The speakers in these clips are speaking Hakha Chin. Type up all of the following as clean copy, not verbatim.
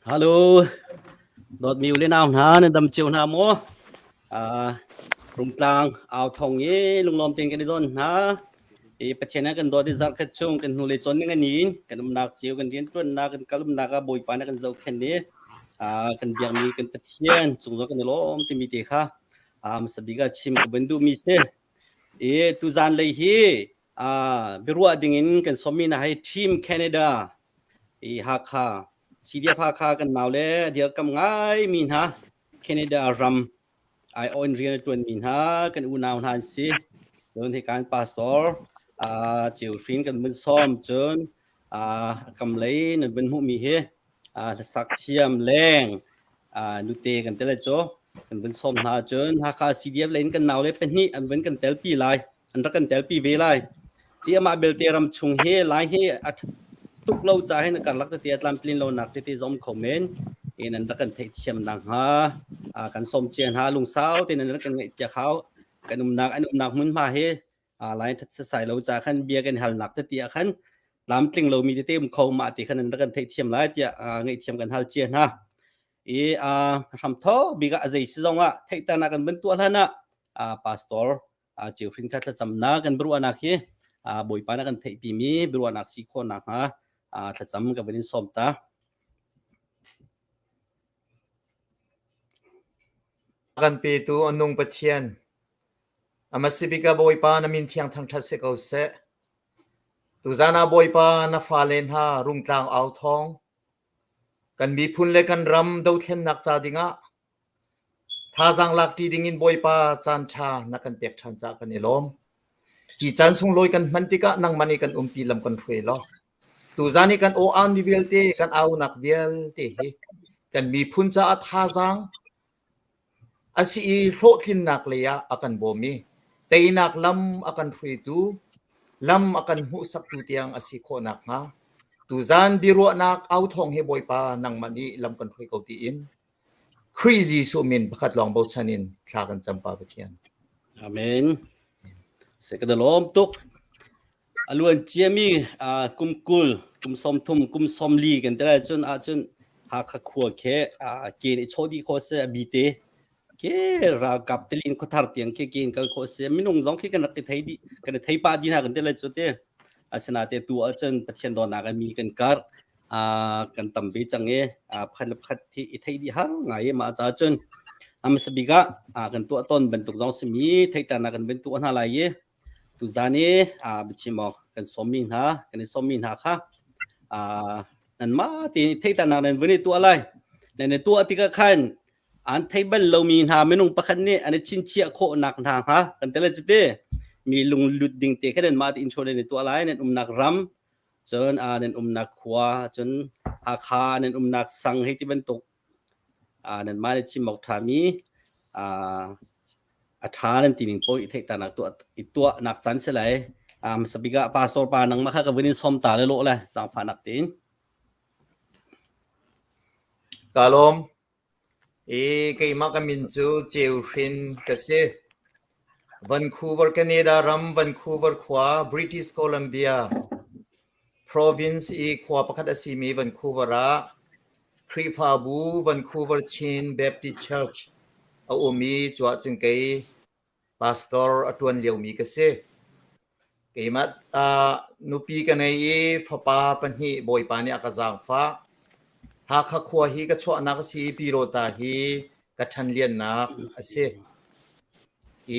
Hello, dawtmi u le nau hna, nan dam cio hna maw? Uh, Rungtlang au thong i lunglawm tein kan i don hna. I Pathian a kan dawt i zarhkhat chung kan hnulei cawn ning ani in kan umnak cio kan rianṭuannak kan kal umnak ah Bawipa nih a kan zohkhenh i uh, kan biakmi kan Pathian cung zong kan i lawm timi te kha uh, hmasa bik ah chim ka van duhmi si. I tuzan lei hi uh, biaruah dingin kan sawmmi hna hi Team Canada i Hakha CDF Hakha kan nau le dirkam ngaimi hna Canada ram aiawh in rian a ṭuanmi hna kan unau hna an si. Cun hikan pastor uh, Ceu Hrin kan vun sawm cun uh, a kam lei nan vun hmuhmi hi uh, hlasak thiam leng uh, nute kan tel cu kan vun sawm hna cun Hakha CDF lei in kan nau le pahnih an vun kan telpi lai. an rak kan telpi ve lai. Hi amah belte ram chung hi lai hi a tuk lo ca hin karlak tete a tlamtlin lonak tete zom kho men in an rak kan theihthiam nak hnga kan som cia hna lungsau tein an rak kan ngaih piak hau kan umnak an umnak hmunhma hi lai that sasai lo ca khan bia kan halnak tete ah khan tlamtling lomi tete um kho mah ti khan an rak kan theihthiam lai tiah ngaihthiam kan hal cia hna. I hramthok bik ah a zei si zong ah theihternak kan van tuah hlan ah pastor ceu hrin kha thlacamnak kan biaruahnak hi Bawipa na kan theihpimi biaruahnak si khawh nakhnga thlacam ka van in sawm ta. Kan petu a nung Pathian, Amasibik ah Bawipa na min thiang thangṭhat si ko seh. Tuzan ah Bawipa na fale hna rungtlang au thawng, kan miphun le kan ram dothlennak ca dingah Thazaang lakṭi dingin Bawipa caanṭha na kan pek ṭhan caah kan i lawm. Hi caan sunglawi kan hman tikah nangmah nih kan umpi lam kan hruai law tuzaan i kan aw-aan mi vialte kan aunak vialte hi kan miphun caah thazaang a si i hlawhtlinnak lei ah a kan bawm i teinak lam a kan hruaitu lam a kan hmuhsaktu tiang a si khawh nakhnga tuzaan biaruahnak au thawng hi Bawipa nangmah nih lam kan hruai ko tiin Khrih Jesuh min pakhat lawng bochan in thla kan cam Pa Pathian. Amen. Se ka lawm tuk. A luan ciami kum kul, kum 30, kum 40 kan tel cun ahcun Hakha khua khe ke nih chaw dih khawh se a bite ke ralkap telin khuathar tiang ke ke in kal khawh se minung zong khi kan rak i thei dih kan i thei pa dih hna kan tel cu te asinain tu ahcun Pathian dawtnak a mi kan kar kan tam ve cang i pakhat le pakhat hi i theih dih har ngai i mah caah cun hmasa bik ah kan tuah tawn bantuk zong simi theihternak kan van tuah hna lai i tuzan i biachim awk kan sawmmi hna kan i sawmmi hna kha nanmah tein theihternak nan vun i tuah lai nan i tuah tikah khan an thei bal lomi hna minung pakhat nih an i chinchiah khawh nak hna hnga kan tel cu te mi lunglut ding te kha nan mah te intro nan i tuah lai nan umnak ram Cun aa nan umnak khua, cun Hakha nan umnak sang hei ti bantuk aa nanmah nih chim awk ṭhami aa a ṭha nan ti ning paoh i theihternak tuah i tuahnak caan si lai. Aa hmasa bik ah pastor pa nangmah kha ka vun in sawm ta le lawh le zaangfahnak tein. Ka lawm. I keimah ka min cu Ceu Hrin ka si. Vancouver, Canada ram Vancouver khua, British Columbia province i khua pakhat a simi Vancouver ah Khrihfabu Vancouver Chin Baptist Church a um i cu ahcun kei Pastor a ṭuan liomi ka si. Keimah uh, nupi ka nei i fapa pahnih Bawipa nih a ka zaangfah. Hakha khua hi ka chuahnak a si i Pyidawta hi ka ṭhanliannak a si.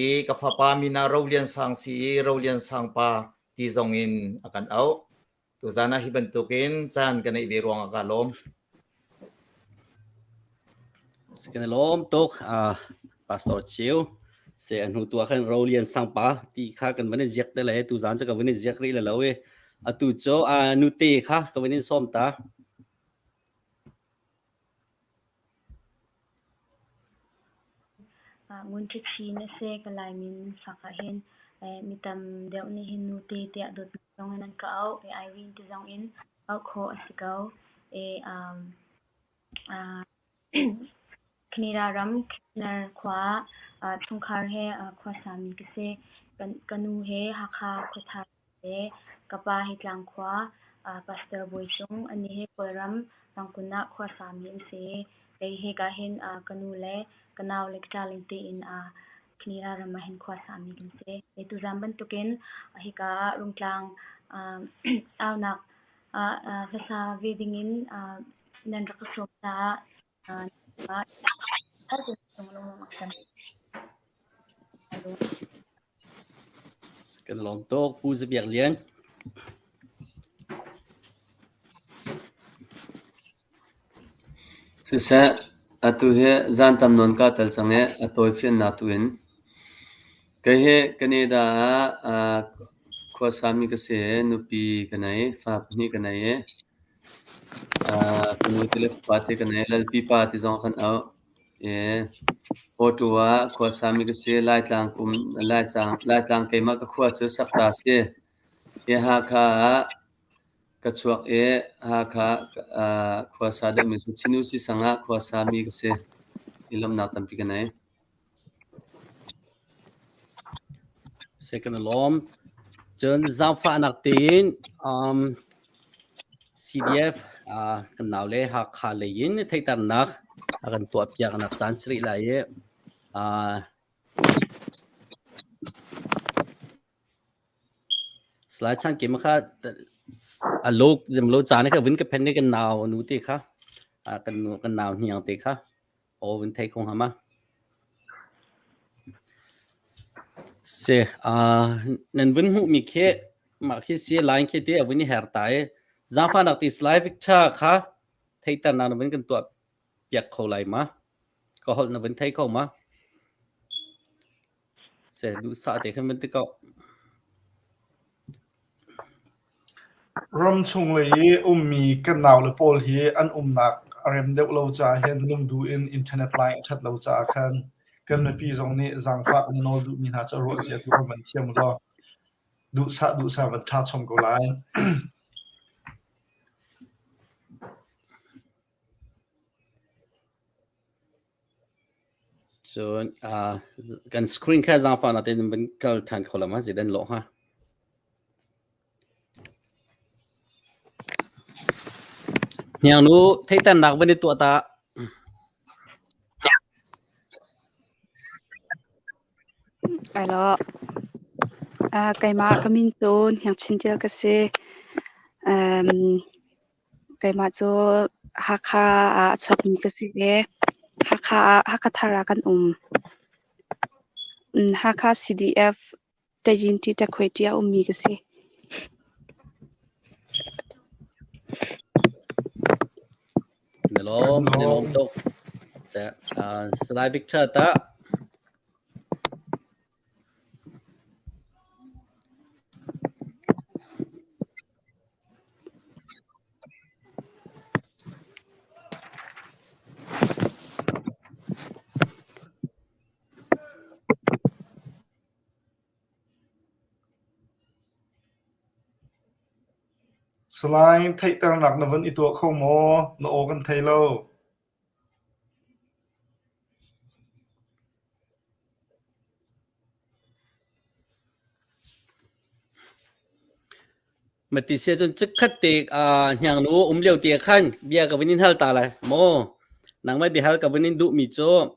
I ka fapa min ah Rolian Sang si i Rolian Sang pa ti zong in a kan auh. Tuzaan ah hi bantukin caan ka neih ve ruangah kaa lawm. Kan i lawm tuk. Uh, Pastor Chiu se a hnu tu ah khan Rolian Sangpa ti kha kan van i ziak te le tuzaan cu ka van i ziak rih le lo i atu cu uh, nute kha ka van in sawm ta. Ngun ṭhithin a si. Ka Lai min sak ahhin mi tam deuh nih hin nute tiah dawtnak zong in an ka auh. Irene ti zong in auh khawh a si ko. Canada ram Kitchener khua ah chungkhar he khuasami ka si. Ka nu he Hakha khuathar le. Ka pa hi Tlangkhua Pastor Bawi Cung, anih hi Kawlram Rangkun ah khuasami an si. Kei hika hin ka nu le ka nau le ka ṭale tein Canada ram ah hin khuasami kan si. Tuzaan bantukin hika ah Rungtlang aunak ah hlasa ve dingin nan rak ka sawm caah Kan lawm tuk Pu Za Biak Lian. Siseh, atu hi zan tam nawn kaa tel cang i a tawifiannak tu in. Kei hi Canada ah khuasami ka si i nupi ka nei, fa pahnih ka nei i Fanu te le fapa te ka nei. Lalpi pa ti zong kan auh. I Ottawa ah khuasami ka si. Laitlang kum Laitlang Laitlang keimah ka khua cu Sakta si. Hi Hakha ah ka chuak i Hakha khuasa deuhmi si. Chinu Sisang ah khuasami ka si. I lawmhnak tampi ka nei. Second lawm. Cun zaangfahnak tein um, CDF uh, kan nau le Hakha lei in theihternak a kan tuahpiaknak caan si rih lai i uh, Salai Chan Kim kha a luk zem lo caan kha vun ka phen ni kan nau nu te kha kan nu kan nau hniang te kha aw vun thei kho hnga ma. Si nan vun hmuhmi khi mah khi si line khi ti a vun i her ta i zaangfahnak ti Salai Victor kha theihternak na vun kan tuah piak kho lai ma? Ka holh na vun thei kho ma? Se duhsah te khan vun ti ko. Ramchung lei i ummi kan naule pawl hi an umnak a rem deuh lo caah hin lungduh in internet line a ṭhat lo caah khan kan mipi zong nih zaangfah kan nawl duhmi hna cu a ruah zia tu kan van thiam ulaw duhsah duhsah van ṭha chom ko lai. Cun kan screen kha zaangfahnak tein van kal ṭhan kho la ma? Zeidah an lawh hnga? Hniangnu theihternak van i tuah ta. Alo. Keimah ka min cu Hniang Chin Tial ka si. Um, Keimah cu Hakha ah a chuakmi ka si i Hakha ah Hakha Thar ah kan um. Hakha CDF Tayinti Takhweti a ummi ka si. Na lawm, na lawm tuk. Salai Victor tah Salai theihternak na van i tuah kho maw? Na aw kan thei lo. Mati sia cun chikkhat te hniangnu um lio te khan bia ka vun in hal ta lai maw? Nangmah biahal ka vun in duhmi cu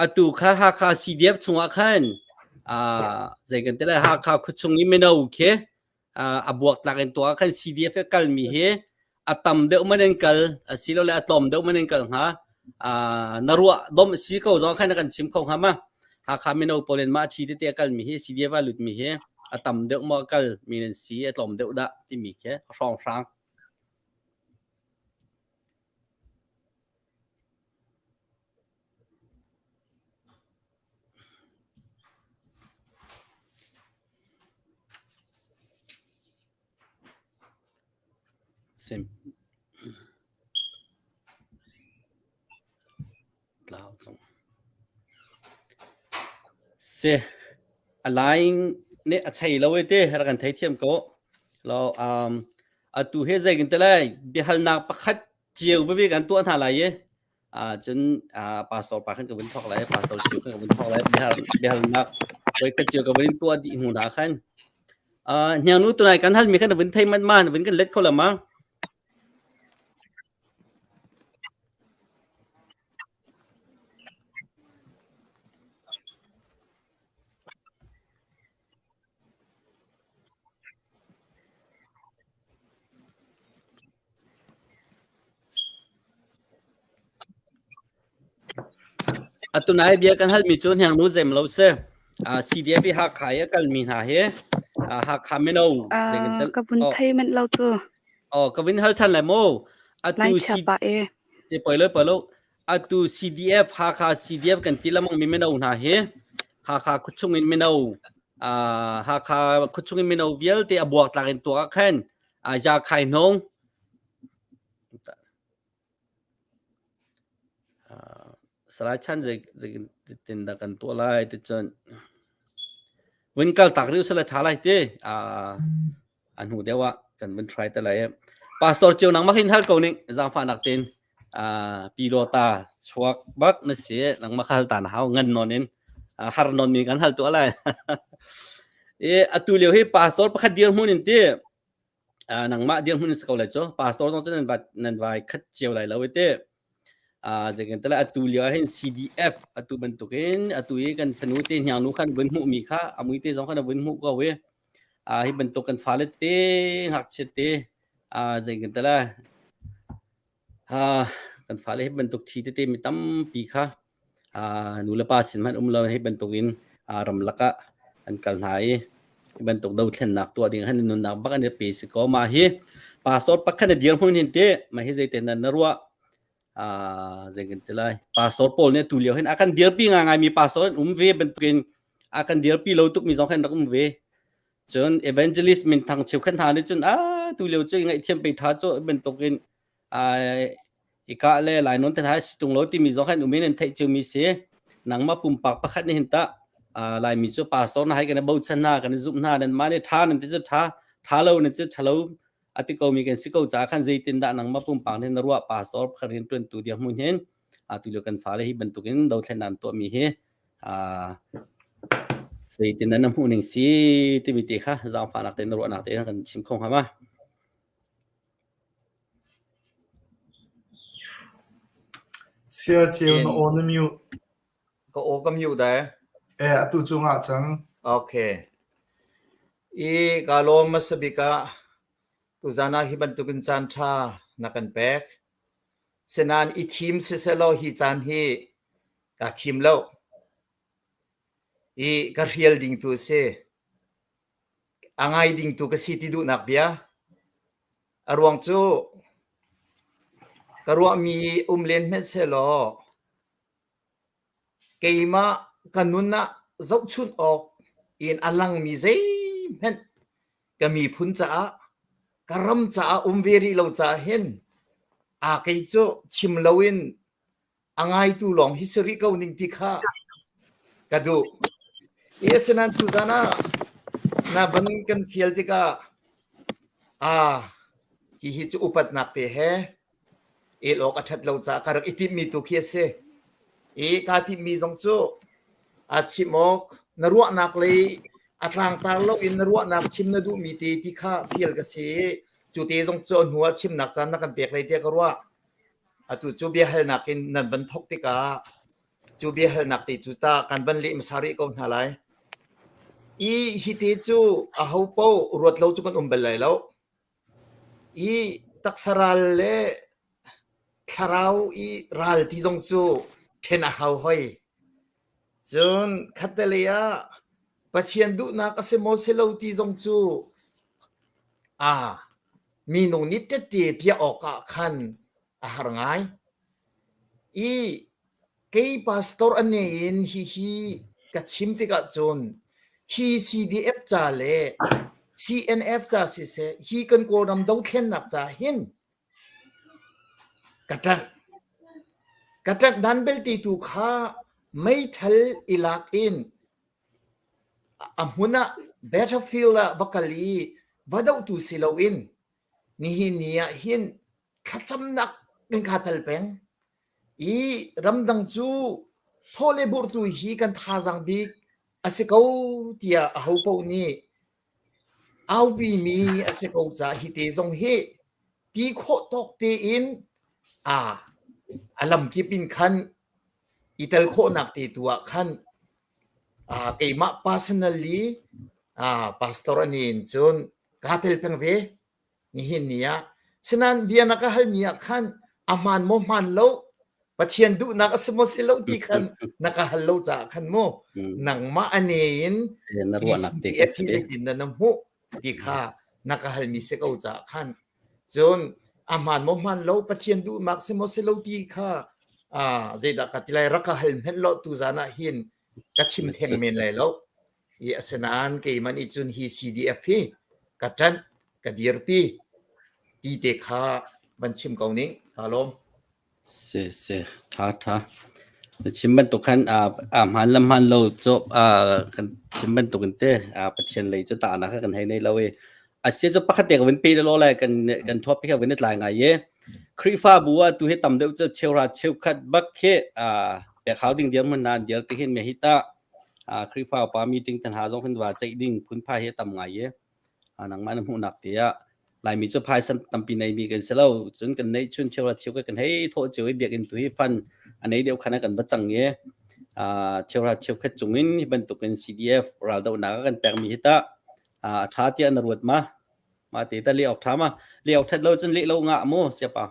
atu kha Hakha CDF chungah khan zei kan ti lai Hakha khuachung i mino khi a buaktlak in tuah khan CDF he kalmi hi a tam deuh man in kal asilole a tlawm deuh man in kal hnga na ruah dom si ko zong khan na kan chim kho hnga ma Hakha mino pawl in mah thi tete a kalmi hi CDF a lutmi hi a tam deuh maw kal mi nan si a tlawm deuh dah timi khi hrawng hrang Sim. Tlau cung. Si. A line nih a chei lo e te rak kan thei thiam ko. Lo um atu he zei kan te lai biahalnak pakhat cio veve kan tuah hna lai i cun pastor pa khan ka vun thawk lai pastor cio khan ka vun thawk lai biahalnak voi khat cio ka vun tuah dih hnu hna khan. Hniangnu tunai kan halmi kha na vun thei man ma na vun kan let kho la ma? Atu nai bia kan halmi cu hniangnu zem lo si. CDF i Hakha i a kalmi hna hi Hakha mino Ka vun thei manh lo cu. Oh, ka vun hal ṭhan lai mu. Atu Lai chia pah e. Si poi lo poi lo. Atu CDF Hakha CDF kan ti lamang mi mino hna hi Hakha khuachung in mino Hakha khuachung in mino vialte a buak tlak in tuak ah khan Ja Khai Hnong Salai Chan zei zeitin dah kan tuah lai ti cun vun kal tak rih usila ṭha lai ti a hnu deuh ah kan vun try te lai. Pastor Cio nangmah hin hal ko ning zaangfahnak tein pilota chuak bak na si nangmah kha hal ta na hau ngan nawn in har nawn mi kan hal tuah lai. I atu lio hi pastor pakhat dirhmun in ti nangmah dirhmun in si ko lai cu pastor zong cu nan vai nan vai khat cio lai lo i ti zeitin atu lio ah hin CDF atu bantukin atu i kan fanu te hniangnu khan vun hmuh mi kha a mui te zong khan a vun hmuh ko i hi bantuk kan fale te ngakchia te zeitin kan fale hi bantuk ṭhi tete mi tampi kha nu le pa sin hmanh um lo hi bantukin ramlak ah an kal hna i hi bantuk dothlennak tuah ding han nunnak bak an i pe si ko. Mah hi pastor pakhat na dirhmun hin te mah hi zeitin na ruah zeitin ti lai pastor pawl nih tu lio hin a kan dirpi ngai mi pastor an um ve bantukin a kan dirpi lo tuk mi zong khan rak um ve. Cun evangelist minthang cheukhat hna nih cun a tu lio cu ngaihthiam pe tha cu bantukin i kah le lainawn te hna si tung lo timi zong khan um in an theih ciomi si. Nangmah pumpak pakhat nih hin tah Laimi cu pastor na hai kan i bochan hna kan i zumh hna nan mah nih tha nan ti cu tha tha lo nan cu tha lo a ti komi kan si ko caah khan zeitindah nangmah pumpak nih na ruah pastor pakhat rian ṭuantu dirhmun hin atu lio kan fale hi bantukin dothlennak an tuahmi hi zeitin na hmuh ning si timi te kha zaangfahnak tein na ruahnak tein kan chim kho hnga ma? Sia ceu na aw na mute. Ka aw ka mute dai. Eh atu cu ngah cang. Okay. I ka lawm hmasa bik ah tuzan ah hi bantukin caan ṭha na kan pek. Sinain i thim siselaw hi caan hi kaa thim lo. I ka hrial ding tu a si. A ngai ding tu ka si ti duhnak bia. A ruang cu ka ruahmi um len hmanh sehlaw keimah ka nun ah zohchunh awk in a langmi zeihmanh ka miphun caah ka ram caah um ve rih lo caah hin a kei cu chim loin a ngaitu lawng hi si rih ko ning ti kha ka duh. I asinain tuzan ah na ban kan fial tikah ah hihi cu upatnak te he el awk a ṭhat lo caah ka rak i timhmi tu khi a si. I kaa timhmi zong cu a chim awk na ruahnak lei a tlangtar loin na ruahnak chim na duhmi te ti kha fial ka si i cu te zong cu a hnu ah chimnak caan na kan pek lai tiah ka ruah. Atu cu biahalnak in nan van thawk tikah cu biahalnak te cu tah kan van leh hmasa rih ko hna lai. I hi te cu aho paoh ruat lo cu kan um bal lai lo. I taksa ral le thlarau i ral ti zong cu ṭhen a hau hoi. Cun khattelei ah Pathian duhnak a si maw si lo ti zong cu aa minung nih tette piah awkah khan a har ngai. I kei pastor a ne in hihi ka chim tikah cun hi CDF ca le CNF ca siseh hi kan Kawlram dothlennak ca hin Ka ṭanh. Ka ṭanh dan belte tu kha meithal i lak in a hmun ah battlefield ah va kal i va dohtu si loin nihin ni ah hin thlacamnak in kaa tel peng. I ramdang cu thaw le burhtu hi kan thazaang bik a si ko tiah ahopaoh nih. Aupi mi a si ko caah hi te zong hi ti khawh tawk tein a a lamkip in khan i tel khawhnak te tu ah khan keimah personally pastor ani in cun kaa tel peng ve. Nihin ni ah sinain bia na ka halmi ah khan a hmaan maw hmaan lo Pathian duhnak a si maw si lo ti khan na ka hal lo caah khan mu nangmah a ne in na ruahnak te kha si zeitin na na hmuh ti kha na ka halmi si ko caah khan cun a hmaan maw hmaan lo Pathian duhnak si maw si lo ti kha zeidah ka ti lai rak ka hal hmenh lo tu zan ah hin ka chim theng men lai lo I asinain keimah nih cun hi CDF hi ka ṭanh, ka dirpi ti te kha van chim ko ning. Kaa lawm. Si si ṭha ṭha. Na chim bantuk khan a hmaan le hmaan lo cu kan chim bantuk in te Pathian lei cu tahnak kha kan hei nei lo i a sia cu pakhat te ka vun pe lo lai kan kan topic ha vun i tlai ngai i Khrihfabu ah tu hi tam deuh cu cheuhra cheukhat bak khi pek hau ding dirhmun hna an dir ti hin me hi ta Khrihfa upa meeting te hna zong hin va ceih ding phunphai hi a tam ngai i nangmah na hmuhnak te ah Laimi cu phaisa tampi neimi kan si lo cun kan neih chun cheu cheu kan hei thawh cio i biakinn tu hi fund a nei deuh khan kan va cang i cheuhra cheukhat cungin hi bantukin CDF raldohnak a kan pekmi hi tah a ṭha tiah na ruat ma ma te ta leh awk ṭha ma leh awk ṭhat lo cun leh lo ngah mu siapa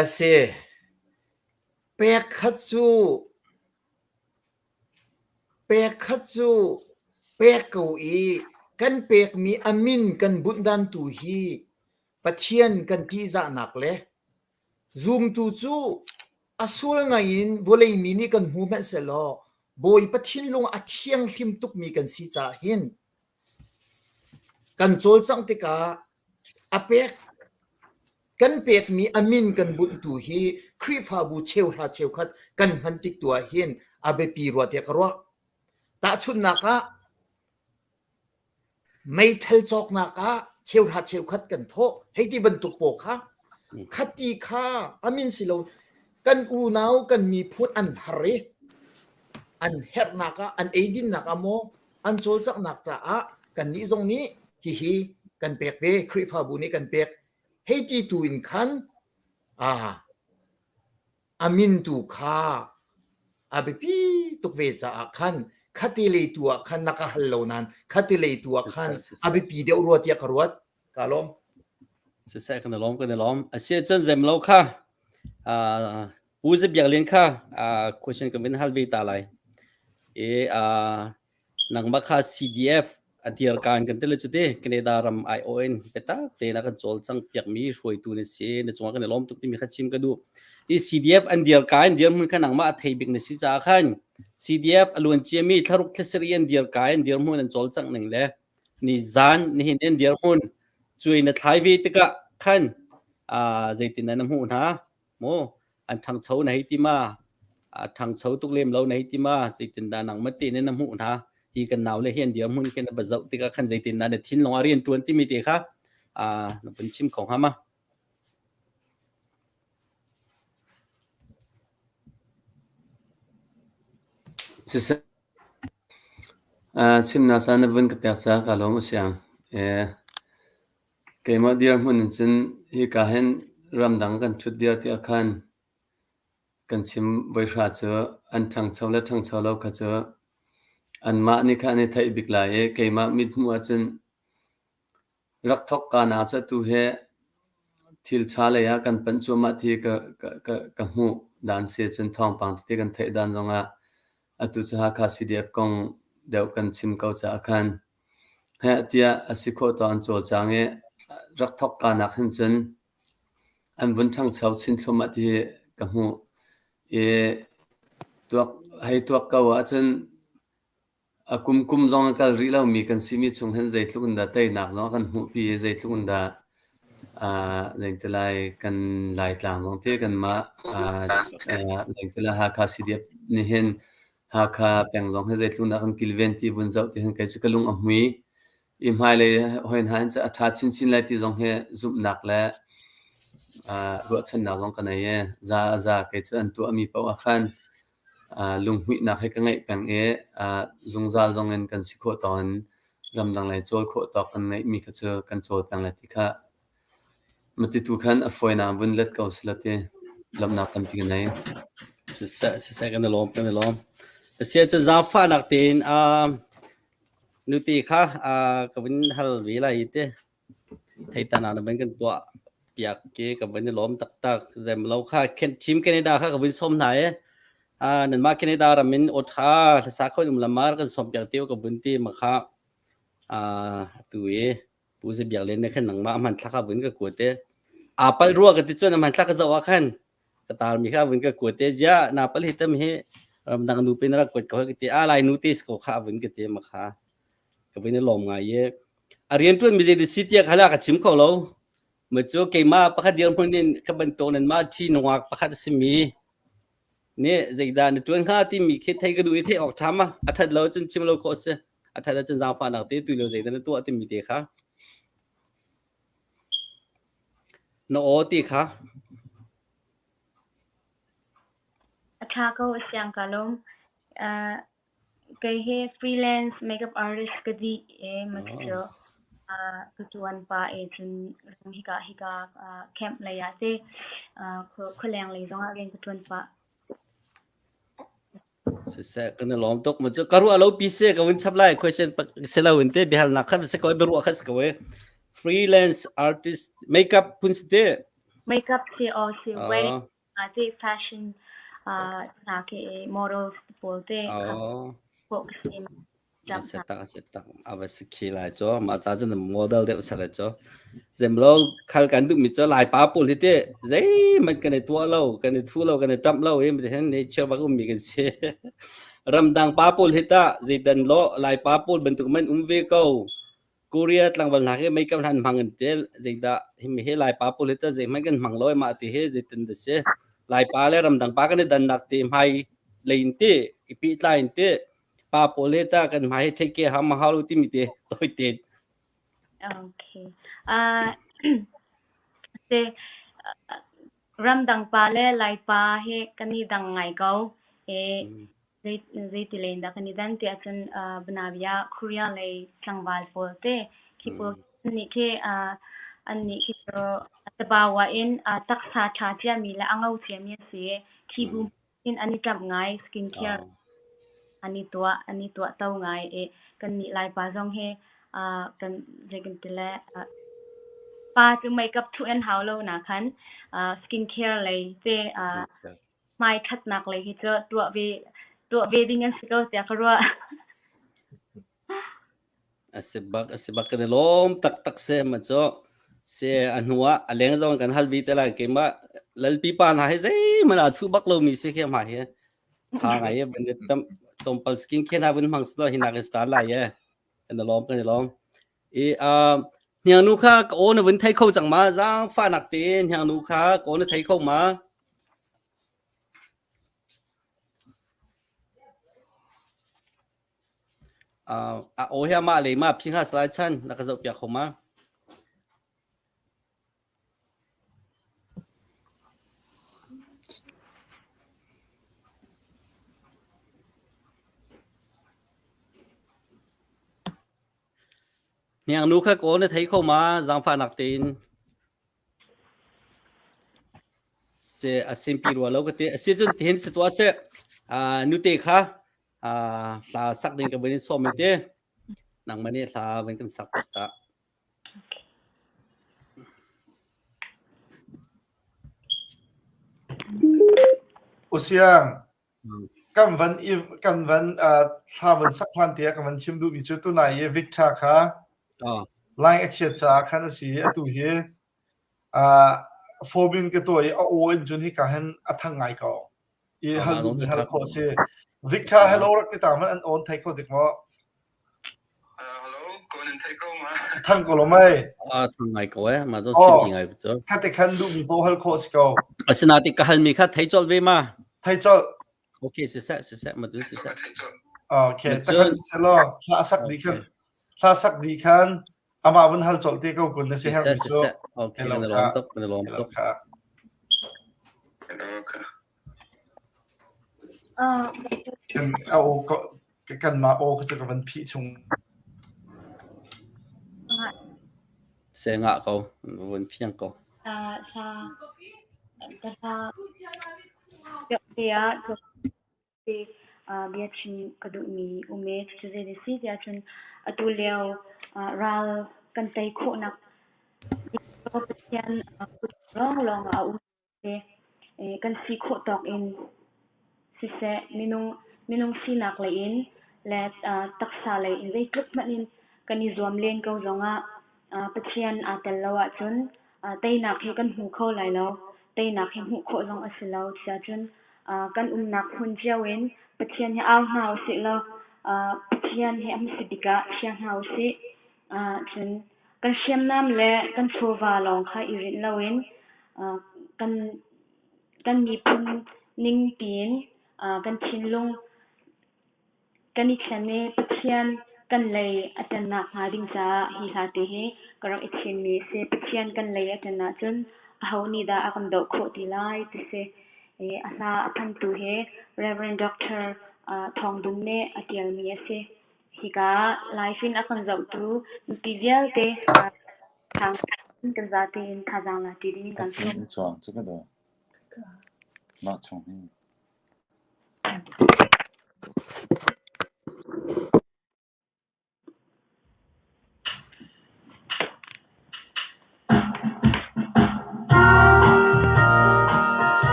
A si. Pek khat cu pek khat cu pek ko i kan pekmi a min kan bunh dan tu hi Pathian kan ṭihzahnak le zumtu cu a sual ngai in vawlei mi nih kan hmu hmanh sehlaw Bawipa thinlung a thianghlim tukmi kan si caah hin kan cawlcangh tikah a pek Kan pekmi a min kan bunhtu hi Khrihfabu cheuhra cheukhat kan hman tik tu ah hin a biapi rua tiah ka ruah. Tahchunhnak ah, meithal cawknak ah cheuhra cheukhat kan thawh hei ti bantuk paw kha khati kha a min si lo kan unau kan miphun an har i an herhnak ah an eidinnak ah maw an cawlcanghnak caah kannih zong nih hihi kan pek ve Khrihfabu nih kan pek hei ti tu in khan a min tu kha a biapi tuk ve caah khan khati lei tu ah khan na ka hal lo nain khati lei tu ah khan a biapi deuh rua tiah ka ruat ka lawm. Siseh kan i lawm kan i lawm. Asi cun zem lo kha Pu Za Biak Lian kha question kan vin hal ve ta lai. E nangmah kha CDF a dirkaan kan ti le cute Canada ram ION biatak tein a kan cawlcang piakmi hruaitu na si na cungah kan i lawm tuk timi kha chim ka duh. I CDF an dirka in dirhmun kha nangmah a thei bik na si caah khan CDF a luan ciami thlaruk thlasarih an dirka in dirhmun an cawlcangh ning le ni zan nihin in dirhmun cuai na thlai ve tikah khan zeitin na hmuh hna Maw an ṭhangcho na hei ti ma? A ṭhangcho tuk lem lo na hei ti ma? Zeitindah nangmah tein na hmuh hna? Hi kan naule hi an dirhmun khi na va zoh tikah khan zeitindah na thinlung ah rian ṭuan timi te kha na vun chim kho hnga ma? Siseh, chimnak caan na vun ka pek caah kaa lawm a siang. Keimah dirhmun in cun hika hin ramdang kan ṭhut dir tiah khan kan chim voihra cu an ṭhangcho le ṭhangcho lo kha cu anmah nih khan an i theih bik lai i keimah mithmuh ahcun rak thawk kaa nak cu atu hi thil ṭha lei ah kan panh cuahmah ti ka, ka, ka, ka hmuh dan si cun thawngpang tete kan theih dan zongah atu cu Hakha CDF kong deuh kan chim ko caah khan Heh tiah a si khawh tawk an cawlcang i rak thawk ka nak hin cun an vun ṭhangcho chin thluahmah ti hi ka hmuh. I tuak, hei tuak ko ahcun a kumkum zong a kal rih lomi kan simi chung hin zeitluk in dah teinak zong a kan hmuhpi i zeitluk in dah zeitilai kan Laitlang zong te kanmah zeitilai Hakha CDF nih hin Hakha peng zong hi zeitluk in dah kan kilven ti vun zoh ti hin kei cu ka lung a hmui. I hmailei hoi hna in a ṭha chinchin lai ti zong hi zumhnak le ruahchannak zong ka nei i za a za kei cu an tuahmi paoh ah khan lunghmuihnak hi ka ngeih peng i zungzal zong in kan si khawh tawk in. Ramdang lei cawl khawh tawk kan ngeihmi kha cu kan cawl peng lai ti kha mati tu khan a fawinak vun let ko sila ti lawmhnak tampi ka nei. Siseh, siseh kan i lawm, kan i lawm. Asiah cu zaangfahnak tein uh, nuti kha uh, ka vun hal ve lai hi te. Theitan ah na van kan tuah piak ke ka van i lawm taktak. Zemlo kha Team Canada kha ka vun sawm hna i uh, nanmah Canada ram in awtha hlasa kho um lamar kan sawm piak teo ka vun ti ma kha uh, atu i Pu Za Biak Lian ne khan nangmah hman thlak vun ka kuat te. A pal rua ka ti cun hman thlak ka zoh ah khan ka tar mi kha vun ka kuat te jia na pal hi tam hi ramdang nu pin rak kuat ko ka ti a lai nu te ko kha vun ka ti ma kha ka vun i lawm ngai ye a rian tuan mi zei si tia khala ka chim kho lo ma cu keimah pakhat dirhmun in ka bantuk nan ma thi nungak pakhat a simi nih zeidah na tuan hnga timi khi thei ka duh i theih awk ṭha ma a ṭhat lo cun chim lo khawh si a ṭhat ahcun zaangfahnak te tu lio zeidah na tuah timi te kha na aw ti kha A ṭha ko a siang ka lawm. Uh, Kei hi freelance makeup artist ka dih i cu ka ṭuan pah i cun hika hika camp lei ah teh khualeng lei zongah rian ka ṭuan pah. Siseh kan i lawm tuk. Cu ka ruah lo pi si ka vun chap lai question si lo in te biahalnak kha si ko biaruah kha si ko freelance artist makeup phun si te. Makeup si aw si wedding te fashion hna khi models pawl te kawh ka si. Se tak se tak ava si khi lai cho ma cha cun model deuh sa lai cho zemlo khal kan duh mi cho lai pa pawl hi te zei man kan i tua lo kan i thu lo kan i tamp lo hi hen nature bak um mi kan si ramdang pa pawl hi ta zeidan lo lai pa pawl bantuk man um ve ko Korea tlangval hna hi meikam hlan hmang in te zeidah himi hi Laipa pawl hi ta zeihmanh kan hmang lo mah ti hi zeitin da si Laipa le ramdang pa kan i dannak ti hmai lei in ti i pehtlai in ti pa pawl hi ta kan hmai hi take care ha ma hau lo timi te toi te Okay. Uh, te ramdang pa le Laipa hi kan i dang ngai ko. E Zeiti len dah kan i dan tiah cun Banabia Korea lei tlangval pawl te khi pawl nih khi annih khi cu tabawa in taksa ṭha ciami le a ngo ciami an si i khi bu in an i ṭamh ngai skin care an i tuah an i tuahto ngai i kannih Laipa zong hi kan zei kan ti le pa cu makeup thuh an hau lo na khan skin care lei te hmai ṭhatnak lei hi cu tuah ve tuah ve ding an si ko tiah ka ruah. A si bak a si bak kan i lawm taktak se ma cu se a hnu ah a leng zong kan hal vi te lai keimah lalpi pa hna hi zeihmanh aa thu bak lomi si khi ma hi tha ngai e ban tam tompal skin care na vun hmang slo hi nak in star lai e kan i lawm kan i lawm I uh, hniangnu kha ka aw na vun thei kho cang ma? Zaangfahnak tein hniangnu kha ka aw na thei kho ma? Uh, a aw hi amah le ma phing ha salai chan na ka zoh piak kho ma? Hniangnu kha kawl na thei kho ma? Zaangfahnak tein. Se a simpi rua lo ka ti. A si cun tihin si tuah seh. Uh, nute kha uh, hla sak ding ka vun in sawm te. Nangmah nih hla vun kan sak piak ta. Usiang, Kan van i kan van uh, thla van sak hlan tiah kan van chim duhmi cu tunai i Victor kha Oh. line a chiat caah khan a si i atu hi uh, form in ka tuah i a aw in cun hika hin a thang ngai ko. I Oh, hal mah duhmi lawng hal cu khawh a si. Victor hello rak ti ta hmanh an awn thei kho dik maw? Hello, ko nan thei ko ma? Thang ko lo mei. Ah, thang ngai ko eh. Mah cu Oh. simpi ngai cu. Kha te khan duhmi paoh hal khawh si ko. Asinain ka halmi kha thei colh ve ma? Thei colh. Okay, siseh, siseh, ma cu siseh. Thei colh. Okay, Ma ta khan cun- selaw thla sak dih khan thla sak dih khan amah vun hal colh te ko kun na si Siseh, herhmi cu. siseh. Okay, Hello na kha. lawm tuk, na lawm Hello tuk. kha. Hello kha. Uh, Kan a aw ko kanmah aw kha cu ka van phih chung. Se ngah ko, vun fiang ko. Hla ka hla tiah bia chim ka duhmi um ee. Cucu zei a si tiah cun atu lio ral kan tei khawhnak Pathian kut lawnglawng ah a um. Kan si khawh tawk in siseh, minung sinak lei in le taksa lei in zeitluk hmanh in kan i zuam len ko zongah Pathian aa tel lo ahcun teinak hi kan hmu kho lai lo. Teinak hi hmuh khawh zong a si lo. Cucaahcun kan umnak hmun cio in Pathian hi au hna usih law Pathian hi a hmasa bik ah chia hna usih. Cun kan hriamnam le kan chawva lawng kha i rinh loin kan miphun ning piin kan thinlung kan i thlen i Pathian kan lei a ṭannak hnga ding caah hi hla te hi ka rak i thimmi a si. Pathian kan lei a ṭan ahcun aho nih dah a kan doh khawh ti lai ti si. A hla a phantu hi Rev. Dr. Thawng Dun nih a ṭialmi a si. Hika live in a kan zohtu mipi vialte kan zate in thazaang la ṭi ding in kan sawm. Mah chung hi.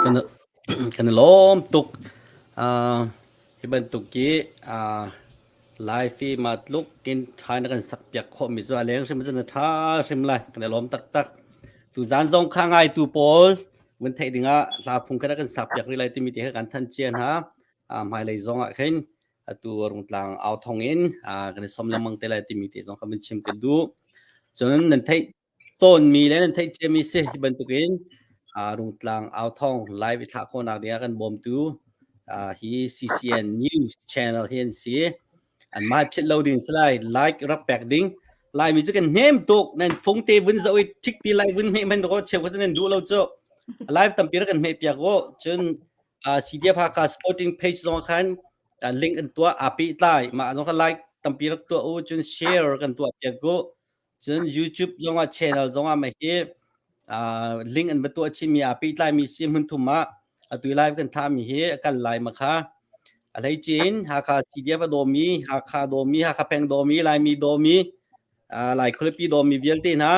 Kan kan i lawm tuk. Uh, hi bantuk hi uh, live i ma tluk in ṭha na kan sak piak khawh mi cu a leng hrim cun a ṭha hrim lai. Kan i lawm taktak. Tu zan zong kha ngai tu pawl vun theih dingah hla phung kha kan sak piak rih lai timi te kha kan than cia hna. Uh, hmailei zong ah khin atu rungtlang au thong in uh, kan i som lengmang te lai timi te zong kha vun chim ka duh. Cun nan theih tawnmi le nan theih ciami si hi bantukin Rungtlang Authawng live i thlah khawhnak dingah kan bawmtu hi CCN News channel hi an si. Anmah philh lo ding si lai, like rak pek ding. Laimi cu kan hnem tuk, nan phung te vun zoh i thik ti lai vun hmeh hman ko cheu ko nan duh lo cu. Live tampi rak kan hmeh piak u. Cun CDF Hakha supporting page zong khan link an tuah aa pehtlai. Mah zong kha like tampi rak tuah u, cun share kan tuah piak u. Cun YouTube zongah channel zongah mah hi uh, link an va tuah chimmi aa pehtlaimi si hmun thum ah atu live kan thahmi hi a kal lai ma kha a hlei cin Hakha CDF a dawmi Hakha dawmi Hakha peng dawmi Laimi dawmi uh, Lai khualipi dawmi vialte hna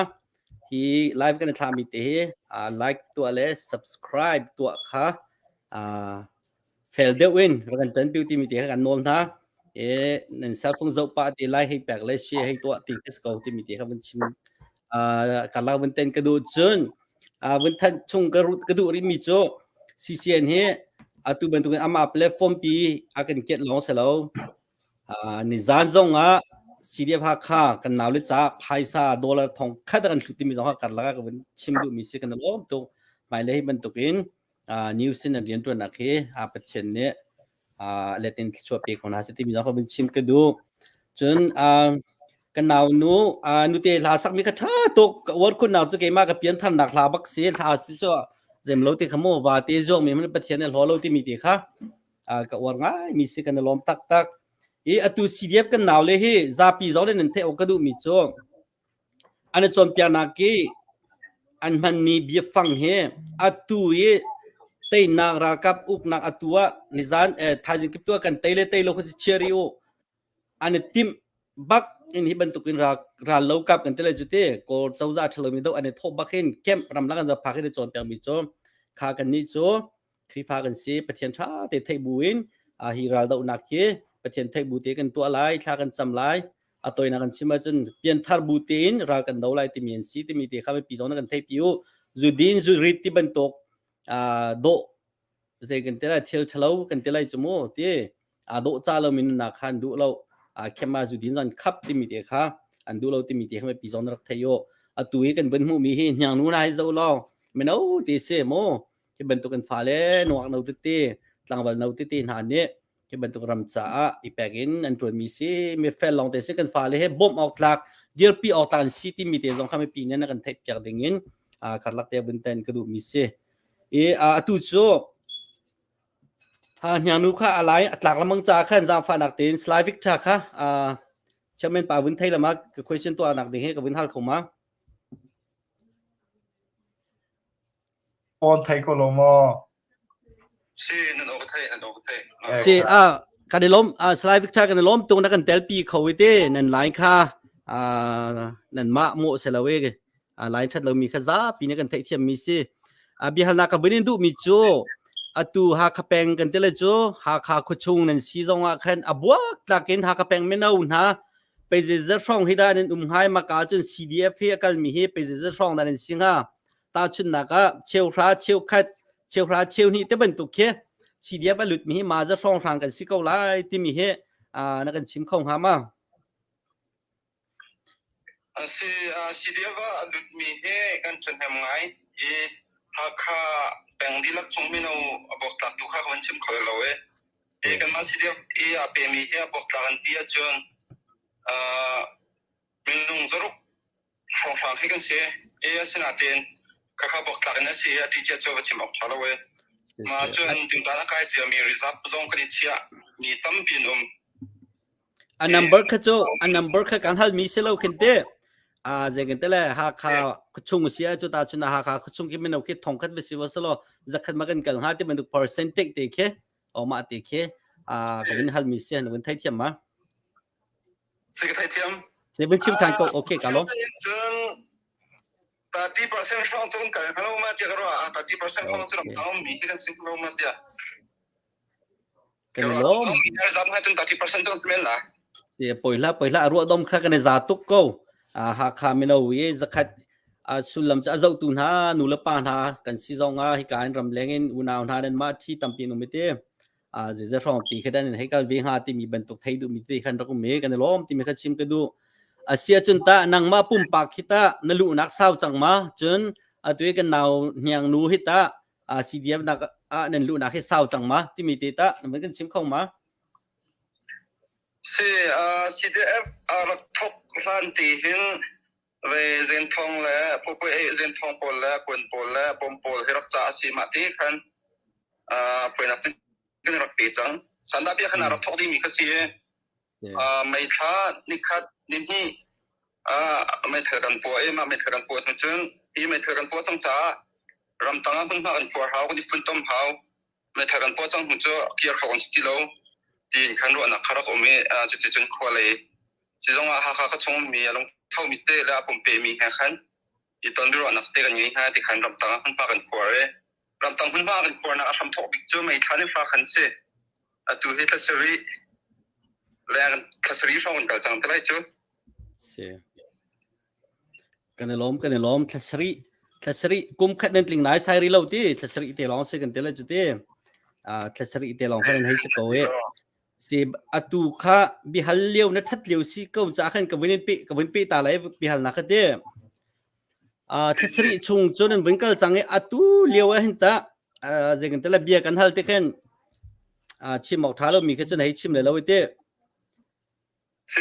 hi live kan thlahmi te hi uh, like tuah le subscribe tuah kha uh, fel deuh in rak kan ṭanpi timi te kha kan nawl hna. E nan cell phone zoh pah te lai hei pek le share hei tuah ti ka si ko timi te kha vun chim uh, karlak vun ten ka duh cun uh, vun thanh chung ka ka duh rih mi cu CCN hi atu bantukin amah platform pi a kan kiat lawng si lo uh, nizan zong ah CDF Hakha kan nau le ca phaisa dollar thong khat kan hlut timi zong kha karlak ah ka vun chim duh mi si kan lawm tuk hmailei bantukin news in an rianṭuannak hi Pathian nih let in thluachuah pe ko hna seh timi zong kha vun chim ka duh. Cun ka nau nu nute hla sakmi kha ṭha tuk ka uar khunnak cu keimah ka piantharnak hla bak si hla si cu zem lo ti kha mu va te zuang mi Pathian nih hlaw lo timi ti kha ka uar ngai mi si kan i lawm taktak. I atu CDF kan nau le hi zapi zong nih nan theih awk ka duh mi cu An i cawnpiaknak i an hmanmi biafang hi atu i teinak ralkap uknak atu ah nizan eh, thaizing kip tu ah kan tei le tei lo kha chia rih u. An i timh bak in hi bantukin ral, ral lo kap kan ti lai cu ti Kawl cozah ṭhalomi do an i thawh bak hin camp ramlak an va phak in i cawnpiakmi cu kha kannih cu Khrihfa kan si Pathian ṭha te theih bu in hi raldohnak hi Pathian theih bu te kan tuah lai thla kan cam lai a toinak kan chim ahcun pianthar bu tein ral kan do lai timi an si timi te kha mipi zong na kan theih pi u zudin zurit ti bantuk dawh zei kan ti lai thil ṭhalo kan ti lai cu mu ti aa dawh ca lo mi nunnak kha an duh lo khema zudin zan khap timi te kha an duh lo timi te kha mipi zong na rak thei u atu hi kan vun hmuh mi hi hniang nu na hi zo lo mino ti si mu Hi bantuk in fale nuak no tete tlangval no tete hna nih hi bantuk ram caah i pek in an ṭuanmi si mi fel lawng te si kan fale he bawmh awk tlak dirpi awk tlak an si timi te zong kha mipi nih an kan theih piak ding in karlak te vun ten ka duhmi si. I atu cu ha hniangnu kha a lai a tlak lamang ca khan zaangfahnak tein Salai Victor kha chairman pa vun thei lama ka question tuahnak ding he ka vun hal kho ma? Awn thei ko lo maw? Si, nan aw ka thei, nan aw ka thei. Si, ah, kan i lawm, ah, Salai Victor kan i lawm tung na kan telpi kho i te, nan line kha, ah, nan mah mawh se lo i, ah, line that lomi kha zapi ne kan theihthiam mi si. Ah, biahalnak ka vun in duh mi cu, atu Hakha peng kan ti le cu, Hakha khuachung nan si zong ah khan a buak tlak in Hakha peng mino hna, peizezet hrawng hi dah nan um hngai maka cun CDF hi a kalmi hi peizezet hrawng dah nan si hnga. Tahchunhnak ah cheuhra cheukhat cheuhra cheuhnih te bantuk khi CDF a lutmi hi ma za hrawnghrang kan si ko lai timi hi na kan chim kho hnga ma? Si CDF a lutmi hi kan ṭhahnem ngai i Hakha peng dihlak chung mino a buaktlak tu kha ka van chim kho lo e. I kanmah CDF i a pemi hi a buaktlak an ti ahcun minung zaruk hrawnghrang khi kan si i asinain khakha bawktlak in a si i a ti cia cu va chim awk ṭha lo e. Ma cun tingtan a kai ciami reserve zong kan i chiah mi tampi an um. A number kha cu a number kha kan hal mi si lo khin te. A zei kan te le Hakha khuachung si a cu ta chun Hakha khuachung khi mino khi thong khat va si wa selo zakhat ma kan kal hnga ti bantuk percentage te khi o ma te khi a ka vin hal mi si na vun thei thiam ma. Si ka theithiam. Si vun chim than ko okay ka lawm. Cun. 30% hrawng cu kan kal hnga lo ma tiah ka ruah. 30% hrawng cu ramtang ummi hi kan si hnga lo ma tiah. Kan i lawm. Zam ha cun 30% cu kan si men la. Si poi hlah poi hlah ruah dom kha kan i za tuk ko. Hakha mino i zakhat sullam cu a zohtu hna nu le pa hna kan si zong ah hika in ramleng in unau hna nan mah thi tampi an um i ti. Zeizei hrawng ti kha dan in hei kal ve hnga timi bantuk thei duhmi te khan rak um i kan i lawm timi kha chim ka duh. Asia cun ta nangmah pumpak hi ta na luhnak sau cang ma cun atu i kan nau hniang nu hi ta CDF nak ah nan luhnak hi sau cang ma timi te ta na van kan chim kho ma? Si CDF a rak thok hlan ti hin ve zenthong le fopoi zenthong pawl le kuan pawl le bom pawl hi rak ca a si ma ti khan foinak sin kan rak pe cang. Sandah bia khan a rak thok dingmi kha si i meithla nikhat nihnih meithal kan puah i mah meithal kan puah hnu cun hi meithal kan puah cang caah ramtang ah hmunhma kan khuar hau kan i funtom hau meithal kan puah cang hnu cu kir kho kan si ti lo tiin khan ruahnak kha rak um i cuticun khua lei sizong ah Hakha ka chung ummi a lungtho mi te le a pumpe mi he khan i ton biaruahnak te kan ngei hna ti khan ramtang ah hmunhma kan khuar i ramtang hmunhma kan khuarnak a hramthawk bik cu meithla ni fa khan si. Atu hi thla sarih leng thla sarih hrawng kan kal cang te lai cu. Si. Kan i lawm kan i lawm thla sarih thla sarih kum khat nan tling nai sai ri lo ti thla sarih te lawng si kan te lai cu ti. Thla sarih te lawng khan nan hei si ko e. Si atu kha bihal lio na that lio si ko ca khan ka vun pe ka vun pe ta lai bihal na kha ti. Thla sarih chung cu nan vun kal cang i atu lio ah hin ta zei kan te la bia kan hal te khin chim awk tha lo mi kha cun hei chim le lo i ti.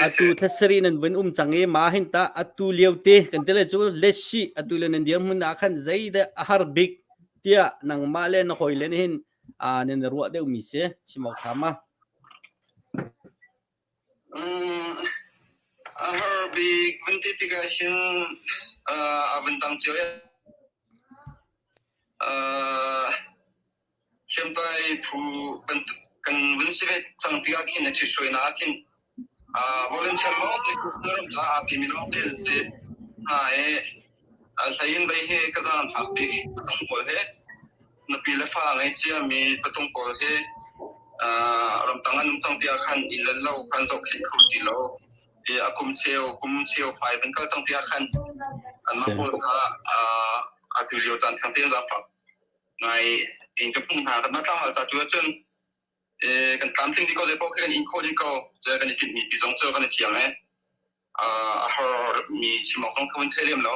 Atu thla sarih nan vun um cang i ma hin ta atu lio te kan te le cu lesi atu le nan dir hmun ah khan zei dah a har bik tiah nangmah le na hawi le hin nan ruah deuh mi si chim awk tha ma. A har bik vun ti tikah hin a vun tang cio Hriamtlai phu kan vun si ve cang tikah khin a ṭhithruainak ah khin volunteer lawng te ram caah aa pemi lawng te an si hna i hlei in vei hi ka zaang fak bik patung pawl hi nupi le fa ngei ciami patung pawl hi ramtang an um cang tiah khan inn le lo khan zohkhenh kho ti lo i a kum cheu kum cheu fai van kal cang tiah khan anmah pawl kha atu lio caan thang tein zaangfak ngai in ka hmuh hna. Kanmah tlangval ca tu ahcun kan tlamtling dih ko zei paoh khi kan in khawh dih ko. Kan i tinhmi pi zong cu kan i thiang i a har mi chim awk zong ka vun thei lem lo.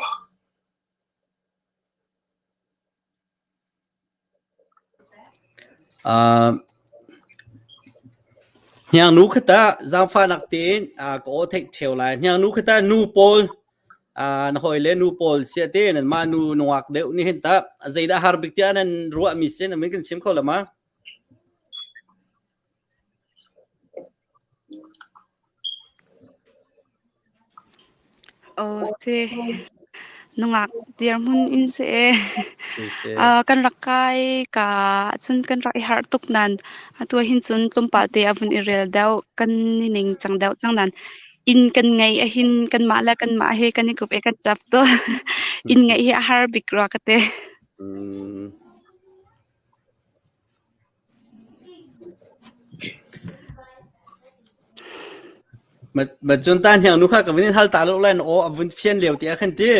Hniangnu kha tah zaangfahnak tein ka aw theih ṭheo lai. Hniangnu kha tah nu pawl na hawile nu pawl sia te nanmah nu nungak deuh nih hin tah zeidah har bik tiah nan ruahmi si na min kan chim kho lo ma? Aw si. Nungak dirhmun in si ee. Kan rak kai ka cun kan rak i harh tuk nain atu ah hin cun tlawmpal te a vun i rel deuh. Kan i ning cang deuh cang nain inn kan ngeih ahhin kanmah le kanmah he kan i kup i kan ṭap tawn. Inn ngeih hi a har bik rua ka ti. Ma cun ta hniang nu kha ka vun in hal ta lo lai na aw a vun fian lio ti ah khan ti.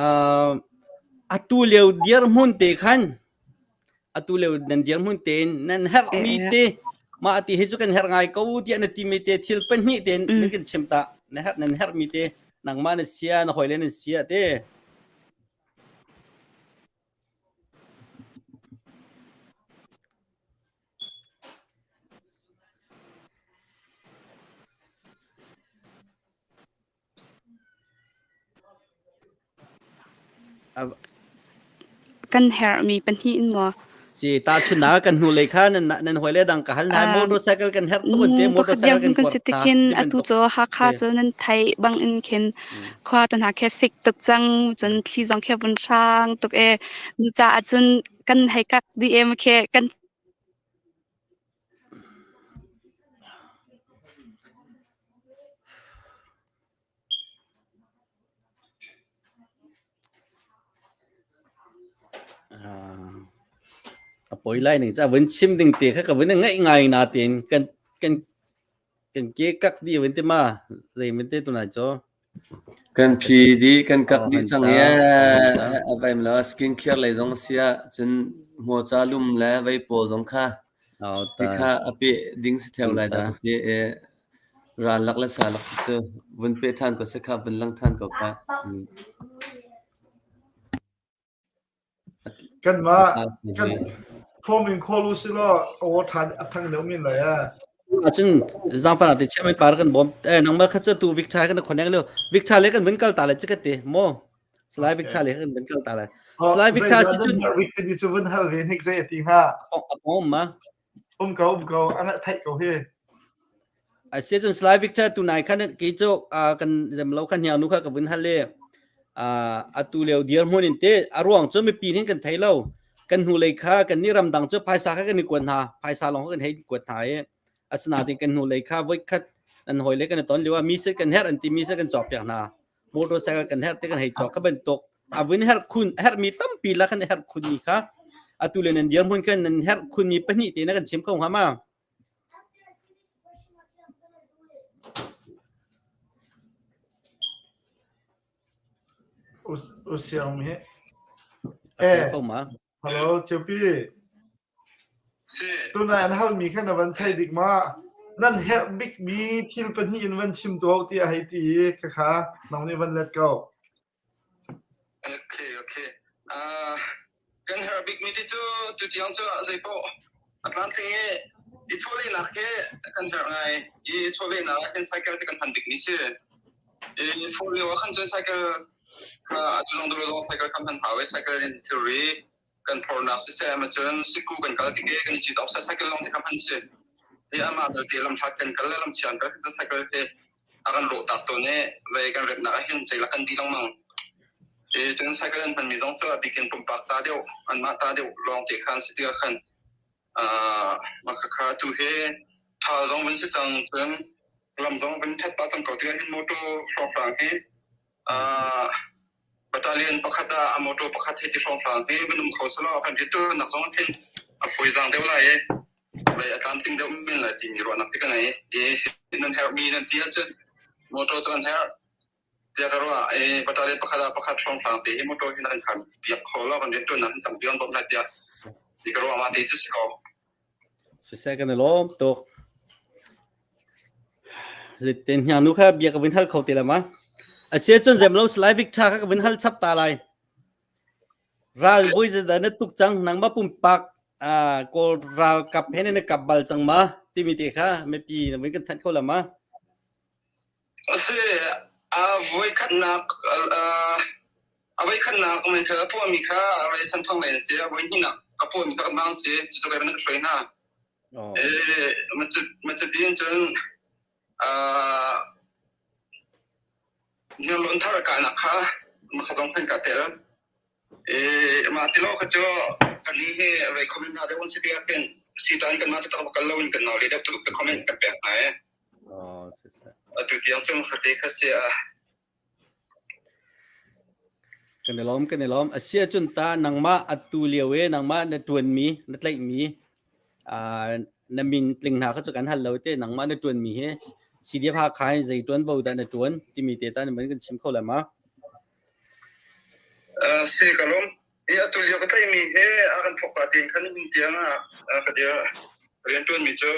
Uh, atu lio dirhmun te khan atu lio nan dirhmun tein nan herhmi te mah ti hi cu kan herh ngai ko tiah na timi te thil pahnih tein nan kan chim ta na herh nan herhmi te nangmah na sia na hawile nan sia te. Kan herhmi pahnih in maw? Si tahchunhnak kan hnulei kha nan nan hawile dang ka hal hna motorcycle kan herh tuk an ti Pakhat motorcycle dirhmun kan kan kuat si hna tikhin ti atu bantuk. cu Hakha Si. cu nan theih bang in khin khua te hna khi sik tuk cang cun thli zong khi a vun hrang tuk ee. Cucaah cun kan hei kak dih em khi kan A poi lai ning ca vun chim ding te kha ka vun ngaih ngai na tein kan kan kan ke kak di vun te ma zei vun te tunai cho. Kan phi dih kan kak dih cang i a vaim lo skin care lei zong sia cun hmuaca lum le vei pawl zong kha ti kha a pe ding si theo lai dah ka ti i ral lak le sa lak cu vun pe ṭhan ko se kha vun lang ṭhan ko kha. Kanmah kan form in call u silaw aw ṭhan a thang deuh men lai ah. Ahcun zaangfah te chiah par kan bawm eh nangmah kha cu tu Victor kan connect lio Victor le kan vun kal ta le chi ka te mo Salai Victor le kan vun kal ta lai Salai Victor si cun Victor ni cu vun hal ve hnik zei ti hnga a pom ma um ko um ko an theih ko hi A si cun Salai Victor tunai khan kei cu kan zem lo khan hniang nu kha ka vun hal i atu lio dirhmun in te a ruang cu mipi hin kan thei lo kan hnulei kha kan nih ramdang cu phaisa kha kan i kuat hna phaisa lawng kha kan hei kuat hna i asinain kan hnulei kha voikhat nan hawi le kan i ton lio ah mi se kan herh an ti mi se kan cawk piak hna motorcycle kan herh te kan hei cawk kha bantuk a vun herh khun herh mi tampi la kan herh khun mi kha atu le nan dirhmun kan nan herh khun mi pahnih te na kan chim ko hnga ma U siang hi. Eh. Hello, Ceupi. Tuna an halmi kha na van thei dik ma? Nan herh bikmi thil pahnih in van chim tuah tiah hei ti i khakha nang nih van let ko. Okay, okay. Uh, kan herh bikmi ti cu tutiang cu zeipaoh a tlamtling i i chawlehnak hi kan herh ngai. I chawlehnak ah khin cycle ti kan hman bikmi si. I phone lio ah khan cun cycle kha atu zong dolo zong cycle kan hman hau i cycle in thilri kan phornak siseh cun siku kan kal tik i kan i cit awk cycle lawng te kha hman si. I amah belte lamhlat kan kal le lamchia an kal cun cycle te a kan rawh tak tawn i vei kan remnak ah hin ceilak kan dih lengmang. I cun cycle an hmanmi zong cu a bikin pumpak ta deuh anmah ta deuh lawng te khan si tikah khan mah khakha tu hi tha zong vun si cang cun lam zong vun ṭhat pah cang ko tikah hin motor hrawnghrang hi battalion pakhat ah a motor pakhat hi ti hrawnghrang hi vun um kho selaw kan rianṭuannak zong khin a fawizaang deuh lai i lei a tlamtling deuh men lai timi ruahnak te ka ngei i nan herhmi nan ti ahcun motor cu kan herh tiah ka ruah i battalion pakhat ah pakhat hrawnghrang te hi motor hi nan kan piak kho lo kan rianṭuannak hin tampi kan bawmh lai tiah ti ka ruah ma te cu si ko. Siseh kan i lawm tuk. Zeitin hniang nu kha bia ka vun hal kho ti la ma? A sia cun zem lo Salai Victor kha ka vun hal chap ta lai. Ral vui zeidah na tuk cang nangmah pumpak Kawl ralkap he na kap bal cang ma timi te kha mipi na vun kan thanh kho la ma? A si, a voikhatnak a voikhatnak meithal a puahmi kha a santhong lei an si. A voihnihnak a puahmi kha amang si. Cucu kai van ka hruai hna. Eh, macutin cun hniarlawn thar kahnak kha makha zong khan ka tel. Eh, mah ti lo kha cu kan hi hi rei comment na deuh an si tiah khin sitan kan mah taktak kal lo in kan nau le deuh tuk ka comment kan pek hna eh. Atu tiang cun khate kha si a Kan i lawm, kan i lawm. A si ahcun ta nangmah atu lio i nangmah na ṭuanmi, na tlaihmi, na min tling hna kha cu kan hal lo te nangmah na ṭuanmi hi CDF Hakha in zei ṭuanvo dah na ṭuan timi te ta na van kan chim kho lai ma? Si ka lawm. Hi atu lio ka tlaihmi hi a kan thawk ka tein khan nihin tiang ah ka dir rianṭuanmi cu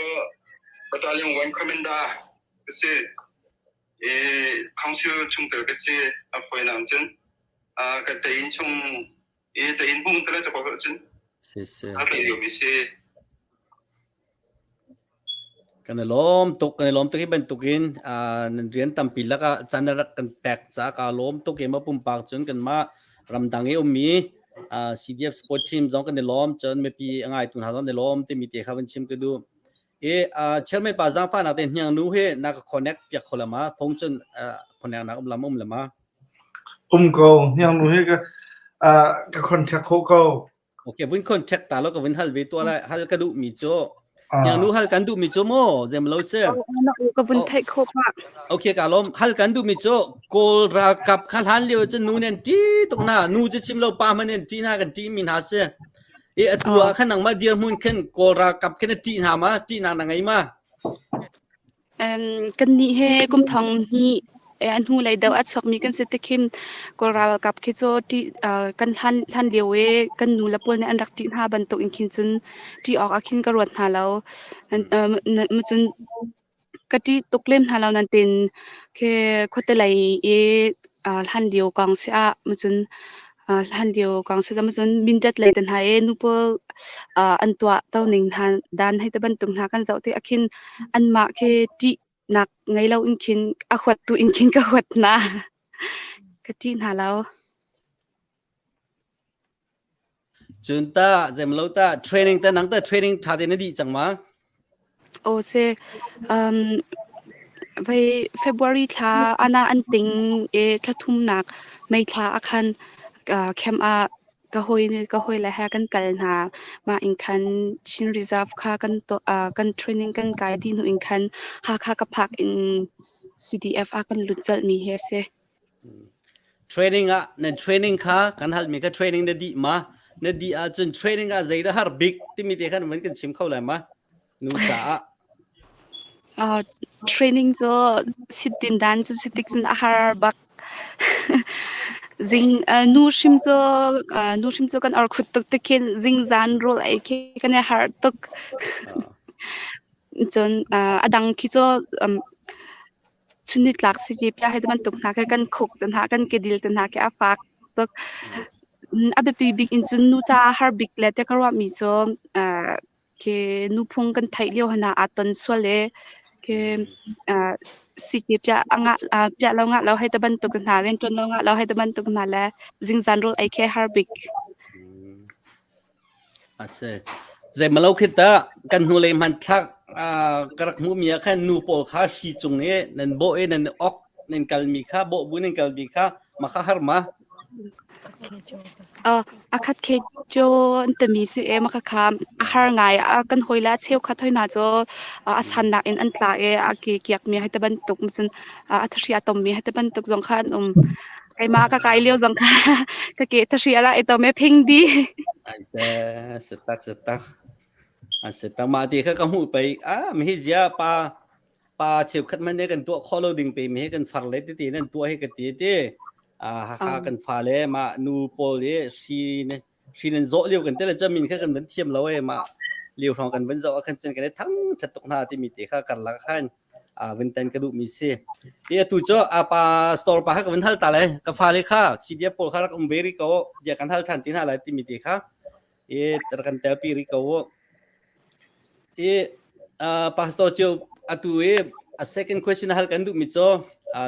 Battalion 1 Commander ka si. I council chungtel ka si a fawinak cun ka tein chung i tein hung tele cakwa cun Si si. a tlaih liomi si. Kan i lawm tuk, kan i lawm tuk hi bantukin nan rian tampi lakah caan na rak kan pek caah kaa lawm tuk i mah pumpak cun kanmah ramdang i ummi CDF sport team zong kan i lawm cun mipi a ngaitu hna zong kan i lawm timi te kha van chim ka duh. I chairman pa zaangfahnak te hniang nu hi na ka connect piak kho la ma phone cun connect nak um lam um la ma? Um ko, hniang nu hi ka ka contact khawh ko. Okay, vun contact ta lo ka vun hal ve tua lai hal ka duh mi cu. Yang nu hal kan duh mi cu mu zem lo si. Ka vun theih kho pa. Okay ka lom hal kan duh mi cu Kawl ralkap kha hlan lio cu nu nen ti tuk na nu cu chim lo pa man nen ti na kan ti mi hna si. E atu ah khan nangmah dir hmun khin Kawl ralkap khin ti hna ma ti na na ngei ma. Kannih he kum thong hnih a hnulei deuh a chuakmi kan si tikhin Kawl ralkap khi cu ṭih kan hlan hlan lio i kan nu le pawl nih an rak ṭih hna bantuk in khin cun ṭih awk ah khin ka ruat hna lo. Cun ka ṭih tuk lem hna lo nain khi khuate lei i hlan lio kong si ah cun Hlan lio kong si cun Mindat lei te hna i nu pawl an tuah to ning hna dan hei ti bantuk hna kan zoh tik ah khin anmah khi ṭihnak ngei lo in khin a huat tu in khin ka huat hna. Ka ṭih hna lo. Cun ta zeimalo ta training ta nang ta training ṭha te na dih cang ma? Aw si. Um, vei February thla ana an ting i thla thumnak May thla ah khan uh, camp ah ka hawi ka hawi le he kan kal hna. Mah in khan Chin Reserve kha kan to, uh, kan training kan kai dih hnu in khan Hakha ka phak in CDF ah kan lut colh mi hi a si. Training ah na training kha kan halmi kha training na dih ma? Na dih ahcun training ah zeidah har bik timi te khan van kan chim kho lai ma? Nu caah. Uh, training cu sitin dan cu sitik cun a har bak. Zing uh, nu hrim cu uh, nu hrim cu kan or khut tuk tikhin zing zan rawl ei khi kan i har tuk. Cun uh, a dang khi cu um, chunnitlak siji pia hei bantuk hna khi kan khuk te hna kan kedil te hna khi a fak tuk. A biapi bik in cun nu ca har bik le te ka ruahmi cu khi nuphung kan theih lio hna aa ton sual i khi sike pia ngah pia lo ngah lo hei te bantuk hna rianṭuan lo ngah lo hei te bantuk hna le zingzan rawl ei khi har bik. A si. Zeimalo khi tah kan hnulei hmanthlak ka rak hmuhmi ah khan nu pawl kha hri cung i nan bawh i nan ok nan kalmi kha bawh bu nan kalmi kha ma kha har ma? A khat khe cu an timi si e ma kha kha a har ngai a kan hawi le a cheukhat hoi hna cu a sannak in an tla i a ke kiakmi hei ti bantuk cun a thahri a tommi hei ti bantuk zong kha an um. Keimah ka kai lio zong kha ka ke thahri a rak i tom i phing di. Ai se setak setak. An setak mah ti kha ka hmuh pei ah mi zia pa pa cheukhat man ne kan tuah kho lo ding pe mi he kan far le ti ti nan tuah hi ka ti ti a Hakha kan fa le ma nu pawl i hri ne hri nan zawh lio kan te le min kha kan van thiam lo e ma liu hrawng kan van zoh ah khan cun kan i thang that tuk hna timi te kha karlak khan vun tan ka duhmi si. Hi atu cu apa store pa kha ka vun hal ta lai. Ka fale kha CDF pawl kha rak um ve rih ko bia kan hal than ti hna lai timi te kha i rak kan tel pi rih ko. I pastor cu atu i a second question hal kan duhmi cu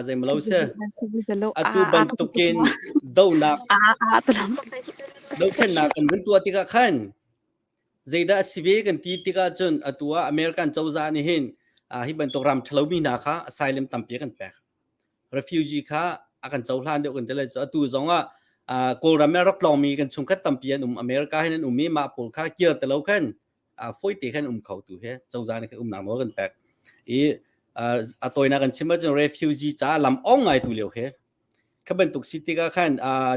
zeimalo si. Atu bantukin donak dothlennak kan vun tuah tikah khan Zeidah a si ve kan ti tikah cun atu ah American cozah nih hin hi bantuk ram ṭhalomi hna kha asylum tampi a kan pek. Refugee kha a kan cohlan deuh kan ti lai cu atu zong ah Kawlram i a rak tlawngmi kan chungkhat tampi an um. America hin an um i mah pawl kha kir ti lo khan fawi te khan um kho tu he cozah nih khan umnak nawl kan pek. I a tawinak kan chim ahcun refugee caah lam ong ngai tu lio he Kha bantuk si tikah khan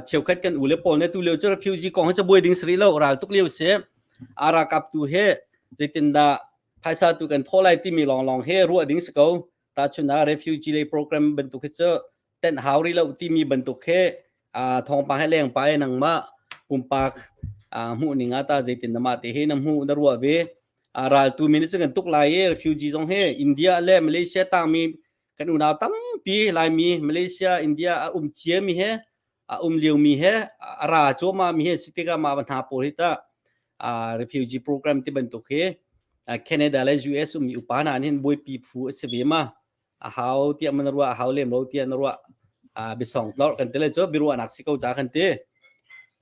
cheukhat kan u le pawl nih tu lio cu refugee kong hi cu buai ding si rih lo ral tuk lio si. A ralkap tu he zeitindah phaisa tu kan thawh lai timi lawnglawng he ruah ding si ko. Tahchun ah refugee lei program bantuk hi cu tenh hau rih lo timi bantuk he thawngpang he leng pa nangmah pumpak hmuh ning ah ta zeitin na mah te he na hmuh na ruah ve. Raltu mi nih cun kan tuk lai i refugee zong he India le Malaysia tangmi kan unau tampi Laimi Malaysia India a um ciami he a um liomi he a ra cuahmah mi he si tikah mah hna pawl hi tah refugee program ti bantuk hi Canada le US ummi upa hna nih hin buaipi phu a si ve ma a hau tiah man ruah a hau lem lo tiah na ruah biasong tlor kan ti le cu biaruahnak si ko ca kan ti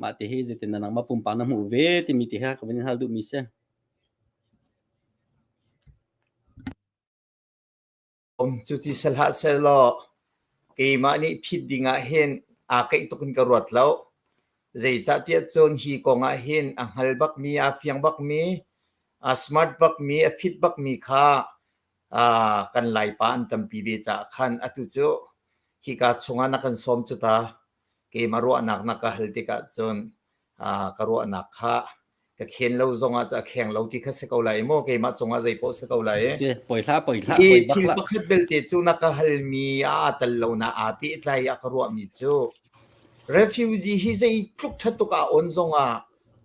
mah ti hi zeitin na nangmah pumpak na hmuh ve timi ti kha ka van in hal duhmi si. Cuti si hlah sehlaw keimah nih phit ding ah hin aa keih tuk in ka ruat lo. Zeicahtiah cun hi kong ah hin a hngal bakmi, aa fiang bakmi. A smart bakmi, a fit bakmi kha kan Laipa an tampi ve caah khan atu cu hika chungah na kan sawm cu ta. Keimah ruahnak na ka hal tikah cun ka ruahnak kha ka khen lo zongah cu a kheng lo ti kha si ko lai maw keimah cungah zei paoh si ko lai Si, poi hlah, poi hlah, i poi bak thil hlah. pakhat belte cu na ka halmi aa tel lo na aa pehtlai a ka ruahmi cu refugee hi zeitluk ṭha tuk ah on zongah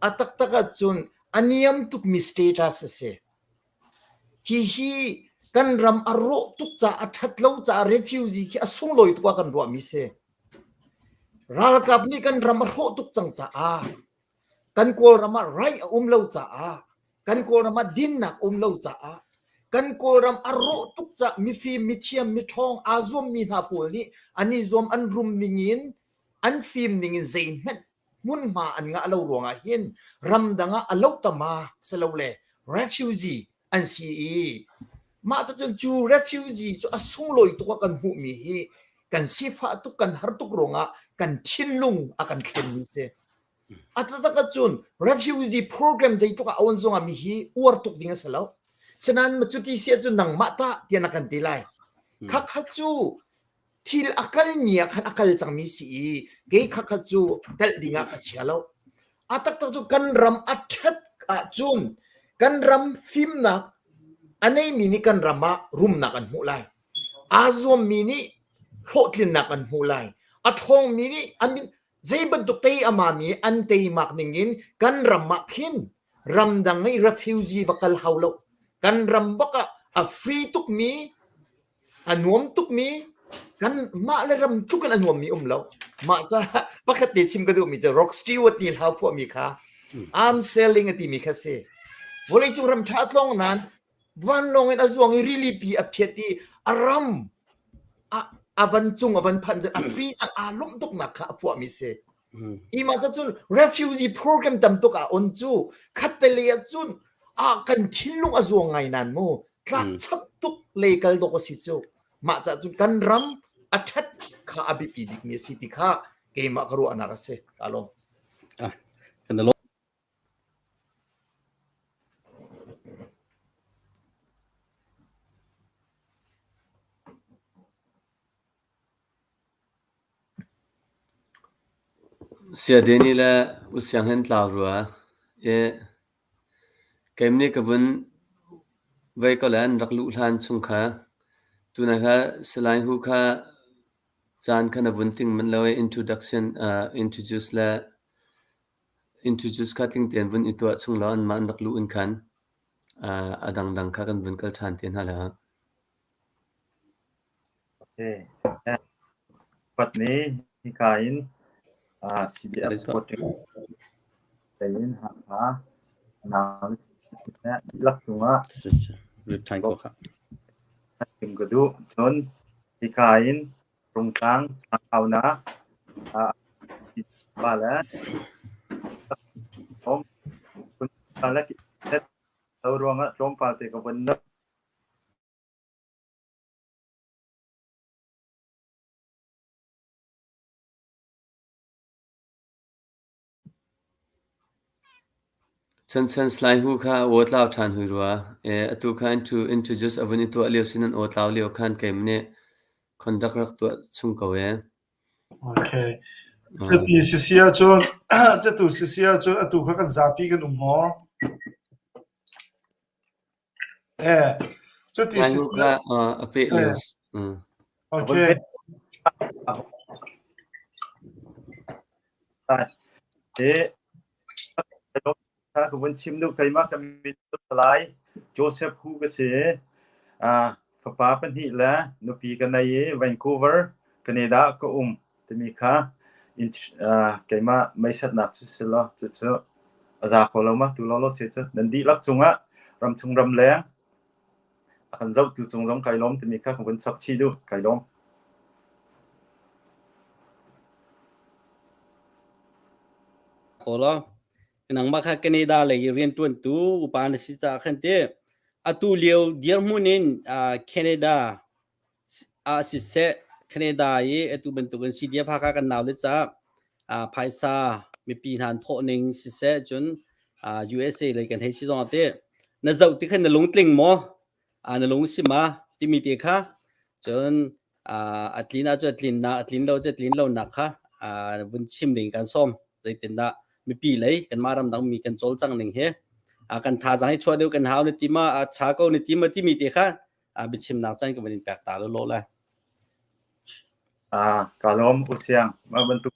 a taktak ahcun a niam tukmi status a si. Hihi kan ram a rawh tuk caah a ṭhat lo caah refugee khi a sunglawi tuk ah kan ruahmi si. Ralkap nih kan ram a hrawh tuk cang caah kan Kawlram ah right a um lo caah kan Kawlram ah dinnak um lo caah kan Kawlram a rawh tuk caah mifim, mithiam, miṭhawng aa zuammi hna pawl nih an i zuam an rum ning in an fim ning in zeihmanh hmunhma an ngah lo ruangah hin ramdang ah a lohtama silole refugee an si i mah cucun cu refugee cu a sunglawi tuk ah kan hmuhmi hi kan sifah tuk kan har tuk ruangah kan thinlung a kan thlenmi si. A taktak ahcun refugee program zeitluk ah a on zongah mi hi uar tuk ding a si lo. Sinain cuti si ahcun nangmah tah tiah na kan ti lai. Khakha cu thil a kalmi ah khan a kal cangmi si i kei khakha cu telh ding ah ka chia lo. A taktak cu kan ram a ṭhat ahcun kan ram fimnak a neimi nih kan ram ah rumnak an hmuh lai. Aa zuammi nih hlawhtlinnak an hmuh lai. A ṭhawngmi nih an zei bantuk tei a mami an teimak ning in kan ram ah khin ramdang i refugee va kal hau lo. Kan ram bak ah a free tukmi A nuam tukmi kan mah le ram tluk in a nuammi um lo. Mah caah pakhat te chim ka duhmi cu Rock Stewart nih hla phuahmi kha I'm sailing a timi kha si. Vawleicung ram ṭha tlawng nain vanlawng in a zuang i rili pi a phiat i a ram a, a van cung a van phanh cun a free cang aa lawmh tuknak kha a phuahmi si. Hi mah cun refugee program tam tuk ah on cu khatte lei ah cun ah kan thinlung a zuang ngai nan mu tlak chap tuk le kal dok a si cu mah ca cun kan ram a ṭhat kha a biapi bikmi a si ti kha keimah ka ruahnak a si ka lawm. Ah, kan lawm. Siadeni le U Siang hin tlau rua i keim nih ka vun vei ko le an rak luh hlan chung kha tunai kha Salai Hu kha caan kha na vun ting manh lo i introduction uh, introduce le introduce kha tling tein vun i tuah chung law anmah an rak luh in khan uh, a dangdang kha kan vun kal ṭhan te hna la. Patni hika in CDF supporting lei in Hakha nau dihlak cungah chim ka duh. Cun hika in Rungtlang tlangaunak pa le lo ruangah tlawmpal te ka vun Chanchan Salai Hu kha a aw tlau ṭhan hui rua. E, atu kha introduce a vun i tuah lio sin an aw tlau lio khan keimah nih conduct rak tuah chung ko e. Okay. Cuti sisi ahcun cutu sisi ahcun atu kha kan zapi kan um maw? Eh, cuti Salai Hu sisi kha a peh lio. Eh, okay. Ka vun chim duh keimah ka min Salai Joseph Hu ka si. Uh, fapa pahnih le nupi ka nei i Vancouver, Canada ka um timi kha in, uh, keimah meisatnak cu si lo cucu a za ko lo ma tu lo lo si cu nan dihlak cungah ramchung ramleng a kan zohtu cung zong kai lawm timi kha ka vun chap chih duh kai lawm. Ko lo. Nangmah kha Canada lei i rianṭuantu upa na si caah khan ti atu lio dirhmun in Canada ah siseh Canada i atu bantukin CDF Hakha kan naule caah phaisa mipi hna an thawh ning siseh cun USA lei kan hei si zong ah ti. Na zoh ti khan na lungtling maw? Na lung si ma? Timi te kha cun a tlin ahcun a tlin na a tlin lo cu a tlin lo nak kha vun chim ding kan sawm. Zeitindah mipi lei kanmah ramdang mi kan cawlcang ning hi kan thazaang hi chuah deuh kan hau na ti ma a cha ko na ti ma timi te kha biachimnak caan ka van in pek ta lo lai. Ka lawm U Siang. Mah bantuk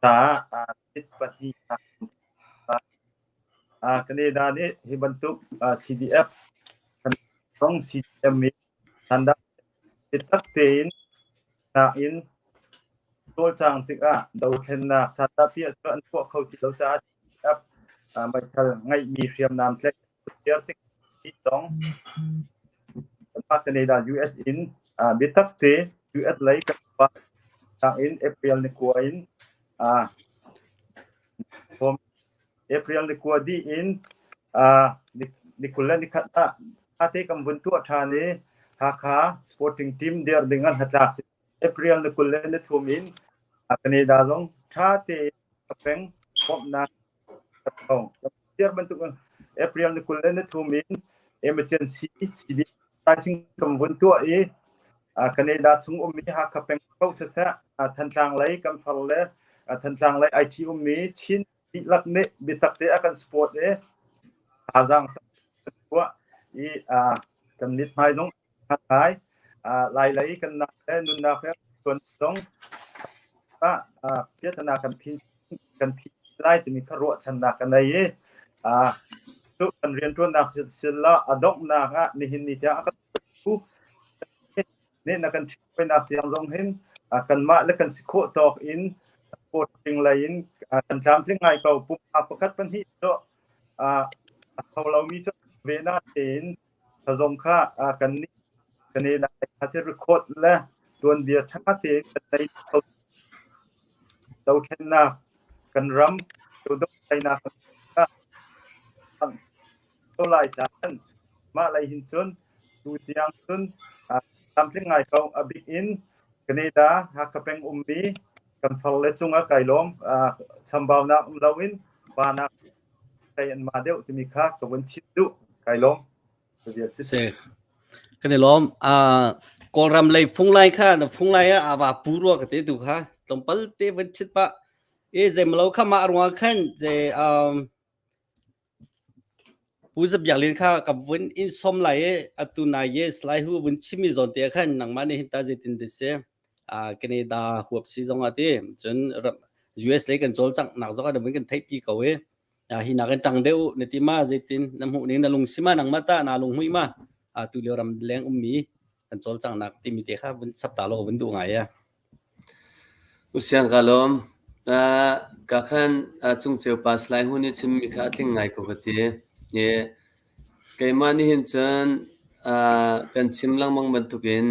ta tit pahnih Canada nih hi bantuk CDF zong CDM i tanda biatak tein nain cawlcang tikah dothlennak satahpiah cu an tuah kho ti lo caah CDF meithal ngeihmi hriamnam tlaih dir tik zong Canada US in biatak te US lei kan in April ni kua in April ni kua dih in ni 20 le ni khat ah ate kan vun tuah ṭhan i Hakha sporting team dir ding an hnatlak si. April ni 20 le ni thum in Canada zong ṭha tein peng bawmhnak dir bantuk April ni 20 le ni thum in emergency CD pricing kan vun tuah i Canada chung ummi Hakha peng ko siseh Thantlang lei kan far le Thantlang lei IT ummi Chin dihlak nih biatak te a kan support i thazaang tuah i kan mithmai zong ngai lai lei kan nak le nunnak he tuan zong piatana kan phin kan phi lai timi kha ruahchannak kan nei i cu kan riantuannak sila a donghnak ah nihin ni tiang a kan nih na kan ṭhinak tiang zong hin kanmah le kan si khawh tawk in sporting lei in kan tlamtling ngai ko. Pumpak pakhat pahnih cu a tho lomi cu ve na tein zong kha kan nih kan i lai kha cu record le tuanbia ṭha tein kan nei kho. Dothlennak kan ram dothlennak ko lai caan mah lei hin cun tu tiang cun tlamtling ngai ko. A bik in Canada Hakha peng ummi kan far le cungah kai lawm. Chambaunak um loin panak thei an ma deuh timi kha ka vun chim duh. Kai lawm. Se kan i lawm. Kawlram lei funglai kha na funglai ah ava pu rua ka te tu kha tlawmpal te van chit pa e zemlo kha ma ruang khan je um Pu Za Biak Lian kha ka vun in sawm lai i atu nai i Salai Hu vun chimmi zawn te ah khan nangmah nih hin ta zeitin ti si Canada huap si zong ah ti cun US lei kan cawlcangh nak zong ah na vun kan theihpi ko i hi nak in ṭang deuh na ti ma zeitin na hmuh ning na lung si ma nangmah tah naa lung hmuih ma tu lio ram leng ummi kan cawlcanghnak timi te kha vun sap ta law vun duh ngai ya. Usiang ka lawm. Ka khan cungceu pa Salai Hu nih chimmi kha a tling ngai ko ka ti. Keimah nih hin cun kan chim lengmang bantukin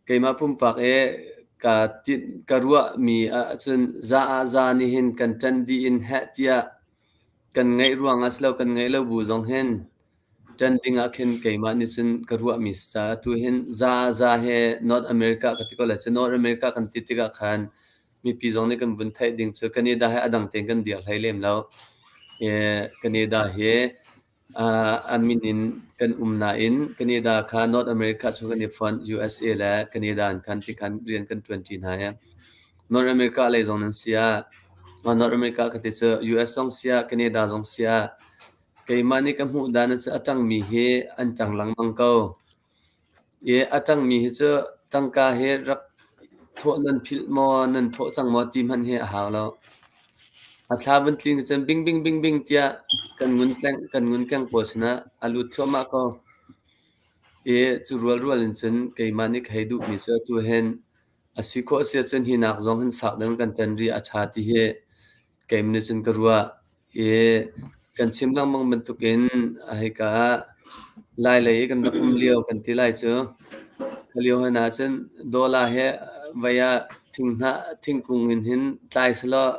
keimah pumpak i ka ruahmi ahcun za ah za nih hin kan ṭan dih in heh tiah kan ngaih ruangah si lo kan ngaih lo bu zong hin Ṭan ding ah khin keimah nih cun ka ruahmi si caah atu hin za ah za he North America ka ti ko lai cu. North America kan ti tikah khan mipi zong nih kan vun theih ding cu Canada he a dang tein kan dir hlei lem lo. Canada hi a min in kan um nain Canada kha North America chung kan i fonh USA le Canada in khan ti khan rian kan ṭuanṭi hna i North America lei zong nan si ah North America ka ti cu US zong si ah Canada zong si ah Keimah nih ka hmuh dan cu a ṭangmi hi an ṭang lengmang ko. I a ṭangmi hi cu tangka hi rak thawh nan philh maw, nan thawh cang maw ti hmanh hi a hau lo. A thla vun tlin cun bing bing bing bing tiah kan ngun tleng kan ngun keng pawl sinah a lut thluahmah ko. I cu rualrual in cun keimah nih ka hei duhmi cu atu hin a si khawh si ahcun hi nak zong hin fak deuh in kan ṭan rih a ṭha ti hi keimah nih cun ka ruah. I kan chim lengmang bantukin hika ah Lailei i kan rak um lio kan ti lai cu. Kha lio hlan ahcun dollar he vei ah thinghnah thingkung in hin tlai selaw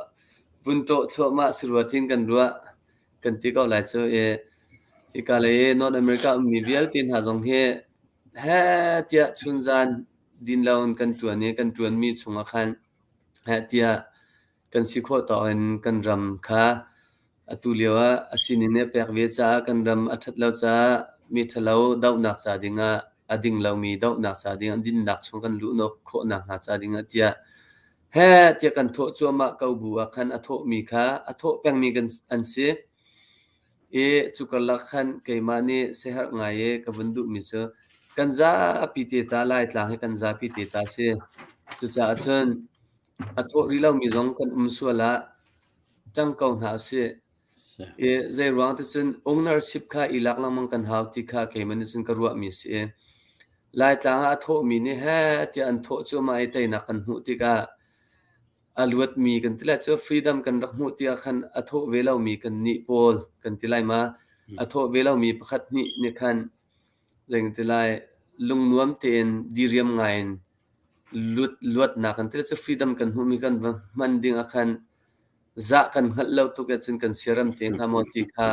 vun ṭawh thluahmah si rua tiin kan ruah kan ti ko lai cu. I hika lei i North America ummi vialte hna zong hi heh tiah chunzan din loin kan ṭuan i kan ṭuanmi chungah khan heh tiah kan si khawh tawk in kan ram kha. Atu lio ah a sining nih a pek ve caah kan ram a ṭhat lo caah mi ṭhalo dohnak ca dingah a ding lomi dohnak ca dingah dinnak chung kan luh khawhnak hnga ca dingah tiah heh tiah kan thawh cuahmah ko bu ah khan a thawhmi kha a thawh pengmi kan an si. I cu karlak khan keimah nih siaherh ngai i ka vun duhmi cu kan zapi te ta Laitlang hi kan zapi te ta si. Cucaah cun a thawh rih lomi zong kan um sual ah cang ko hna usih. I zeiruang ti cun ownership kha i lak lengmang kan hau ti kha keimah nih cun ka ruahmi a si i Laitlang ah a thawhmi nih heh tiah an thawh cuahmah i teinak kan hmuh tikah a luatmi kan ti lai cu freedom kan rak hmuh tiah khan a thawh ve lomi kan nih pawl kan ti lai ma a thawh ve lomi pakhat hnih nih khan zei kan ti lai lungnuam tein diriam ngai in lut luatnak kan ti lai cu freedom kan hmuhmi kan va hman ding ah khan zah kan hngalh lo tuk ahcun kan siaram te hnga maw ti kha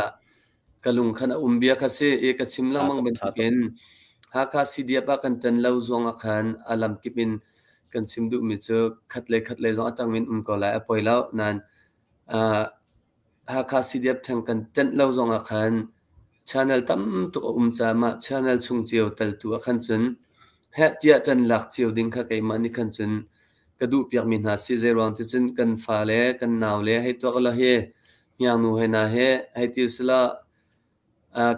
ka lung khan a um bia kha si i ka chim lengmang bantukin Hakha CDF ah kan ṭan lo zong ah khan a lamkip in kan chim duhmi cu khat le khat lei zong a ṭang in um ko lai a poi lo nain uh, Hakha CDF ṭheng kan ṭanh lo zong ah khan channel tam tuk a um caah mah channel chung cio teltu ah khan cun heh tiah ṭan lak cio ding kha keimah nih khan cun ka duh piakmi hna si zeiruang ti cun kan fale kan naule hei tuak la hi hniangnu he na he hei ti usila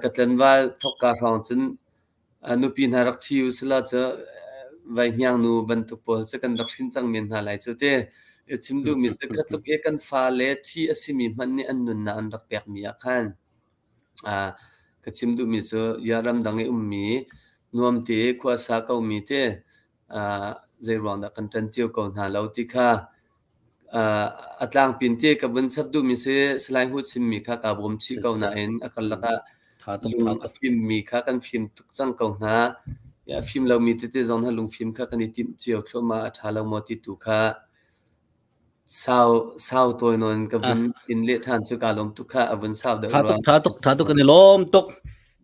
ka tlanval thokka hrawng cun nupi hna rak ṭhi usila cu vai hniangnu bantuk pawl cu kan rak hrin cang men hna lai cu te. Chim duhmi cu khatluk i kan fale ṭhi a simi hmanh nih an nunnak an rak pekmi ah khan ka chim duhmi cu ya ramdang i ummi nuam te khua sa komi te zeiruang dah kan ṭan cio ko hna lo ti kha a tlangpin te ka vun chap duhmi si Salai Hu chimmi kha kaa bawm chih ko nain a karlak ah lung a fimmi kha kan fim tuk cang ko hna. A fim lomi tete zong hna lungfim kha kan i timh cio thluahmah a ṭha lo maw ti tu kha sau sau tawi nawn ka vun in leh ṭhan cu kaa lawm tuk kha a vun sau deuh Tha tuk tha tuk tha tuk kan i lawm tuk.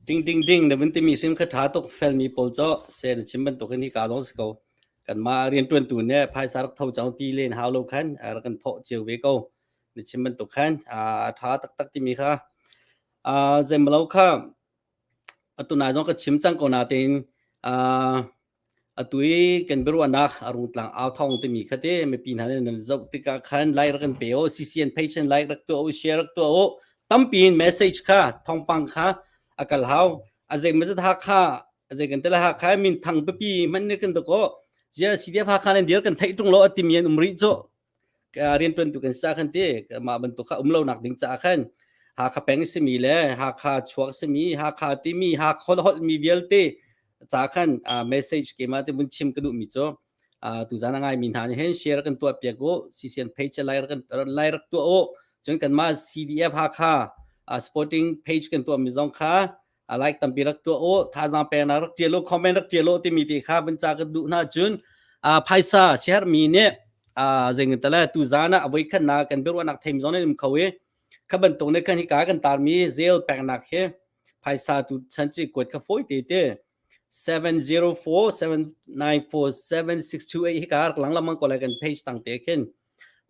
Ding ding ding na vun timi sim kha tha tuk felmi pawl cu se na chim bantuk in hi kaa lawm si ko. Kanmah rianṭuantu nih phaisa rak tho cang ti len hau lo khan rak kan thawh cio ve ko. Na chim bantuk khan a ṭha taktak timi kha zeimalo kha atu nai zong ka chim cang ko natein atu i kan biaruahnak a rungtlang au thawng timi kha te mipi hna nih nan zoh tikah khan like rak kan pe u CCN page in like rak tuah u share rak tuah u tampi in message kha thawngpang kha a kal hau a zeimazat Hakha zei kan tela Hakha min thang pipi man ne kan ko zia CDF Hakha len dir kan theih tung lo atimi an um rih chu rian tuan tu kan sa khan ti mah bantuk kha um lo nak ding ca khan Hakha peng simi le Hakha chuak simi Hakha timi Hakha hol mi vialte ca khan message ke ma te vun chim ka duh mi chu tu zan ngai mi hna nih hen share kan tuah piak u CCN page lai kan lai rak tuah u cun kan ma CDF Hakha supporting page kan tuah mi zong kha a like tampi rak tuah u thazaang peknak rak tial u comment rak tial u timi ti kha vun ca kan duh hna cun phaisa share mi nih zeingin tale tu zan ah avoi khat na kan biaruahnak theim zong nan um kho i kha bantuk ne kan hika kan tarmi zel peknak hi phaisa tu chan chi kuat kha foi te te 704 794 7628 hika rak lang lamang ko lai kan page tang te khin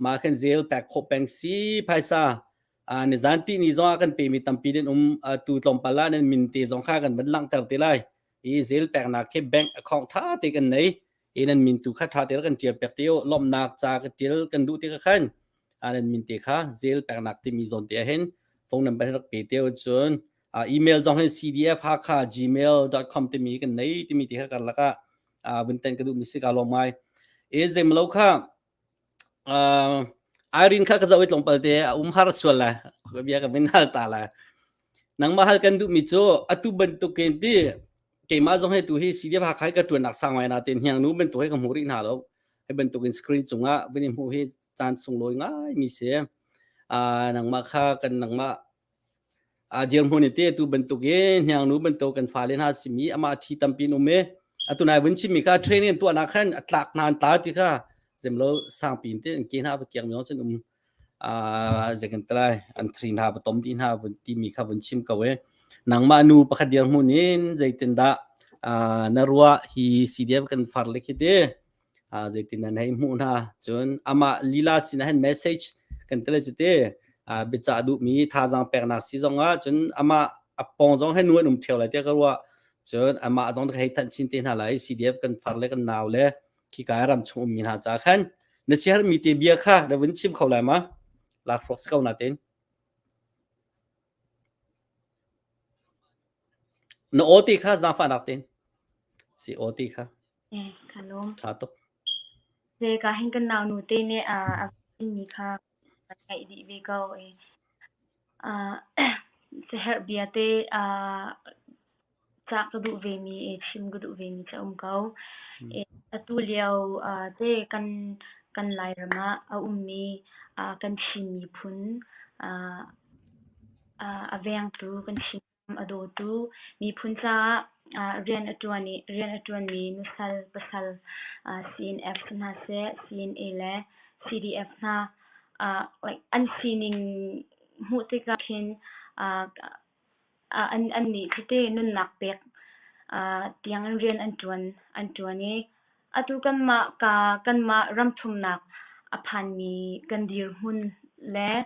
ma khan zel pek kho peng si phaisa nizan ti ni zong ah kan pemi tampi den um tu tlawmpal ah nan min te zong kha kan van langhter te lai i zel peknak khi bank account tha te kan nei i nan min tu kha tha te kan tial pek te lomnak ca ka tial kan duh te ka khan nan min te kha zel peknak timi zawn te hin phone number rak pe te cun email zong hin cdfhakha@gmail.com timi kan nei timi te kha karlak ah vun ten ka duh mi si ka lom ngai e zemlo kha Uh, Irene kha ka zoh i tlawmpal te a um har sual la bia ka vin hal ta la nangmah hal kan duhmi cu atu bantukin ti keimah zong he tu hi CDF Hakha ka tuan nak sang ngai na ten hiang nu bantuk he ka hmu rih hna lo hi bantukin screen cungah vin i hmuh hi caan sunglawi ngai mi si uh, nangmah kha kan nangmah A dirhmun in te tu bantuk i hniangnu bantuk kan fale hna simi amah ṭhi tampi an um i atu nai vun chimmi kha training an tuahnak khan a tlak hna an tla ti kha zemlo sangpi in te an ke hna va kiang mi zong um zei kan ti lai an thri hna va tom dih hna vun timi kha vun chim ko i nangmah nu pakhat dirhmun in zeitindah na ruah hi CDF kan far le khi ti zeitin nan hei hmuh hna cun amah lila sinah hin message kan tele cu te. Biacah duhmi thazaang peknak si zongah cun amah a pawng zong he nu an um ṭheo lai tiah ka ruah. Cun amah zong ka hei thanh chin te hna lai. CDF kan far le kan nau le khika ram chung ummi hna ca khan na siaherhmi te bia kha na vun chim kho lai ma? Lakhruak si ko natin. Na aw ti kha zaangfahnak tein. Si aw ti kha. Eh, ka lawm. Tha tuk. Te ka hin kan nau nu te nih a a mi kha ka ngaih dih ve ko. Eh, ah siaherh bia te ah cah ka duh ve mi eh chim ka duh ve mi cu a um ko. Eh, atu lio ah te kan kan Lairam ah a ummi ah kan Chin miphun ah a vengtu kan Chin a dawtu miphun caah rian a ṭuan i rian a ṭuanmi nusal pasal CNF si hna seh, CNA le CDF hna like an sining hmuh tikah khin annih cu te nunnak pek tiang in rian an ṭuan an ṭuan i Atu kanmah ka kanmah ramthumnak a phanmi kan dirhmun le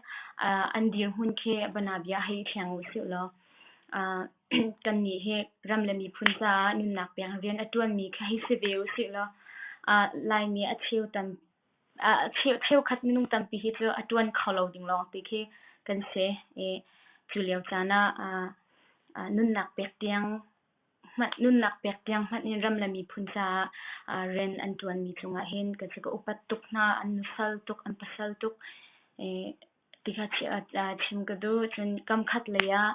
an dirhmun khi banabia hei thleng usih law kannih hi ram le miphun caah nunnak peng rian a ṭuanmi khi hei si ve usih law Laimi a cheu tam cheukhat minung tampi hi cu a ṭuan kho lo ding lawngte khi kan si i cu lio caan ah nunnak pek tiang Nunnak pek tiang hmanh in ram le miphun caah rian an ṭuanmi cungah hin ka ka upat tuk hna, an nusal tuk, an pasal tuk ti kha chim ka duh. Cun kamkhat lei ah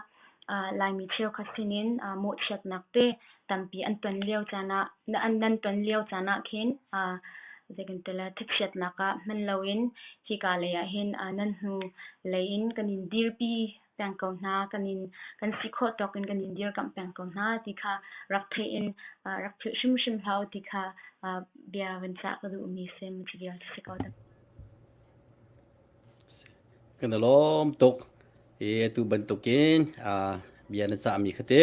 Laimi cheukhat sinin mawhchiatnak te tampi an ton lio caan ah nan ton lio caan ah khin zeikan thachiatnak ah hman loin hika lei ah hin nan hnu lei in kan in dirpi peng ko hna, kan in kan si khawh tawk in kan in dirkamh peng ko hna ti kha rak theih in rak philh hrimhrim hlah u ti kha bia van cah ka duhmi si mu cu vialte si ko. Kan i lawm tuk. I atu bantukin bia na cahmi kha te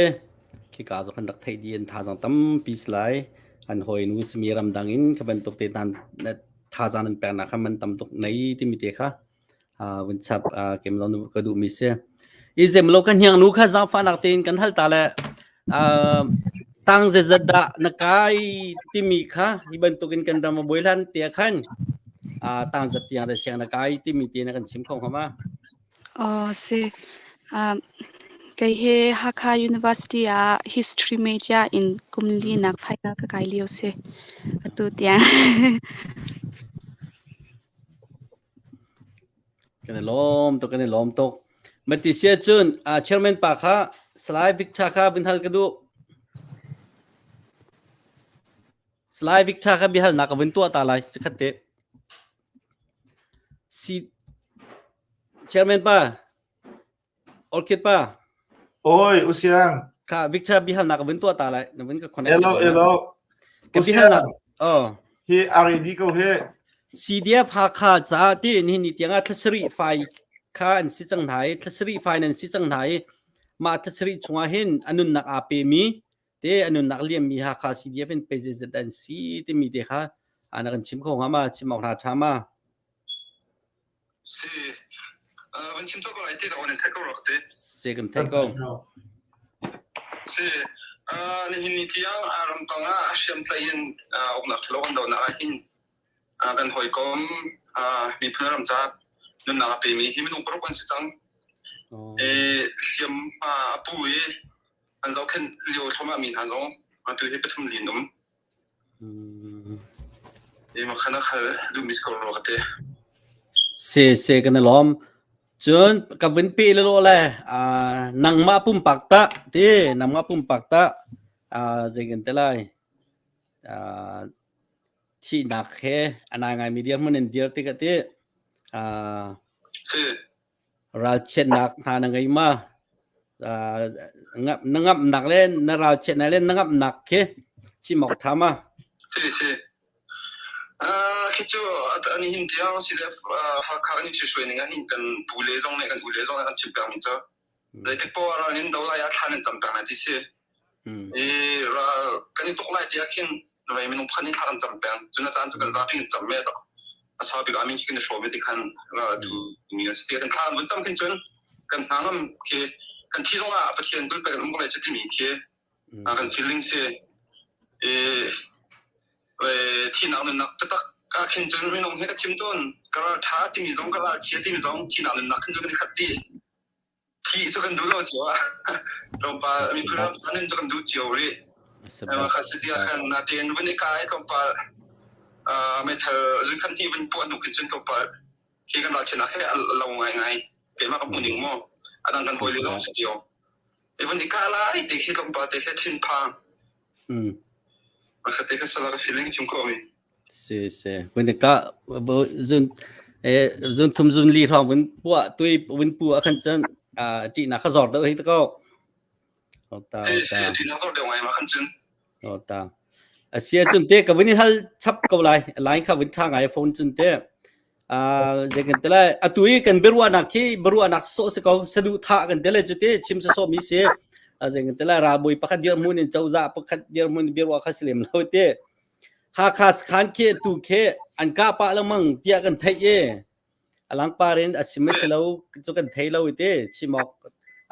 khika zong kan rak theih dih in thazaang tampi si lai. An hawinu simi ramdang in kha bantuk te nan thazaang nan peknak kha man tam tuk nei timi te kha vun chap kem lo ka duh mi si. I zem lo ka hniang nu kha zaangfahnak tein kan hal ta le tang zeizat dah na kai timi kha hi bantukin kan ram a buai hlan tia khan tang zat tiang da siang na kai timi te na kan chim kho hnga ma? Oh si. Kei hi Hakha University ah History major in kum li nak final ka kai lio si. Atu tiang. Kan i lawm tuk, kan i lawm tuk. Mati sia cun uh, chairman pa kha Salai Victor kha vun hal ka duh. Salai Victor kha biahalnak ka vun tuah ta lai cikhat te. Si Chairman pa Orchid pa. Oi, Usiang. Kha Victor bihalnak ka vun tuah ta lai. Na vun ka connect. Hello, hello. Ka bihalnak. Oh. Hi RAD ko he. CDF Hakha ca ti ni ni tiang ah thlasarih fai kha an si cang hna i thlasarih fai nan si cang hna i mah thlasarih chungah hin a nunnak aa pemi te a nunnak liammi Hakha CDF in pe zeizat an si timi te kha na kan chim kho hnga ma chim awk hna ṭha ma Si. Uh, van chim ko lai te rak nan theih ko rak te. Si kan theih ko. Si. Uh, nihin ni tiang uh, ramtang ah hriamtlai in uh, uknak ṭhalo kan donak ah hin uh, kan hawikom uh, miphun ram ca nunnak a pemi hi minung paruk an si cang. Oh. E hliam hma a pu i an zohkhenh lio thluahmah mi hna zong atu hi pathum lin um. Se se kan i lawm. Cun ka vun pe le le nangmah pumpak tah ti nangmah pumpak tah zei kan ti lai thihnak he a nai ngaimi dirhmun in dir tikah ti Ralchiatnak hna na ngei ma? Na ngamhnak le na ralchiatnak le na ngamhnak khi chim awk ṭha ma? Si si. Khi cu an hin tiang si le Hakha an i ṭhihruai ning ah hin kan pu le zong nih kan u le zong nih kan chim peng mi cu zeitik poah ral in do lai ah thlan in cam peng lai ti si. I ral kan i tuk lai tiah khin vei minung phan in thla kan cam peng. Cun a caan cu kan zapi in cam me to. A sau bik ah min khi kan i hrawm i ti khan ral a tu mi an si. Ti kan thla an vun cam khin cun kan hna ngam khi kan thi zong ah Pathian kul pek an um ko lai cu timi khi kan feeling si. I thinak nunnak taktak ah khin cun minung hi ka chim tawn ka ral ṭha timi zong ka ral chia timi zong thinak nunnak khin cun kan i khat dih. Thih cu kan duh lo cio ah tlawmpal miphun ram san in cu kan duh cio rih. Kha si tiah khan natein vun i kai tlawmpal meithal zun khan hnih vun puah hnu khin cun tlawmpal khi kan ralchinak he a lo ngai ngai. Keimah ka hmuh ning mu. A dang kan hawi le zong si cio. I vun i kah lai te khi tlawmpal te khi thinphang. Kha te kha sala ka feeling chim khawh mi. Si si. Vun ka zun eh zun thum zun li hrawng vun puah tui vun pu ah khan cun ṭihnak kha zor deuh hei te ko. Ta Si si ṭihnak zor deuh ngai ma khan cun. O ta. Asia cun te ka vun i hal chap ko lai. Line kha vun ṭha ngai phone cun te. Zei kan te lai atu i kan biaruahnak khi biaruahnak sawh si ko saduhthah kan te le cu te chim sawsawh mi si zei kan te lai ralbawi pakhat dirhmun in cozah pakhat dirhmun in biaruah kha si lem lo te Hakha sakhan khi tu khi an kah pah lengmang tiah kan theih i a langpar in a sim si lo cu kan thei lo i te chim awk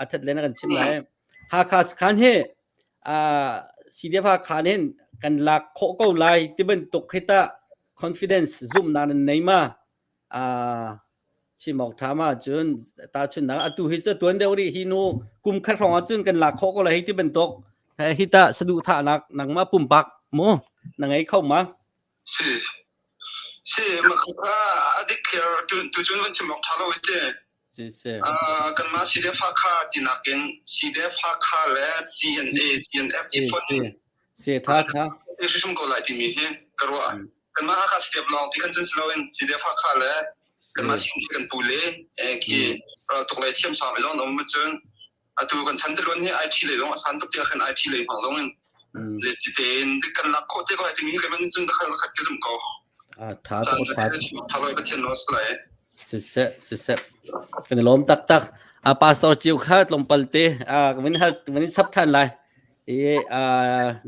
a that len kan chim lai Hakha sakhan hi CDF Hakha hin kan lak khawh ko lai ti bantuk khi ta confidence zumhnak nan nei ma chim awk ṭha ma cun tahchunhnak atu hi cu tuan deuh rih hi nu kum khat hrawng ahcun kan lak khawh ko lai hi ti bantuk hi ta saduhthahnak nangmah pumpak mu na ngei kho ma Si si ma kha a dik clear tu tu cun van chim awk ṭha lo te si si kanmah CDF Hakha tinak in CDF Hakha le CNA CNF si si si tha tha hrim ko lai timi hi ka ruah kanmah Hakha CDF lawng ti kan cun si loin CDF Hakha le kanmah sin kan pu le khi raltuk lei thiam sang zong um cun atu kan chan tiluan hi IT lei zong a san tuk tiah khan IT lei hmang zong in le ti tein kan lak khawh te ko lai timi kan cun zakhat zakhat ke zum ko tha tuk tha tha loi pathian no salai Siseh, siseh. Kan i lawm taktak. A pastor Ciu kha tlawmpal te van hal van in chap than lai. I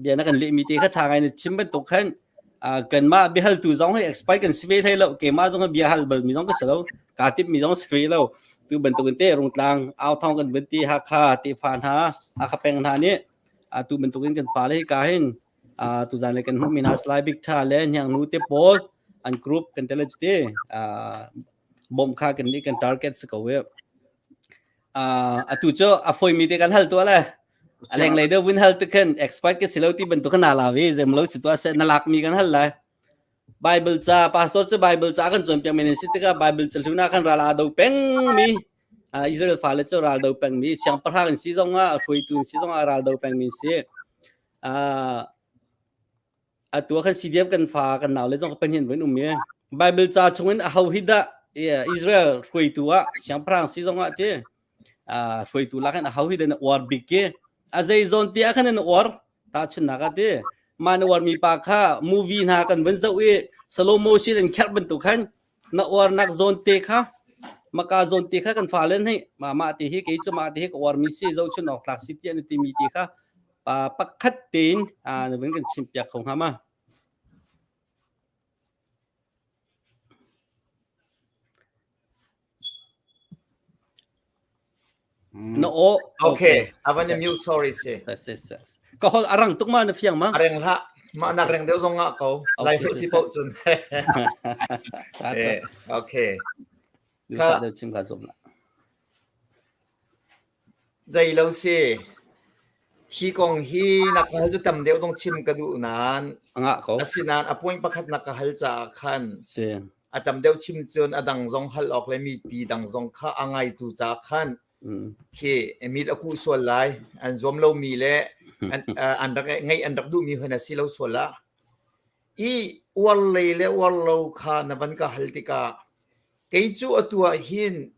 bia na kan leh mi te kha tha ngai na chim bantuk khan kanmah biahaltu zong hi expert kan si ve hlei lo. Keimah zong hi bia hal bal mi zong ka si lo. Kaa tip mi zong si ve lo. Tu bantuk in te Rungtlang au thong kan vun ti Hakha tefa hna, Hakha peng hna nih atu bantuk in kan fale hi ka hin tuzan le kan hmuhmi hna Salai Bik Tha le Hniang Nu te pawl an group kan tele te bom kha kan nih kan target si ko e atu cu a foi mi te kan hal tu le a leng lei deuh vun hal te khan expert ke silo ti bantuk na la ve zem lo si to se na lak mi kan hal lai Bible ca pastor cu Bible ca kan cawnpiak men si tikah Bible ca hluna khan ral aa do peng mi Israel fale cu ral do peng mi siangpahrang in si zong ah hruaitu in si zong ah ral do peng mi si Atu ah khan CDF kan fa kan nau le zong pahnih an um i Bible ca chungin aho hi dah Israel hruaitu ah siangpahrang si zong ah ti hruaitu lak in aho hi dah na uar bik ki a zei zawn ti ah khan an uar tahchunhnak ah ti mah na uar mi pa kha movie hna kan vun zoh i slow motion in kherh bantuk khan na uarnak zawn te kha maka zawn te kha kan fale nih mah mah ti hi kei cu mah ti hi ka uarmi si zohchun awk tlak si tiah na timi ti kha pa pakhat tein na vun kan chim piak kho hnga ma Na aw. Okay, avan mute sorry si. Ka hol arang tuk ma na fiang ma? Areng hlah. Ma nak reng deuh zong ngah ko. Lai holh si poh cun. Eh, okay. Ka deuh chim ka zum la. Zei lo si. Hi kong hi na ka hal cu tam deuh dong chim ka duh nain. Angah ko. Asinain a point pakhat na ka hal caah khan. Si. A tam deuh chim cun a dang zong hal awk le mipi dang zong kha a ngaitu ca khan khi mit a kuh sual lai an zuam lomi le an, an rak ngeih an rak duhmi hon a si lo sual ah i uar lei le uar lo kha na van ka hal tikah kei cu atu ah hin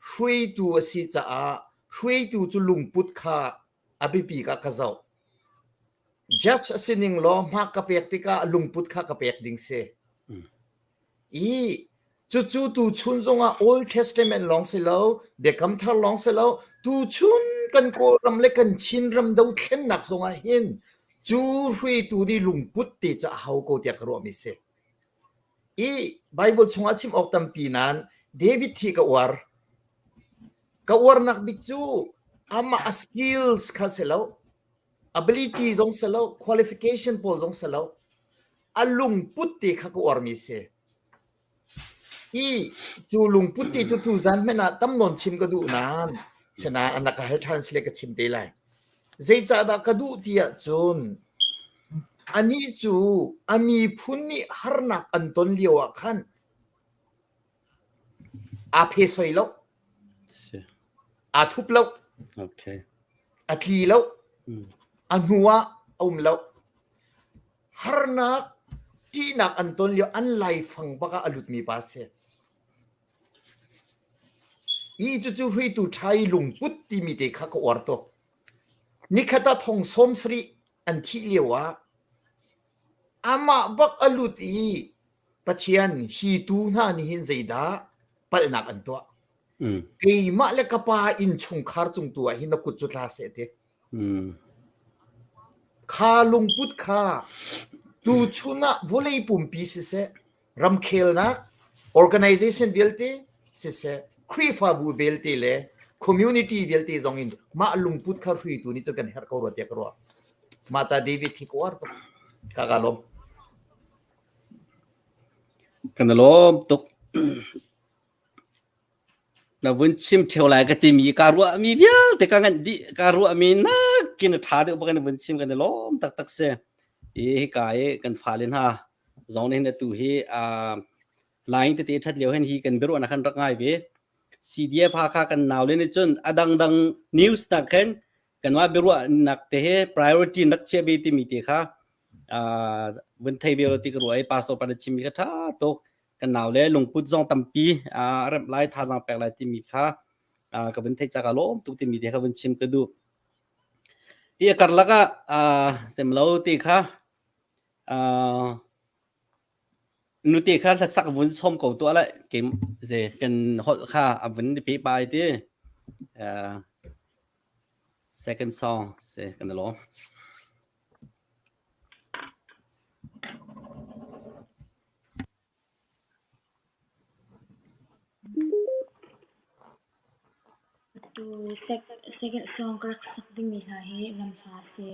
hruaitu a si caah hruaitu cu lungput kha a biapi ka ka zoh Judge a si ning law hma ka pek tikah lungput kha ka pek ding si. I cucu tuchun zongah Old Testament lawng si lo, Biakam Thar lawng si lo, tuchun kan Kawlram le kan Chinram dothlennak zongah hin cu hruaitu nih lungput te cu a hau ko tiah ka ruahmi si. I Bible chungah chim awk tampi nain David hi ka uar. Ka uarnak bik cu amah a skills kha si lo, ability zong si lo, qualification pawl zong si lo, a lungput te kha ka uarmi si. I cu lungput ti cu tuzan hmanh ah tam nawn chim ka duh nain sinain an ka hal ṭhan sile ka chim te lai. Zeicahdah ka duh ti ahcun anih cu a miphun nih harnak an ton lio ah khan aa phe soi lo. Aa thup lo. Okay. A tli lo. A hnu ah a um lo. Harnak, ṭihnak an ton lio an laifang bak ah a lutmi pa a si. Hi cucu hruaitu ṭha i lungput timi te kha ka uar tuk. Nikhat ah thong 70 an thih lio ah amah bak a lut i Pathian hi tu hna nih hin zeidah palhnak an tuah. Keimah le ka pa innchungkhar cung tu ah hin na kut cu tla seh ti. Kha lungput kha tuchun ah vawlei pumpi siseh, ramkhelnak, organization vialte siseh, Khrihfabu vialte le community vialte zong in mah lungput kha hruaitu nih cun kan herh ko rua tiah ka ruah. Mah ca David hi ka uar tuk. Ka ka lawm. Kan i lawm tuk. Na vun chim ṭheo lai ka timi kaa ruahmi vialte ka nganh dih. Kaa ruahmi nakin a ṭha deuh bak in na vun chim kan i lawm taktak si. Hi hika i kan fale hna zong nih hin atu hi aa line tete ṭhat lio hin hi kan biaruahnak khan rak ngai ve. CDF Hakha kan naule nih cun a dangdang news nak khin kanmah biaruahnak te hi priority in rak chiah ve timi te kha aa vun thei ve lo ti ka ruah i pastor pa na chimmi kha ṭha tuk. Kan nau le lungput zong tampi a remh lai thazaang pek lai timi kha ka vun theih ca lawm tuk timi te kha vun chim ka duh. Hi a karlak ah semlo ti kha nute kha hlasak vun som ko tuah lai ke ze kan holh kha a vun pe pai ti second song se kan lawm. Atu second song ka rak sak dingmi hla hi ram hla a si.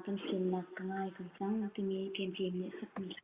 Kan fimnak ka ngai ko cang timi PMPM nih sakmi hla.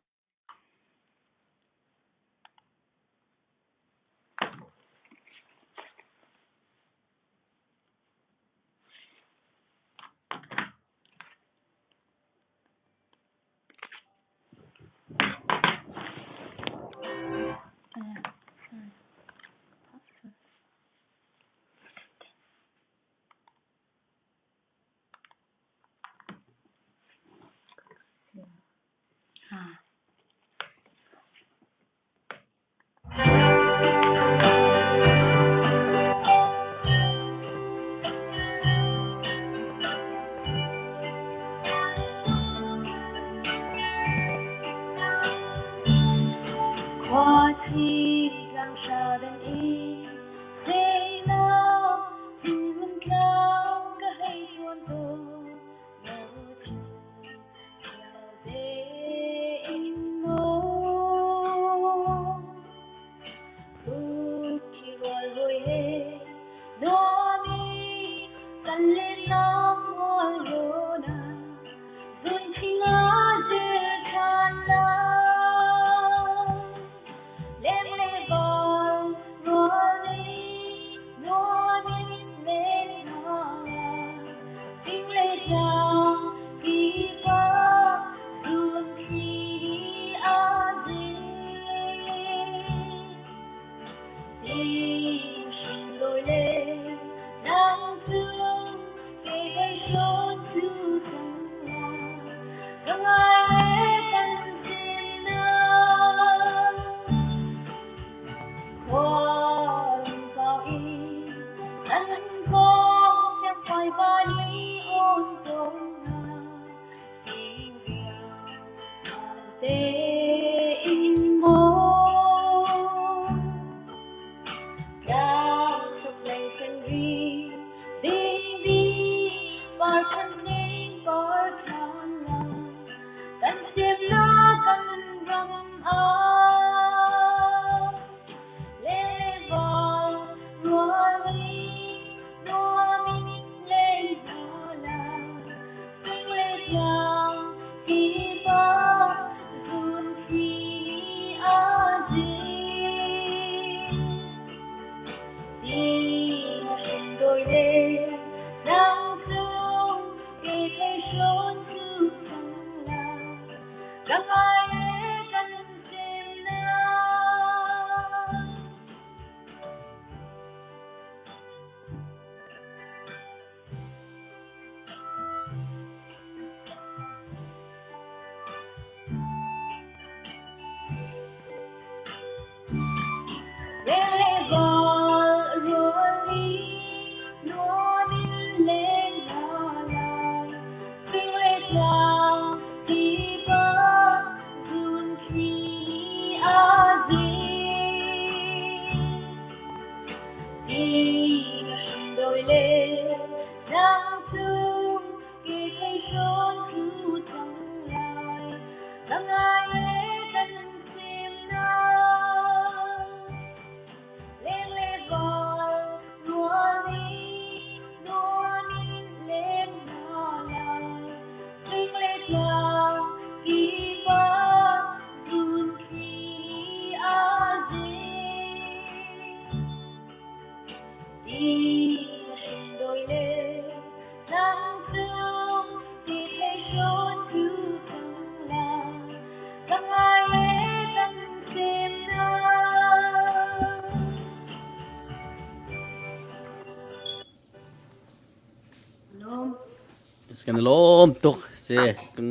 Kan lawm tuk si kan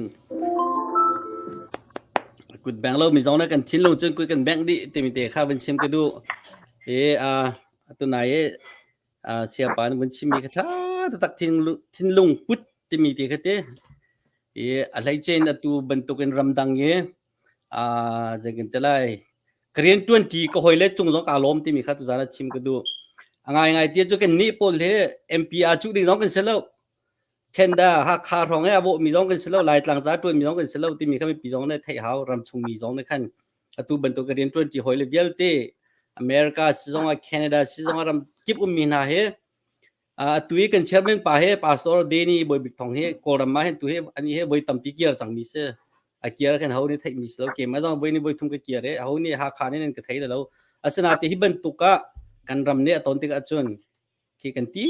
kut beng lo mi zong le kan thinlung cun kut kan bengh dih timi te kha van chim ka duh i a tunai i siapa nih vun chimmi kha ṭha taktak thinlung put timi te kha ti i a hleice in atu bantukin ramdang i zeitin ti lai ka rian ṭuanṭi ka hawile cung zong kaa lawm timi kha tuzaan ah chim ka duh. A ngaingai ti cu kan nih pawl hi MP aa cuh ding zong kan si lo. Chenda Hakha hrawng i a bawhmi zong kan si lo, Laitlang ca ṭuanmi zong kan si lo timi kha mipi zong nih theih hau, ramchung mi zong nih khan atu bantuk ka rian ṭuanṭi hawile vialte America si zongah Canada si zongah ram kip ummi hna hi atu i kan chairman pa he Pastor Danny Bawibik Thong hi Kawlram ah hin tu hi ani he voi tampi kir cangmi si. A kir khan ho nih theihmi si lo. Keimah zong voi ni voi thum ka kir i ho nih Hakha nih nan ka thei lo. Asinain hi bantuk ah kan ram nih a ton tikah cun khi kan ti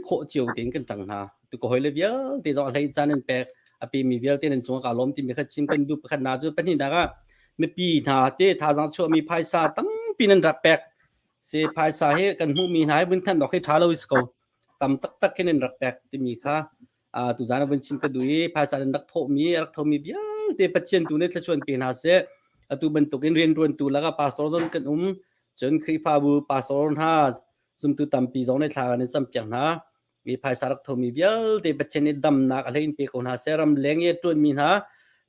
khawh cio tein kan ṭang hna. Tu ka hawile vialte zong a hlei caan an pek a pemi vialte nan cungah kaa lawm timi kha chim kan duh pakhat na cu pahnihnak ah mipi hna te thazaang chuahmi phaisa tampi nan rak pek si phaisa hi kan hmuhmi hna hi vun than awk hi ṭha lo is ko tam taktak khin nan rak pek timi kha tuzaan ah vun chim ka duh i phaisa nan rak thawhmi rak thomi vialte Pathian tu nih thluachuan pe hna seh atu bantukin rianṭuantu lakah pastor zong kan um cun Khrihfabu pastor hna zumtu tampi zong nih thla kan in campiak hna mi phaisa rak thomi vialte Pathian nih damnak a hlei in pe ko hna seh ram leng i ṭuanmi hna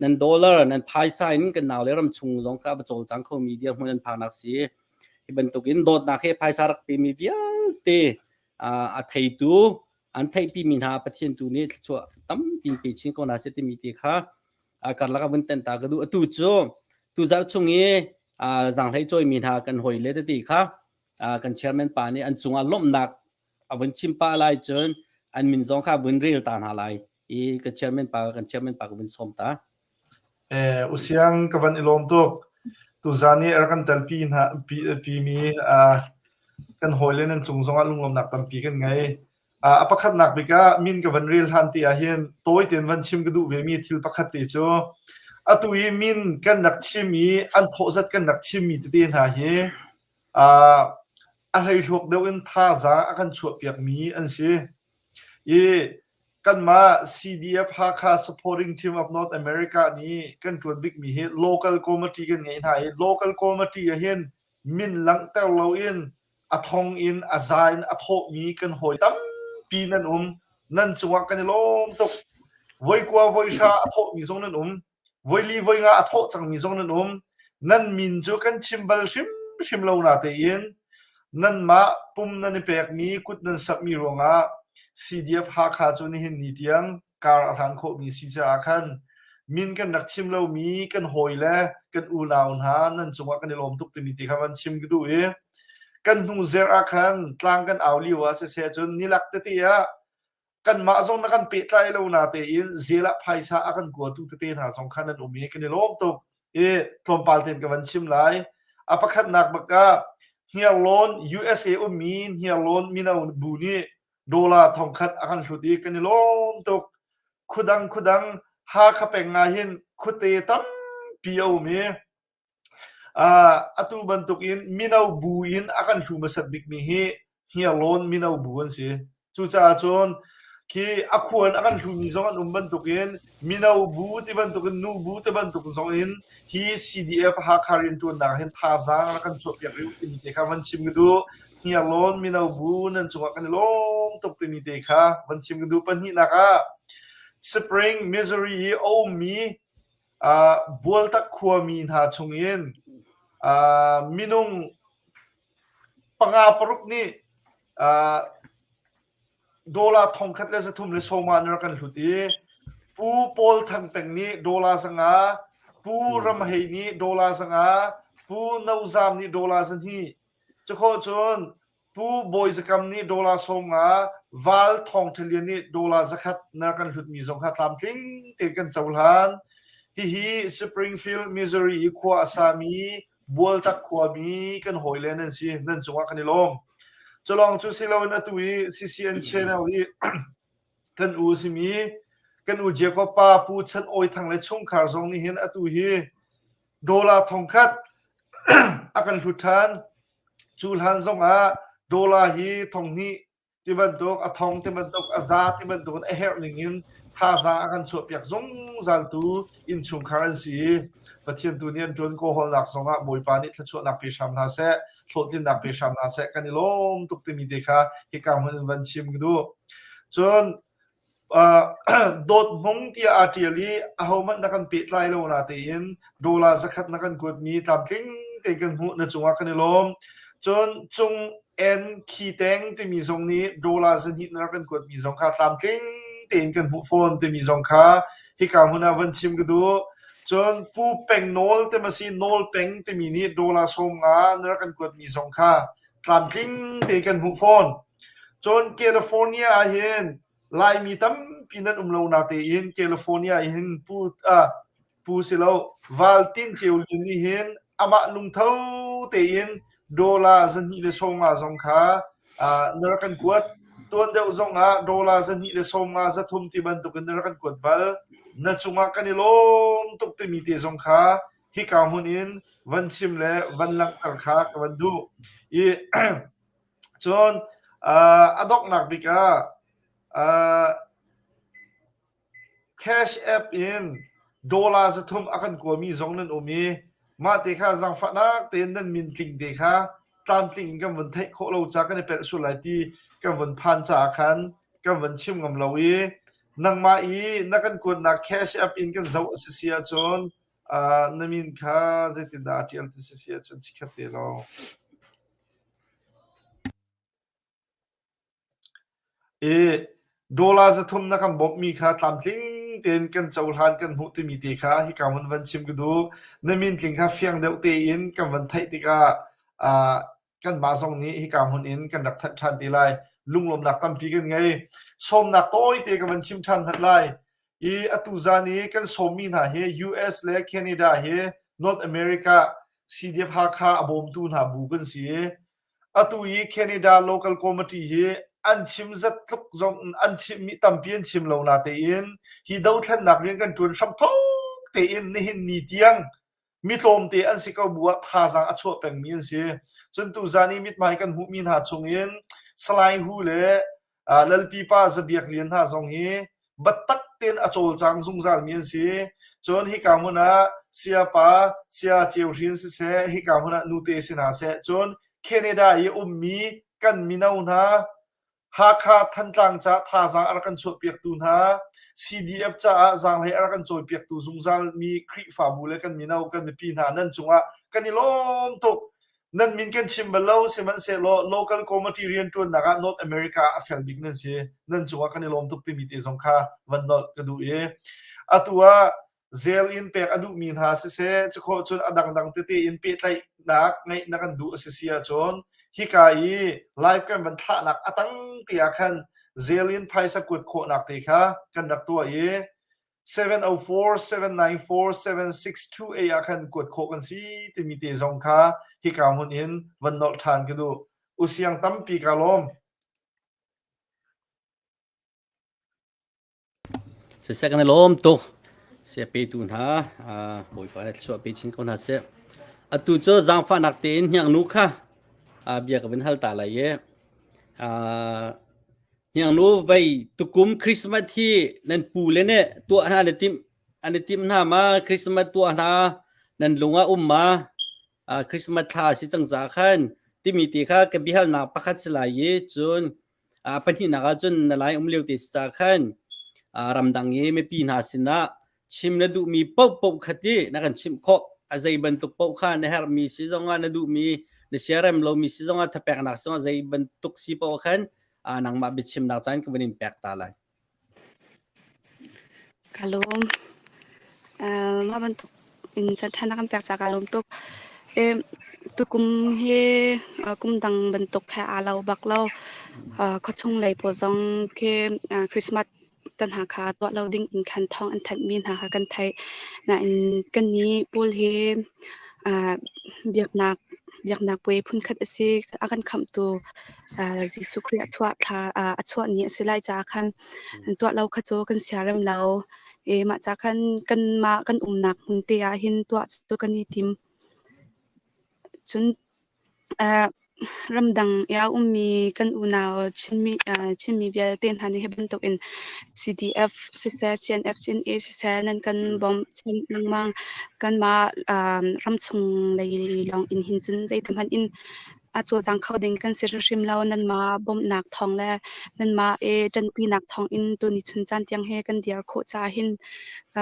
nan dollar nan phaisa in kan nau le ram chung zong kha va cawlcang khomi dirhmun an phaknak si hi bantukin dawtnak he phaisa rak pemi vialte a theitu an theihpimi hna Pathian tu nih thluachuah tampi pe chin ko hna seh timi te kha karlak ah vun tenh ta ka duh atu cu tu zarh chung i zaanghlei cawimi hna kan hawi le tete kha kan chairman pa nih an cungah lawmhnak a vun chim pah lai cun an min zong kha vun rel ta hna lai i kan chairman pa kan chairman pa ka vun sawm ta. Eh, usiang ka van i lawm tuk. Tuzan i rak kan telpi hna pi, pi mi uh, kan hawile nan cung zongah lunglawmnak tampi kan ngei. Uh, a pakhatnak bik ah min ka van rel hlan ti ah hin tawi tein van chim ka duh ve mi thil pakhat te cu atu i min kan rak chim i an thawhzat kan rak chim mi tete hna hi a hleihluak deuh in thazaang a kan chuahpiakmi an si. I kanmah CDF Hakha Supporting Team of North America nih kan ṭuan bikmi hi local committee kan ngeih hna i local committee ah hin min langhter loin a thong in a za in a thawhmi kan hawi tampi nan um. Nan cungah kan i lawm tuk. Voi kua voi hra a thawhmi zong nan um. Voili voi nga a thawh cangmi zong nan um. Nan min cu kan chim bal hrimhrim lo natein nanmah pum nan i pekmi kut nan sakmi ruangah CDF Hakha cu nihin ni tiang kar a hlan khawhmi si caah khan min kan rak chim lomi kan hawile kan unau hna nan cungah kan i lawm tuk timi ti kha van chim ka duh i kan hnu zerh ah khan tlang kan au lio ah siseh cun nilak tete ah. Kanmah zong na kan pehtlai lo na tein zel ah phaisa a kan kuatu tete hna zong kha nan um i kan i lawm tuk. I tlawmpal tein ka van chim lai. A pakhatnak bak ah Hniarlawn USA ummi Hniarlawn mino bu nih dollar thongkhat a kan hlut i kan i lawm tuk. Khudang khudang Hakha peng ah hin khuate tampi a um i Atu bantukin mino bu in a kan hlu hmasat bikmi hi Hniarlawn mino bu an si. Cucaah cun khi a khua in a kan hlumi zong an um bantukin mino bu ti bantukin nu bu ti bantuk zong in hi CDF Hakha rianṭuannak hin thazaang rak kan chuahpiak rih u timi te kha van chim ka duh. Hniarlawn mino bu nan cungah kan i lawm tuk timi te kha van chim ka duh. Pahnihnak ah Spring, Missouri i a ummi Bualtak khuami hna chungin minung panga paruk nih dollar 1370 an rak kan hlut i Pu Paul Thang Peng nih dollar 500, Pu Ram Hei nih dollar 500, Pu No Zam nih dollar 200. Cukhawh cun Pu Bawi Za Kam nih dollar 50, Val Thawng Ṭha Lian nih dollar 100 na kan hlutmi zong kha tlamtling tein kan cohlan. Hihi Springfield, Missouri i khua a sami Bualtak khuami kan hawile nan si. Nan cungah kan i lawm. Culawng cu si loin atu i CCN channel i kan u a simi kan u Jacob pa Pu Chan Awi Thang le chungkhar zong nih hin atu hi dollar 1000 a kan hlut ṭhan. Cu hlan zongah dollar hi thonghnih ti bantuk, a thong ti bantuk, a za ti bantuk in a herh ning in thazaang a kan chuahpiak zungzaltu innchungkhar an si i Pathian tu nih an ṭuan kawhawlnak zongah Bawipa nih thluachuahnak pe hram hna seh, hlawhtlinnak pe hram hna seh, kan i lawm tuk timi te kha hika hmun in van chim ka duh. Cun Dawt Hmung tiah aa ṭial i ahohmanh na kan pehtlai lo natein dollar zakhat na kan kuatmi tlamtling tein kan hmuh na cungah kan i lawm. Cun Cung N Khi Teng timi zong nih dollar 200 na rak kan kuatmi zong kha tlamtling tein kan hmuh fawn timi zong kha hika hmun ah van chim ka duh. Cun Pu Peng Nawl ti ma si Nawl Peng timi nih dollar 50 na rak kan kuatmi zong kha tlamtling tein kan hmuh fawn. Cun California ah hin Laimi tampi nan um lo natein California ah hin pu ah pu si lo Val Tin Ceu Lin nih hin amah lungtho tein dollar 250 zong kha uh, na rak kan kuat. Tuan deuh zong ah dollar 250 300 ti bantukin na rak kan kuat bal. Na cungah kan i lawm tuk timi te zong kha hika hmun in van chim le van langhter kha ka van duh. I cun uh, a donghnak bik ah uh, cash app in dollar 300 a kan kuami zong nan um i mah te kha zaangfahnak tein nan min tling te kha tlamtling in kan vun theih khawh lo ca kan i pelh sual lai ti kan vun phan caah khan kan van chim ngam lo i nangmah i na kan kuatnak cash app in kan zoh a si si ahcun Uh, na min kha zeitindah a ṭial ti si si ahcun chikkhat te law. I dollar 300 na kan bawmhmi kha tlamtling tein kan cohlan kan hmuh timi te kha hika hmun van chim ka duh. Na min tling kha fiang deuh tein kan van theih tikah uh, kanmah zong nih hika hmun in kan rak thanh ṭhan te lai. Lunglawmnak tampi kan ngei. Sawmnak tawite ka van chim ṭhan hmanh lai. I atu zan i kan sawmmi hna hi US le Canada hi North America CDF Hakha a bawmtu hna bu kan si i atu i Canada Local Committee hi an chim zat tluk zong an chimmi tampi an chim lo natein hi dothlennak rian kan ṭuan hram thawk tein nihin ni tiang mi tlawmte an si ko bu ah thazaang a chuah pengmi an si. Cun tuzan i mithmai kan hmuhmi hna chungin Salai Hu le Lalpi pa Za Biak Lian hna zong hi biatak tein a cawlcang zungzalmi an si. Cun hika hmun ah Sayapa Saya Ceu Hrin siseh, hika hmun ah nute si hna seh, cun Canada i ummi kan mino hna Hakha Thantlang ca thazaang a rak kan chuahpiaktu hna, CDF caah zaanghlei a rak kan cawipiaktu zungzalmi Khrihfabu le kan mino kan mipi hna nan cungah kan i lawm tuk. Nan min kan chim bal lo, sihmanhsehlaw local committee rianṭuannak ah North America ah a fel bik nan si. Nan cungah kan i lawm tuk timi te zong kha van nolh ka duh i atu ah zel in pek a duhmi hna siseh, cukhawh cun a dangdang tete in pehtlaihnak ngeih na kan duh a si si ahcun hika i live kan van thlahnak a tang te ah khan Zelle in phaisa kuat khawhnak te kha kan rak tuah i 704 794 7628 ah khan kuat khawh kan si timi te zong kha hika hmun in van nolh ṭhan ka duh. Usiang tampi ka lawm. Siseh kan i lawm tuk. Sia petu hna Bawipa nih thluachuah pe chin ko hna seh. Atu cu zaangfahnak tein hniangnu kha bia ka vun hal ta lai i hniangnu vei tukum Christmas hi nan pu le nih tuah hna an i timh an i timh hna ma Christmas tuah hna nan lung ah um ma Christmas thla a si cang caah khan timi ti kha ka biahalnak pakhat si lai i cun Pahnihnak ahcun na lai um lio te si caah khan ramdang i mipi hna sinah chim na duhmi paohpaoh kha ti na kan chimh khawh. A zei bantuk paoh kha na herhmi si zongah na duhmi na siarem lomi si zongah thapeknak si zongah zei bantuk si paoh khan nangmah biachimnak caan ka van in pek ta lai. Ka lawm. Mah bantuk in caanṭha na kan pek caah kaa lawm tuk. Tukum hi kum dang bantuk he aa lo bak lo. Khuachung lei pawl zong khi Christmas te hna kha tuah lo ding in khan thawng an thanhmi hna kha kan theih. Nain kannih pawl hi biaknak biaknak puai phunkhat a si. A kan khamhtu Jesuh Khrih a chuah thla a chuah ni a si lai caah khan tuah lo kha cu kan siarem lo. I mah ca khan kanmah kan umnak hmun te ah hin tuah cu kan i tim. Cun ramdang i a ummi kan unau Chinmi Chinmi vialte hna nih hi bantukin CDF siseh, CNF, CNA siseh nan kan bawmhchanh lengmang. Kanmah ramchung lei lawng in hin cun zeiti hmanh in a cawlcang kho ding kan si hrimhrim lo. Nanmah bawmhnak thawng le nanmah i ṭanpinak thawng in tuni chun caan tiang hi kan dir khawh caah hin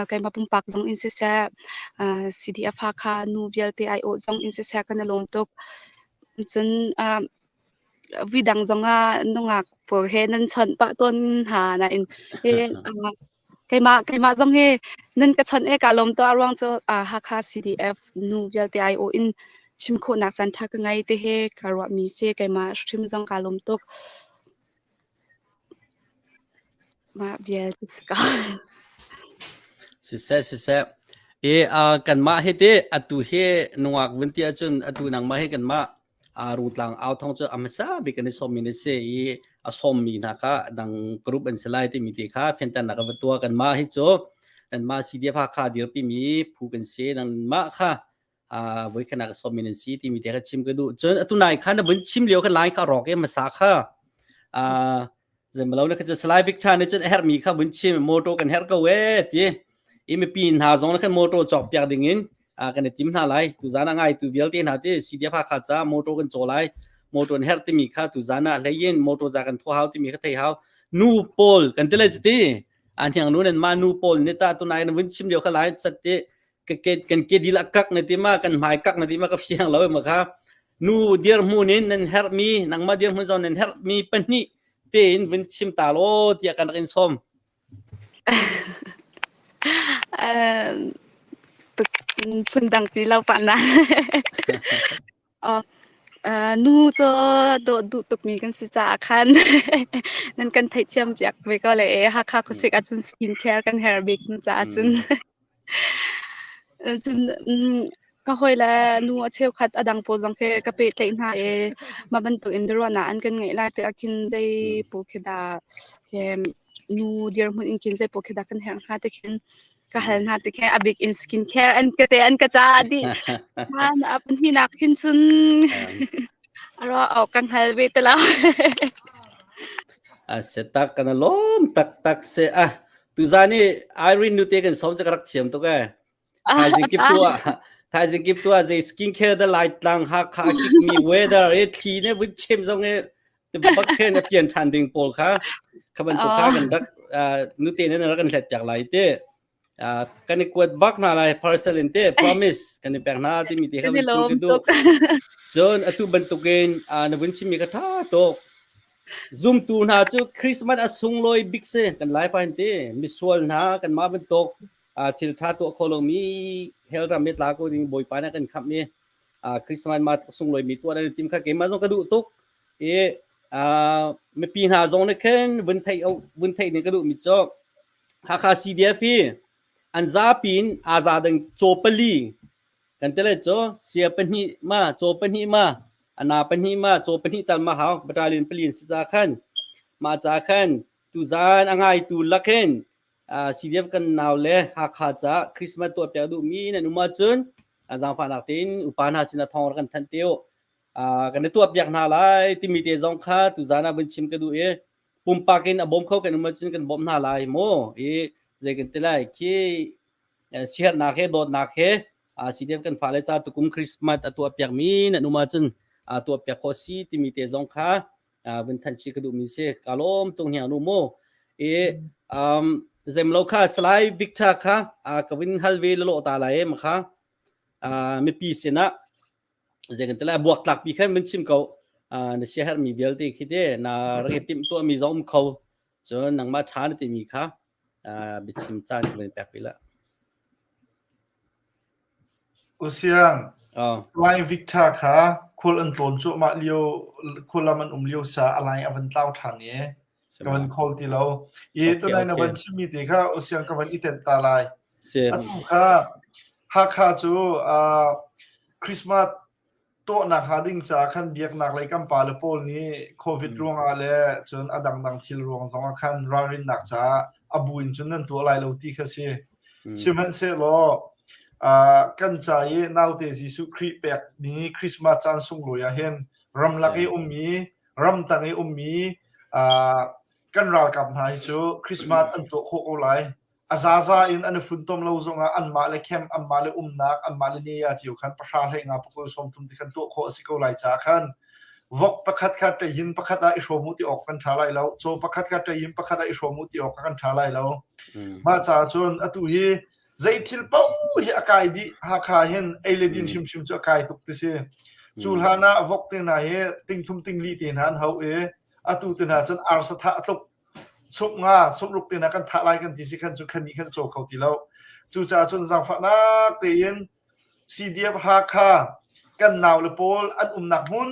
keimah pumpak zong in siseh, CDF Hakha nu vialte aiawh zong in siseh kan i lawm tuk. Cun vidang zong ah nungak pawl he nan chawnh pah tawn hna nain keimah keimah zong hi nan ka chawnh i kaa lawm tuk. A ruang cu Hakha CDF nu vialte aiawh in chim khawhnak caanṭha ka ngei ti hi ka ruahmi si. Keimah hrim zong kaa lawm tuk. Mah vialte si ko. Siseh siseh. E kanmah hi ti atu hi nungak vun ti ahcun atu nangmah hi kanmah Rungtlang au thawng cu a hmasa bik an i sawmmi na si i a sawmmi hna kha dang group an si lai timi ti kha fianternak ka va tuah. Kanmah hi cu nanmah CDF Hakha dirpimi phu kan si. Nanmah kha voikhatnak a sawmmi nan si timi te kha chim ka duh. Cun atu nai kha na vun chim lio kha line kha rawk i hmasa kha zeimalo na kha cu Salai Victor nih cun a herhmi kha vun chim motor kan herh ko ee ti i mipi hna zong khan motor cawk piak ding in kan i tim hna lai tuzan ah ngai tu vialte hna ti CDF Hakha ca motor kan caw lai motor an herh timi kha tuzan ah hleiin motor za kan thaw hau timi kha thei hau nu pawl kan ti le cuti an hiang nu nan ma nu pawl ni ta tunai na vun chim lio kha lai chat ti kan ke dil kak na ti ma kan hmai kak na ti ma ka fiang lo ma kha nu dirhmun in nan herhmi nangmah dirhmun zong nan herhmi pahnih tein vun chim ta law tiah kan rak in sawm Phundang ti lo pah na. Nu cu dawh duh tukmi kan si caah khan nan kan theihthiam piak ve ko le Hakha khuasik ahcun skin care kan herh bik caah cun. Cun ka hawile nu a cheukhat a dang pawl zong khi ka pehtlaih hna i mah bantuk in biaruahnak an kan ngeih lai tikah khin zei pawl khi dah nu dirhmun in khin zei pawl khi dah kan herh hnga ti khin ka hal hna ti khi a bik in skin care an ka te an ka ca dih. A pahnihnak khin cun a ruah awk kan hngal ve ti lo. A se tak kan lawm taktak se a Tuzan i Irene nute kan sawm cu ka rak thiam tuk ee. Thaizing kip tu ah thaizing kip tu ah zei skin care da lai tlang Hakha kik mi weather i thli ne vun chem zong i bak khen a pian than ding pawl kha kha bantuk kha kan rak nute ne rak kan hlet piak lai te kan i kuat bak hna lai parcel in te promise kan i pek hna timi te kha vun chim ka duh cun atu bantukin na vun chimmi kha tha tuk Zumtu hna cu Christmas a sunglawi bik si kan Laifa hin ti misual hna kanmah bantuk thil ṭha tuah kho lomi hell ram i tla ko ding Bawipa nih a kan khamh i Christmas ma sunglawi mi tuah nan tim kha keimah zong ka duh tuk i Mipi hna zong nih khin vun theih vun theih ding ka duhmi cu Hakha CDF hi an zapi in aa za ding caw pali kan ti lai cu sia pahnih ma caw pahnih ma ana pahnih ma caw pahnih tal ma hau battalion pali an si ca khan mah ca khan tuzan a ngaitu lakin CDF kan nau le Hakha ca Christmas tuah piak duhmi nan um ahcun zaangfahnak tein upa hna sinah thawng rak kan thanh te u. Kan i tuah piak hna lai timi te zong kha tuzan ah vun chim ka duh i pumpak in a bawm kho kan um ahcun kan bawmh hna lai mu i zei kan ti lai khi siaherhnak he dawtnak he CDF kan fale ca tukum Christmas a tuah piakmi nan um ahcun tuah piak khawh si timi te zong kha vun thanh chih ka duhmi si ka lawm tung hniang nu mu i um zemlo kha Salai Victor kha ka vin hal ve lalo ta lai ma kha mipi sinah zei kan ti lai buak tlak pi khan min chim ko na sia hermi vialte khi te na rak i timh tuah mi zong um kho cun nangmah tha na timi kha biachim caan ka van pek pi la Usiang, Lai Victor kha khual an tlawn cuahmah lio, khualam an um lio sa a line a van tlau ṭhan i ka van call ti lo. I tunai na van chimmi te kha usiang ka van i tenh ta lai. Atu kha Hakha cu Christmas tuahnak hnga ding caah khan biaknak lei kan pale pawl nih COVID ruangah le cun a dangdang thil ruang zongah khan ralrinnak caah a bu in cun nan tuah lai lo ti kha si. Sihmanhsehlaw kan ca i naute Jesuh Khrih pekmi Christmas caan sunglawi ah hin ramlak i ummi, ramtang i ummi kan ralkap hna hi cu Christmas an tuah khawh ko lai. A zaza in an i funtom lo zongah anmah le camp, anmah le umnak, anmah le nea cio khan pahra hlei nga pakul 30 ti khan tuah khawh a si ko lai caah khan vok pakhat kha ṭehin pakhat ah i hrawm u ti awk kan ṭha lai lo. Caw pakhat kha ṭehin pakhat ah i hrawm u ti awk kan ṭha lai lo. Mah caah cun atu hi zei thil paoh hi a kai dih Hakha hin ei le din hrimhrim cu a kai tuk ti si. Cu hlan ah vok te hna hi ting thum ting li te hna an hau i atu te hna cun arsa thah a tluk Suk nga sukruk te na kan thah lai kan ti si khan cu khan nih khan caw kho ti lo. Cucaah cun zaangfahnak tein CDF Hakha kan nau le pawl an umnak hmun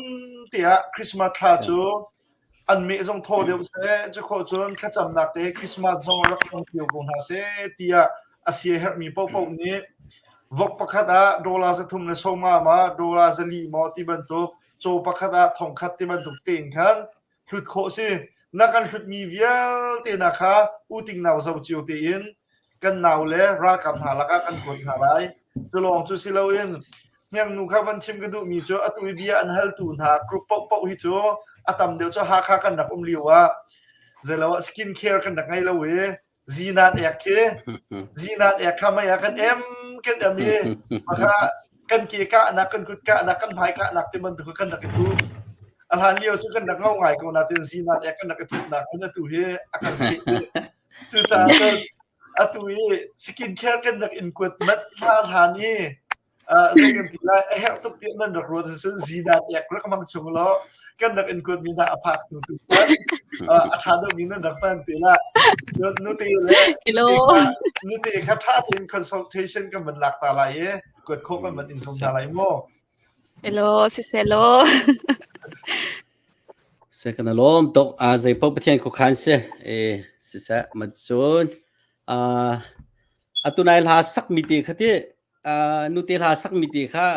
tiah Christmas thla cu an meh zong thaw deuh seh cu khawh cun thlacamnak te Christmas zong rak hmang cio ko hna seh tiah a sia herhmi paohpaoh nih vok pakhat ah dollar 300 le sawmnga ma dollar 400 maw ti bantuk caw pakhat ah thongkhat ti bantuk tein khan hlut khawh si. Na kan hlutmi vialte na kha uting nau zo cio tein kan nau le ralkap hna lakah kan kuat hna lai. Cu lawng cu si loin hniangnu kha van chim ka duhmi cu atu i bia an haltu hna group paohpaoh hi cu a tam deuh cu Hakha kan rak um lio ah zeilo ah skin care kan rak ngei lo i zinan ek khi zinan ek kha mei ah kan em kan em i maka kan ke kahnak kan kut kahnak kan hmai kahnak ti bantuk kan rak i thu a hlan lio cu kan rak ngau ngai ko natin zinan ek kan rak i thutnak in atu hi a kan seh cucaah cun atu i skin care kan rak in kuat mat hla hlan i zei kan ti lai a herh tuk tiah nan rak ruat ahcun zinan ek rak hmang chung law kan rak in kuat mi hna a phak tu tu kuat a ṭha deuh mi nan rak hman te la nute le nute kha ṭha tein consultation kan van lak ta lai i kuat khawh kan van in sum hna lai mu Hello, siselaw. Se kan alawm tok a zei paoh Pathian khuakhan si e siseh macun a atu nai hla sak mi te kha ti nute hla sak mi te kha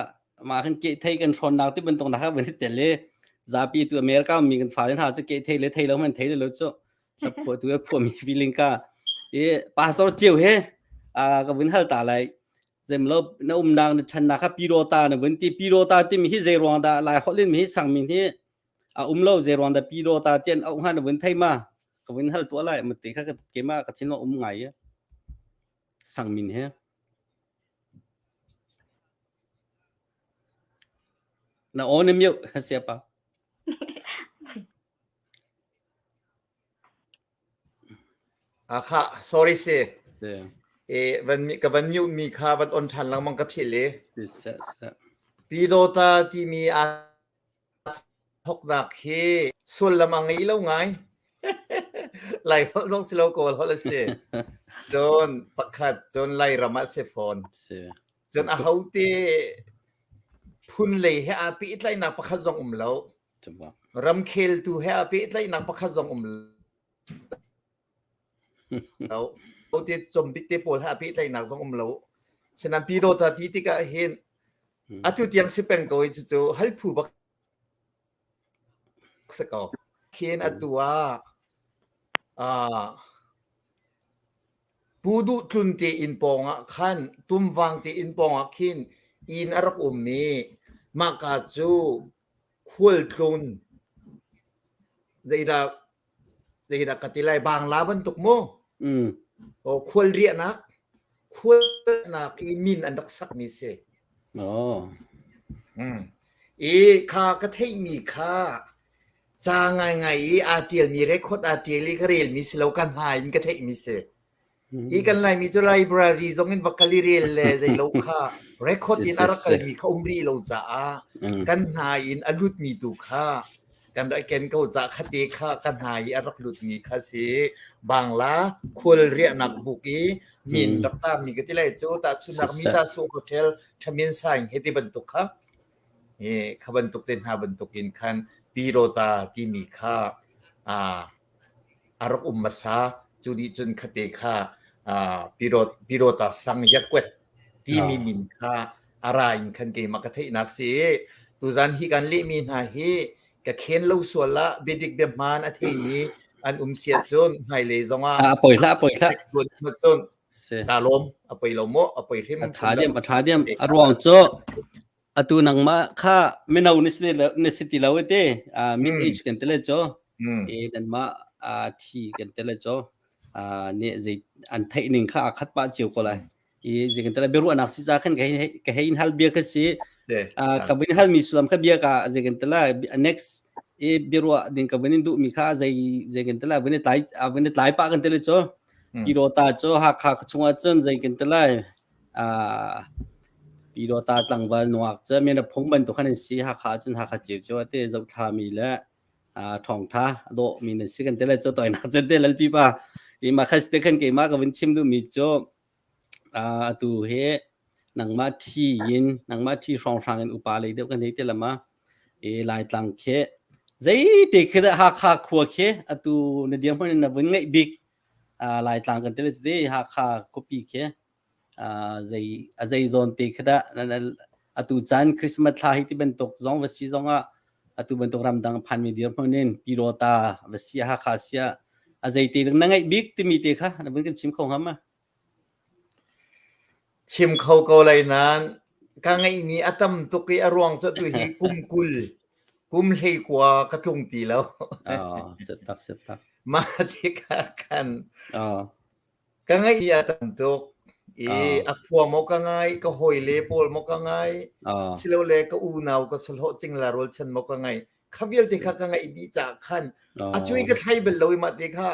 mah kan ke thei kan hrawnnak ti bantuk na kha van i tel i zapi tu America mi kan fale hna cu ke thei le thei lo man thei le lo cu hla phuah tu phuah mi feeling ka i pastor chiu he ka vun hal ta lai zemlo na umnak na channak kha pirota na vun ti pirota ti mi hi zei ruang dah lai holin mi hi sang min hi a um lo zei ruang dah pirota tian au ha na vun thei ma ka vun hal tu lai ma ti kha ke ma ka thin lo um ngai sang min he Na aw na mute siapa. Akha sorry si. E van ka van mute mi kha van on than lengmang ka philh i. Pidota timi a thoknak hi sullam a ngei lo ngai. Lai holh zong si lo Kawl holh a si. Cun pakhat cun Lairam ah si fawn. Cun ahote phun lei he aa pehtlaihnak pakhat zong um lo. Ramkheltu he a pehtlaihnak pakhat zong um lo. Te combik te pawl he a pehtlaihnak zong um lo. Sinan Pyidawta ti tikah hin atu tiang si peng ko i cucu hal phu bak si ko. Khin atu ah ah Pu Duh Tlun te inn pawng ah khan Tumvang te inn pawng ah khin inn a rak um i mahka cu khualtlun zeidah zeidah ka ti lai Bangla bantuk mu o khual riahnak khualnak i min an rak sakmi si. Oh. Mm. I kha ka theihmi kha Ca ngaingai i aa ṭialmi record aa ṭial i ka relmi si lo ka hna in ka theihmi si. Hi kan Laimi cu library zong in va kal i rel le zeilo kha record in a rak kalmi kha um rih lo caah kan hna in a lutmi tu kha kan rak ken ko caah khate kha ka hna i a rak lutmi kha si. Bangla khual riahnak buk i min rak tarmi ka ti lai cu tahchunhnak Mita Su Hotel Thamin Saing he ti bantuk kha. Hi kha bantuk te hna bantukin khan Pyidawta timi kha aa a rak um hmasa. Cu nih cun khate kha aa Pyidawta sang yakwet timi min kha a ra in khan keimah ka theihnak si i tuzan hi kan lehmi hna hi ka khen lo sual ah biadik biahmaan a theimi an um si ahcun hmailei zongah A poi hlah, a poi hlah. cun kaa lawm a poi lo maw a poi hrim A ṭha diam, a ṭha diam. A ruang cu atu nangmah kha mino na si na si ti lo te mid age kan tele cho e nanmah thi kan tele cho ne zei an theih ning kha a khat pa chiu ko lai i zei kan tele biaruahnak si ca khan ka hei in hal bia kha si ka vin hal mi sulam kha bia ka zei kan tele next i biaruah ding ka vin in duh mi kha zei zei kan tele vin tlai vin tlai pa kan tele cho Pyidawta cu Hakha chungah cun zei kan ti lai Pyidawta tlangval nungak cu men a phung bantuk khan an si Hakha cun Hakha cio cio a te zohthla mi le ṭhawngṭha a dawh mi nan si kan ti lai cu toinak cun te lalpi pa i mah kha te khan keimah ka vun chim duh mi cu atu hi nangmah ṭhi in nangmah ṭhi hrawnghrang in upa lei deuh kan hei ti lama i Laitlang khi zeite khi dah Hakha khua khi atu na dirhmun in na vun ngeih bik Laitlang kan ti le cuti Hakha khuapi khi zei a zei zawn te khi dah atu caan Christmas thla hi ti bantuk zong va si zong ah atu bantuk ramdang phanmi dirhmun in Pyidawta va si Hakha sia a zei te na ngeih bik timi te kha na vun kan chim kho hnga ma? Chim kho ko lai nain ka ngeihmi a tam tuk i a ruang cu atu hi kum 20, kum 19 ka tlung ti lo. Oh, set tak, set tak. Mah tikah khan Oh, ka ngeihmi a tam tuk i oh, a khua maw ka ngai, ka hawile pawl maw ka ngai, oh, silole ka unau ka sahlawh cingla rualchan maw ka ngai. Kha vialte kha ka ngaih dih caah khan a cui ka thlai bal lo i mah te kha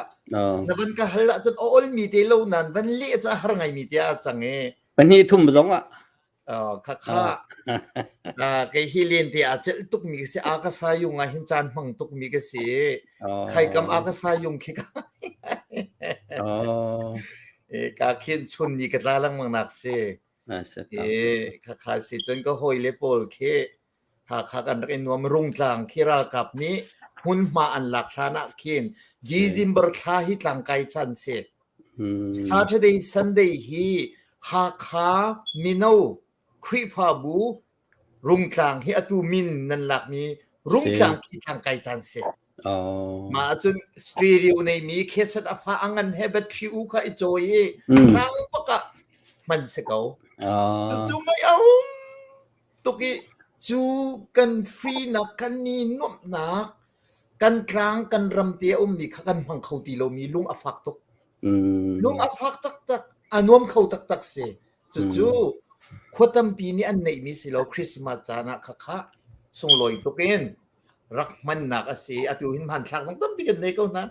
na van ka hal ahcun a olmi te lo nan van leh cu a har ngaimi te ah cang i Pahnih thum zong ah. Kha kha kei hi len te a celh tuk mi ka si a ka sayung ah hin caan hmang tuk mi ka si khai kam a ka sayung khi ka ka khin chun ni ka tla lengmang nak si e kha kha si cun ka hawi le pawl khi Hakha kan rak i nuam. Rungtlang khi ralkap nih hmunhma an lak hlan ah khin December thla hi tlangkai chan si. Saturday, Sunday hi Hakha mino Khrihfabu Rungtlang hi atu min nan lakmi Rungtlang khi tlangkai caan si. Mah ahcun stereo neimi cassette a fa a ngan he battery u kha i cawi i tlang bak ah hman si ko. Cucu mei a um tuk i cu kan free nak kan ni nuamhnak kan tlang kan ram te a ummi kha kan hmang kho ti lomi lung a fak tuk. Lung a fak taktak, a nuam kho taktak si. Cucu khua tampi nih an neihmi si lo Christmas caan ah khakha sunglawi tuk in rak hmannak a si. Atu hin hmanthlak zong tampi kan nei ko hna.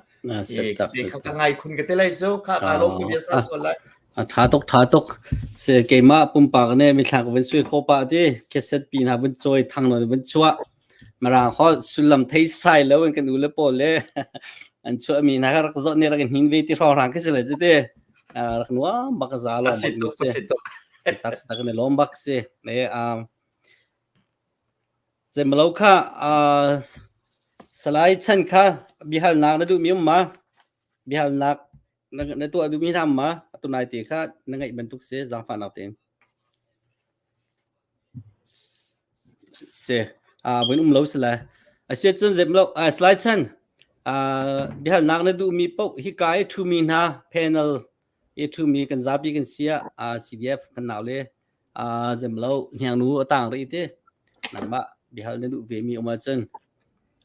Te kha ka ngai khun ka te lai cu kha ka lawm ka bia sa sual lai. A tha tuk tha tuk. Se keimah pumpak ne mithlak vun sui kho pa ti cassette pi hna vun cawi thang non vun chuah Mirang holh sullam thei sai lo in kan u le pawl le an chuah mi hna rak zoh ne rak in hin ve ti hrawng rang khi si le cu te rak nuam bak za lawm bak mi si. Tak tak ne lawm bak si. Ne Zeimalo kha. Salai Chan kha biahalnak na duhmi um ma? Biahalnak na tuah duhmi hna um ma? Atu nai te kha na ngeih bantuk si zaangfahnak tein. Si. Vun um lo si lai. Asiah cun zem lo. Salai Chan, biahalnak na duhmi paoh hika i ṭhumi hna panel i ṭhumi kan zapi kan si ah CDF kan nau le zem lo hniangnu a tang rih ti. Nangmah biahal na duh ve mi um ahcun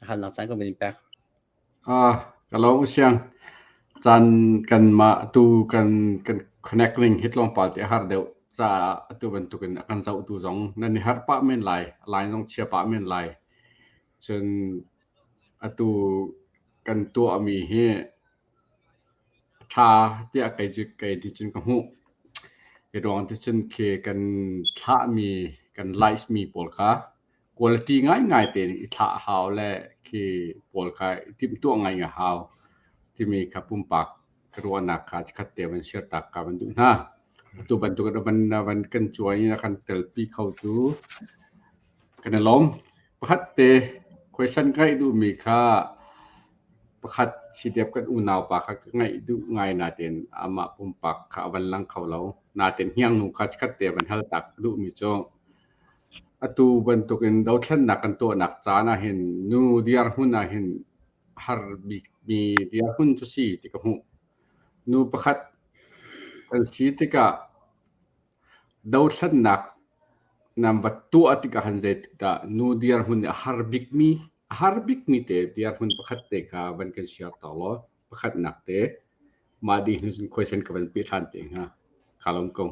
halnak caan kan vun in pek. Ka lawm u siang. Caan kanmah tu kan kan connect ning hi tlawmpal te a har deuh caah atu bantukin a kan zohtu zong nan i harh pah men lai, line zong chia pah men lai. Cun atu kan tuahmi hi a ṭha tiah kei cu kei nih cun ka hmuh. Hi ruang ti cun khi kan thlahmi kan live mi pawl kha quality ngaingai tein i thlah a hau le khi pawl kha i timhtuah ngai a hau timi kha pumpak ka ruahnak kha chikkhat te van share tak ka van duh hna. Atu bantuk in van van kan cuai in a kan telpi kho tu kan i lawm. Pakhat te question ka ngeih duhmi kha pakhat CDF kan unau pa kha ka ngaih duh ngai nain amah pumpak kha a van lang kho lo. Nain hniangnu kha chikkhat te van hal tak ka duhmi cu Atu bantukin dothlennak kan tuahnak caan ahhin nu dirhmun ahhin har bikmi dirhmun cu si ti ka hmuh. Nu pakhat kan si tikah dothlennak nan va tuah tikah khan zeitikdah nu dirhmun nih a har bikmi a har bikmi te dirhmun pakhat te kha van kan share ta law pakhatnak te mah dih hnu cun question ka van peh ṭhan te hnga. Kaa lawm ko.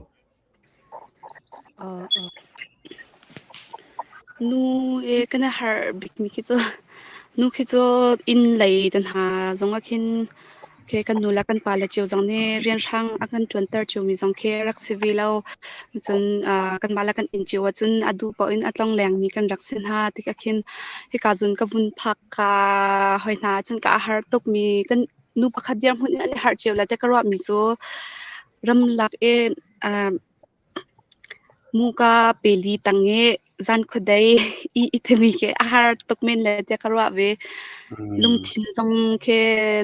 Nu e kan i harh bikmi khi cu nu khi cu inn lei te hna zong ah khin khi kan nu le kan pa le cio zong nih rianhrang a kan ṭuanter ciomi zong khi rak si ve lo. Cun kanmah le kan inn cio ahcun a duh paoh in a tlonglengmi kan rak si hna tikah khin hika zun ka vun phak ka hoi hna ahcun ka har tukmi kan nu pakhat dirhmun in an i harh cio le tiah ka ruahmi cu ramlak i muka peli tang i zan khuadei i i timi khi a har tuk men le tiah ka ruah ve. Lungthin zong khi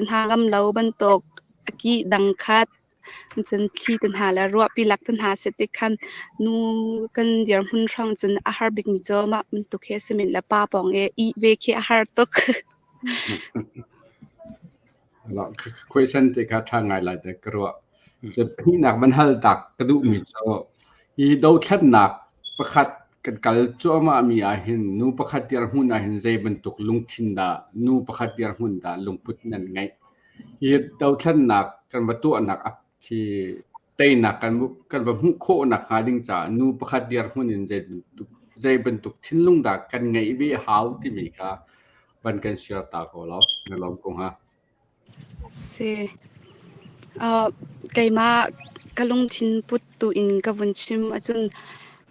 hna ngam lo bantuk a kih dang khat cun thli te hna le ruahpi lak te hna si tik khan nu kan dirhmun hrawng cun a har bikmi cu mah bantuk hi a si men le pa pawng i ih ve khi a har tuk. Question te kha ṭha ngai lai te ka ruah. Cun pahnihnak van hal tak ka duhmi cu hi dothlatnak pakhat kan kal cuahmah mi ahhin nu pakhat dirhmun ahhin zei bantuk lungthin dah nu pakhat dirhmun dah lungput nan ngeih. Hi dothlatnak kan va tuahnak khi teinak kan kan va hmuh khawh nakhnga ding caah nu pakhat dirhmun in zei bantuk thinlung dah kan ngeih ve hau timi kha van kan share ta ko law na lawm ko hnga. Si. Keimah ka lungthin put tu in ka vun chim ahcun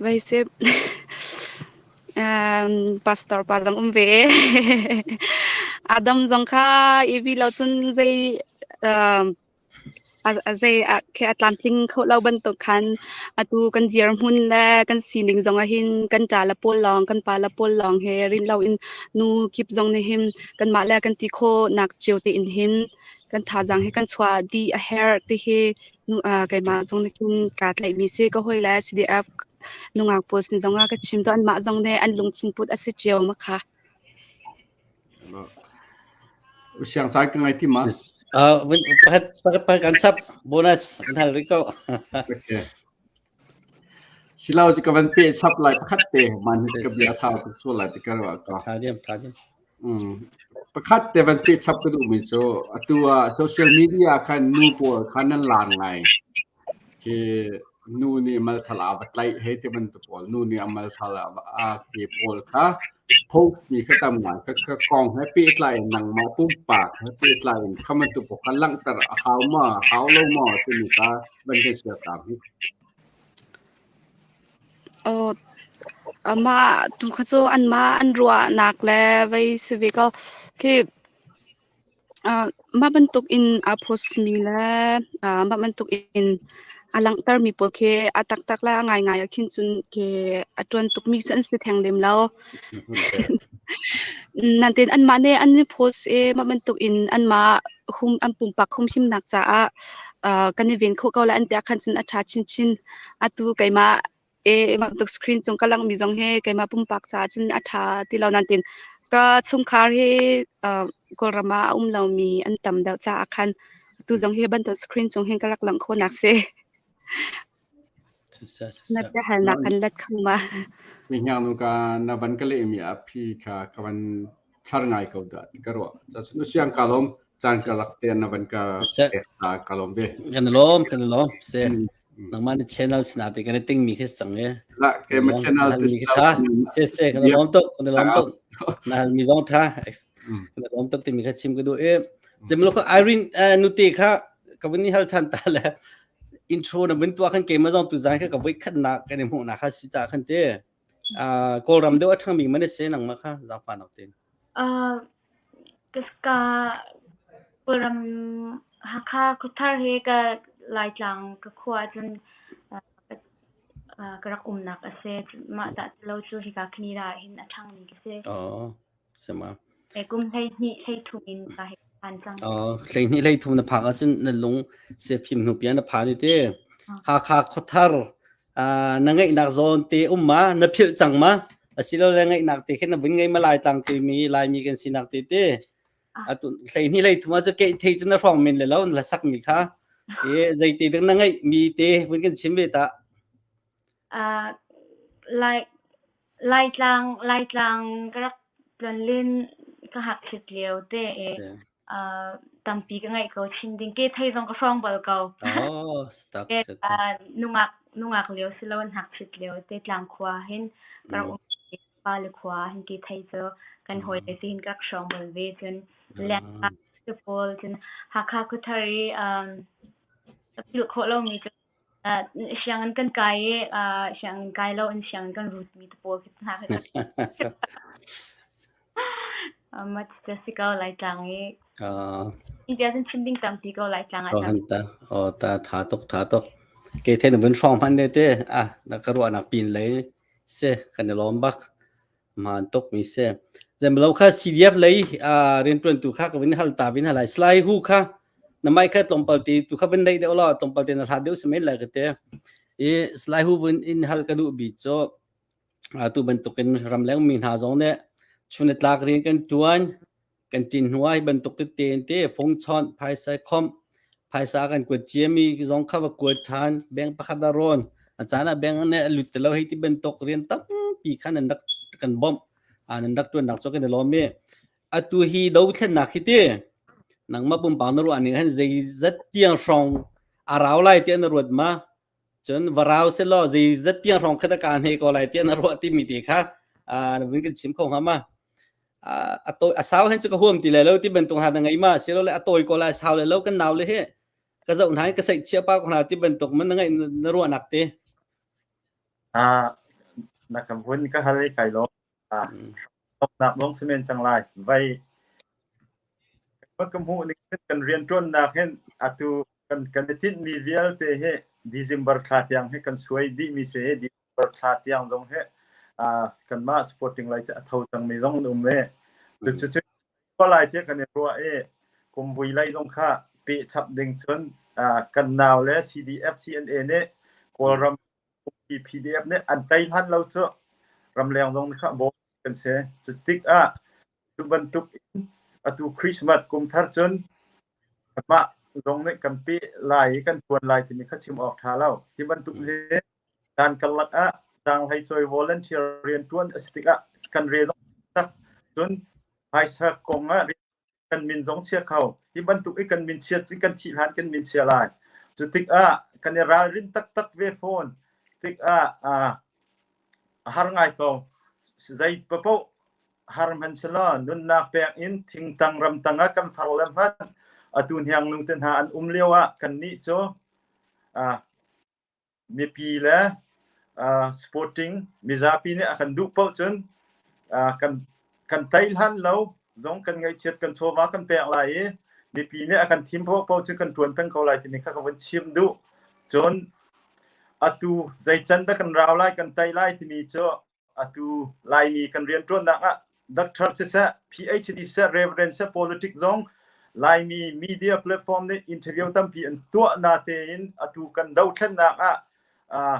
vei sip pastor pa zong um ve. Adam zong kha i lo cun zei A zei ah khi a tlamtling kho lo bantuk khan atu kan dirhmun le kan sining zong ah hin kan ṭa le pawl lawng kan pa le pawl lawng he rin loin nu kip zong nih hin kanmah le kan ti khawhnak cio tein hin kan thazaang hi kan chuah dih a herh ti hi nu keimah zong nih khin kaa tlaihmi si. Ka hawi le CDF nungak pawl sin zong ah ka chim tawn. Anmah zong nih an lungthin put a si cio ma kha. Siang caan ka ngai ti ma? Pakhat pakhat kan sap bonus kan hal rih ko. Okay. Silo cu ka van pe sap lai pakhat te man hi ka bia sau tuk sual lai ti ka ruah ka. Tha diam tha diam. Pakhat te van pe chap ka duh mi cu atu ah social media khan nu pawl khan nan lar ngai. Khi nu nih malthal a va tlaih hei ti bantuk pawl nu nih a malthal a ke pawl kha post mi kha tam ngai ka ka kong he pehtlai in nangmah pumpak he pehtlai in kha bantuk pawl kha langhter a hau ma hau lo ma timi kha van kan share ta hi. Oh, amah tu kha cu anmah an ruahnak le vei si ve ko. Khi Mah bantuk in aa post mi le mah bantuk in a langhtermi pawl khi a taktak le a ngaingai ah khin cun khi a ṭuan tukmi cu an si theng lem lo. Nain anmah nih an i post i mah bantuk in anmah hum an pumpak humhimnak caah kan i ven khawh ko lai an ti ahkhan cun a ṭha chinchin. Atu keimah e mah bantuk screen cung ka langhmi zong hi keimah pumpak caah cun a ṭha ti lo. Nain ka chungkhar hi Kawlram ah a um lomi an tam deuh caah khan atu zong hi bantuk screen cung hin ka rak langh khawhnak si. Na biahalnak kan let kho ma? Hngaknu ka na van ka lehmi a phi kha ka van thlar ngai ko dah ti ka ruah. Cun siang ka lawm caan ka lak te na van ka pek ta ka lawm ve. Kan lawm kan lawm se. Nangmah ni channel sina te kan ting mi khi cang e. La ke ma channel te tha. Se se kan lawm tuk kan lawm tuk. Na hal mi zong tha. Kan lawm tuk ti mi kha chim ka du e. Zemlo kha Irene nute kha ka vun ni hal chan ta le intro na vun tuah khan keimah zong tuzan kha ka voi khatnak kan i hmuhnak kha si ca khan te Kawlram deuh a ṭhangmi man a si nangmah kha zaangfah nak tein. Ka Kawlram Hakha Khuathar he ka Laitlang ka khua ahcun ka rak umnak a si. Mah dah ti lo cu hika Canada ah hin a ṭhangmi ka si. Oh. Sema. Kum 12 13 in ka hei phan cang. 12 13 na phak ahcun na lung se fim hnu pian na phan i te. Hakha khuathar na ngaihnak zawn te um ma na philh cang ma asilole ngaihnak te khin na vun ngei ma lai tlang te mi laimi kan sinak te te atu 12 13 ah cu ke thei cu na hrawng men le lo na sak mi kha e zeite ding na ngaih mi te vun kan chim ve ta. Lai Laitlang Laitlang ka rak tlonlen ka ngakchit lio te i tampi ka ngaih ko chin ding ke thei zong ka hrawng bal ko. Oh, tak Nungak nungak lio si lo ngakchit lio te tlangkhua hin ka rak um pa le khua hin ke thei cu kan hawi le te hin ka rak hrawng bal ve cun leng te pawl cun Hakha khuathar i ka philh khawh lomi cu Sianginn kan kai i sianginn kai lo in sianginn kan rutmi te pawl khi hna khi Mah cu si ko Laitlang i India cun chim ding tampi ko Laitlang ah. Oh, ta oh ta tha tuk tha tuk. Ke the na vun hrawng hman ne te ah na ka ruahnak pin lei se kan i lawm bak. Hmaan tuk mi si. Zemlo kha CDF lei rianṭuantu kha ka vun hal ta vin halai. Salai Hu kha na mai kha tlawmpal te tu kha vun neih deuh law tlawmpal te na hlat deuh si men lai ka te. I Salai Hu vun in hal ka duh bi cu tu bantukin ramleng mi hna zong nih chun tlak rian kan ṭuan kan ṭin hnu ah hi bantuk tete in te fung chawnh phaisa khomh phaisa kan kuat ciami zong kha va kuat ṭhan bank pakhat ah rawn a caan ah bank nih a lut ti lo hei ti bantuk rian tampi kha nan rak kan bawmh nan rak ṭuannak cu kan i lawm i atu hi dothlennak hi ti nangmah pumpak na ruah ning han zeizat tiang hrawng a rau lai tiah na ruat ma Cun va rau selaw zeizat tiang hrawng khat a ka hne ko lai tiah na ruah timi te kha na vun kan chim kho hnga ma? A tawi a sau hen cu ka huam ti lai lo ti bantuk hna na ngei ma? Silole a tawi ko lai sau lai lo kan nau le hi ka zoh hna in ka saih chia pa ko hna ti bantuk man na ngaih na ruahnak te. Na ka vun ka hal i kai lawm. Nak lawng si men cang lai. Vai ka hmuh ning kan rianṭuannak hin atu kan kan i tinhmi vialte hi December thla tiang hi kan suai dihmi si i December thla tiang zong hi kanmah supporting lai cu a tho cangmi zong an um i cucu lai tiah kan i ruah i kumvui lei zong kha peh chap ding cun kan nau le CDF CNA nih Kawlram PDF nih an tei hlan lo cu ramleng zong kha bawm kan si. Cu tikah cu bantuk in atu Christmas kum thar cun kanmah zong nih kan peh lai i kan tuan lai timi kha chim awk ṭha lo. Hi bantuk hi caan karlak ah zaanghlei cawi volunteer rian ṭuan a si tikah kan re zong tak cun phaisa kong ah kan min zong chia kho. Hi bantuk i kan min chiat cun kan thih hlan kan min chia lai. Cu tikah kan i ralrin taktak ve fawn tikah a har ngai ko. Zei papoh har hmanh selaw nunnak pek in thingtang ramtang ah kan far le hmanh atu hniangnu te hna an um lio ah kannih cu mipi le sporting mizapi nih a kan duh paoh cun kan kan tei hlan lo zong kan ngaihchiat kan chawva kan pek lai i mipi nih a kan thim paoh paoh cu kan ṭuan peng ko lai timi kha ka vun chim duh. Cun atu zei can dah kan rau lai kan tei lai timi cu atu Laimi kan rianṭuannak ah Doctor siseh, PhD siseh, Reverend siseh, politics zong Laimi media platform nih interview tampi an tuah na tein atu kan dothlennak ah uh,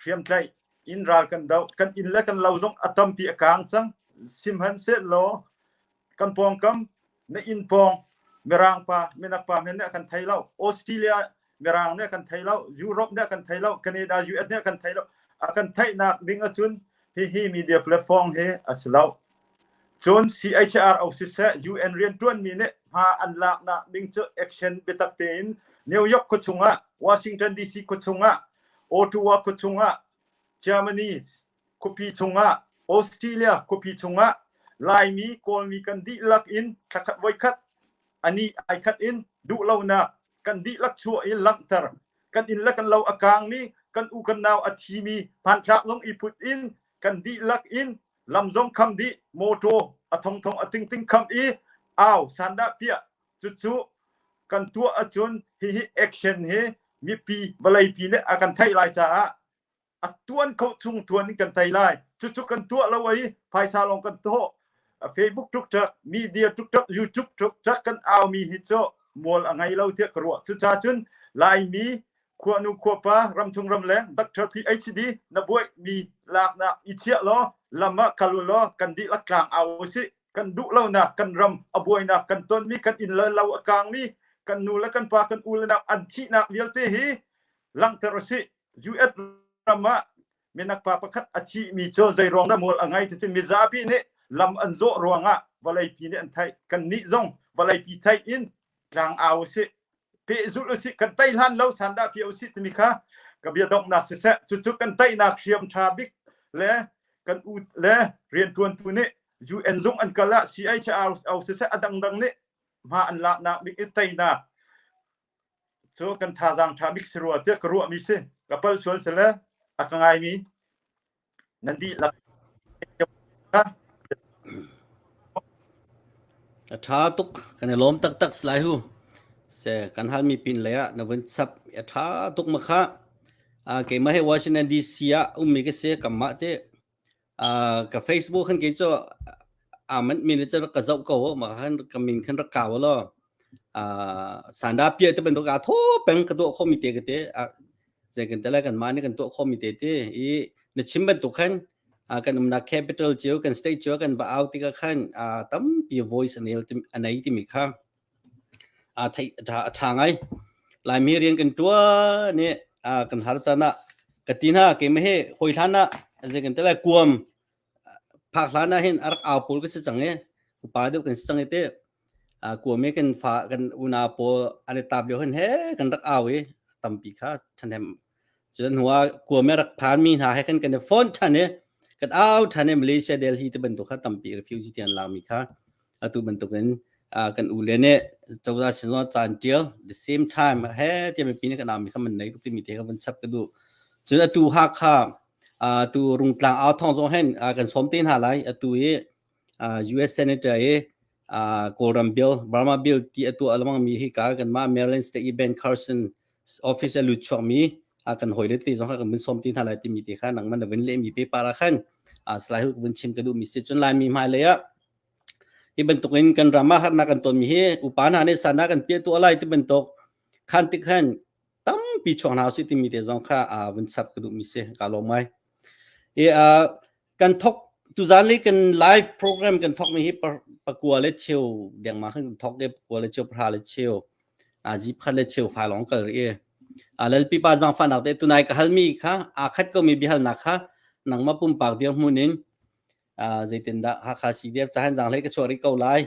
hriamtlaih in ral kan do kan inn le kan lo zong a tampi a kang cang sihmanhsehlaw kan pawngkam na inn pawng mirang pa minak pa men nih a kan thei lo Australia mirang nih a kan thei lo Europe nih a kan thei lo Canada US nih a kan thei lo a kan theihnak ding ahcun hihi media platform hi a si lo cun CHRO siseh UN rianṭuanmi nih hma an laknak ding cu action biatak tein New York khuachung ah Washington DC khuachung ah Ottawa khuachung ah Germany khuapi chungah Australia khuapi chungah Laimi Kawlmi kan dihlak in thlakhat voikhat ani ai khat in duhlonak kan dihlak chuah i langhter kan inn le kan lo a kangmi kan u kan nau a thimi hmanthlak zong i put in kan dihlak in lam zong kham dih motor a thongthong a tingting kham i au sandah piah cucu kan tuah ahcun hihi action hi mipi vawleipi nih a kan theih lai caah a tuan kho chung tuan in kan tei lai cucu kan tuah lo ai phaisa lawng kan thawh Facebook tuk media tuk YouTube tuk kan au mi hi cu mual a ngei lo tiah ka ruah cuca cun Laimi khuanu khuapa ramchung ramleng Dr. PhD na buai mi laknak i chiah law lam ah kal law kan dihlak tlang au si kan duh lonak kan ram a buainak kan tonmi kan inn le lo a kangmi kan nu le kan pa kan u le nau an thihnak vialte hi langhter usih US ram ah minak pa pakhat a thihmi cu zei ruang dah mual a ngai ti cu mizapi nih lam an zawh ruangah vawleipi nih an theih. Kannih zong vawleipi theih in tlang au usih, pehzulh usih, kan tei hlan lo sandah piah usih timi kha ka bia donghnak siseh. Cucu kan teinak hriam ṭha bik le kan u le rianṭuantu nih UN zung an kal ah CHRO siseh a dangdang nih hma an laknak bik i teinak Cu kan thazaang ṭha bik si rua tiah ka ruahmi si. Ka palh sual si le a ka ngaimi nan dihlak. A ṭha tuk. Kan i lawm taktak Salai Hu. Se kan halmi pin lei ah na vun chap. A ṭha tuk ma kha. Keimah hi Washington DC ah ummi ka si. Kamah te ka Facebook khan kei cu aa manh mi nih cun rak ka zoh ko mah khan ka min khan rak kau law sanda piah te bantuk aa thaw peng ka tuah khawhmi te ka te zei kan te lai kanmah nih kan tuah khawhmi te te i na chim bantuk khan kan umnak capital cio kan state cio kan va au tikah khan tampi voice a nei timi kha Aa theih a ṭha ngai. Laimi rian kan ṭuan i kan har caan ah ka ti hna keimah hi hawi hlan ah zei kan ti lai kuam phak hlan ah hin a rak au pawl ka si cang i upa deuh kan si cang i ti kuam i kan fa kan unau pawl an i tap lio hin he kan rak au i tampi kha ṭhahnem Cun hnu ah kuam i rak phanmi hna he khan kan i phone ṭhan i kan au ṭhan i Malaysia Delhi te bantuk kha tampi refugee ti an lakmi kha atu bantukin kan u le nih cozah sin zong caan ṭial the same time he tiah mipi nih kan aumi kha man nei tuk timi te kha vun chap ka duh. Cun atu Hakha tu Rungtlang au thawng zong hin kan sawm te hna lai atu i US Senator i Kawlram bill Burma bill ti atu alamang mi hi ka kanmah Maryland State i Ben Carson office a lut chuakmi kan hawile te zong kha kan vun sawm ti hna lai timi te kha nangman na vun lehmi paper ah khan slai hu vun chim ka duhmi si cun laimi hmailei ah hi bantukin kan ram ah harnak kan tonmi hi upa hna nih sana kan piah tuah lai ti bantuk khan tik khan tampi chuak hna usih timi te zong kha vun chap ka duhmi si ka lawm ngai i kan thok tuzan le kan live program kan thok mi hi pakua le cheu dengma khan kan thok e pakua le cheu pahra le cheu aji phat le cheu fa long kal ri a lalpi pa zang fa nak te tunai ka hal mi kha a khat ko mi bihal nak kha nangma pumpak dir hmun in zeitin dah Hakha CDF cahan zang hlei ka chuah ri ko lai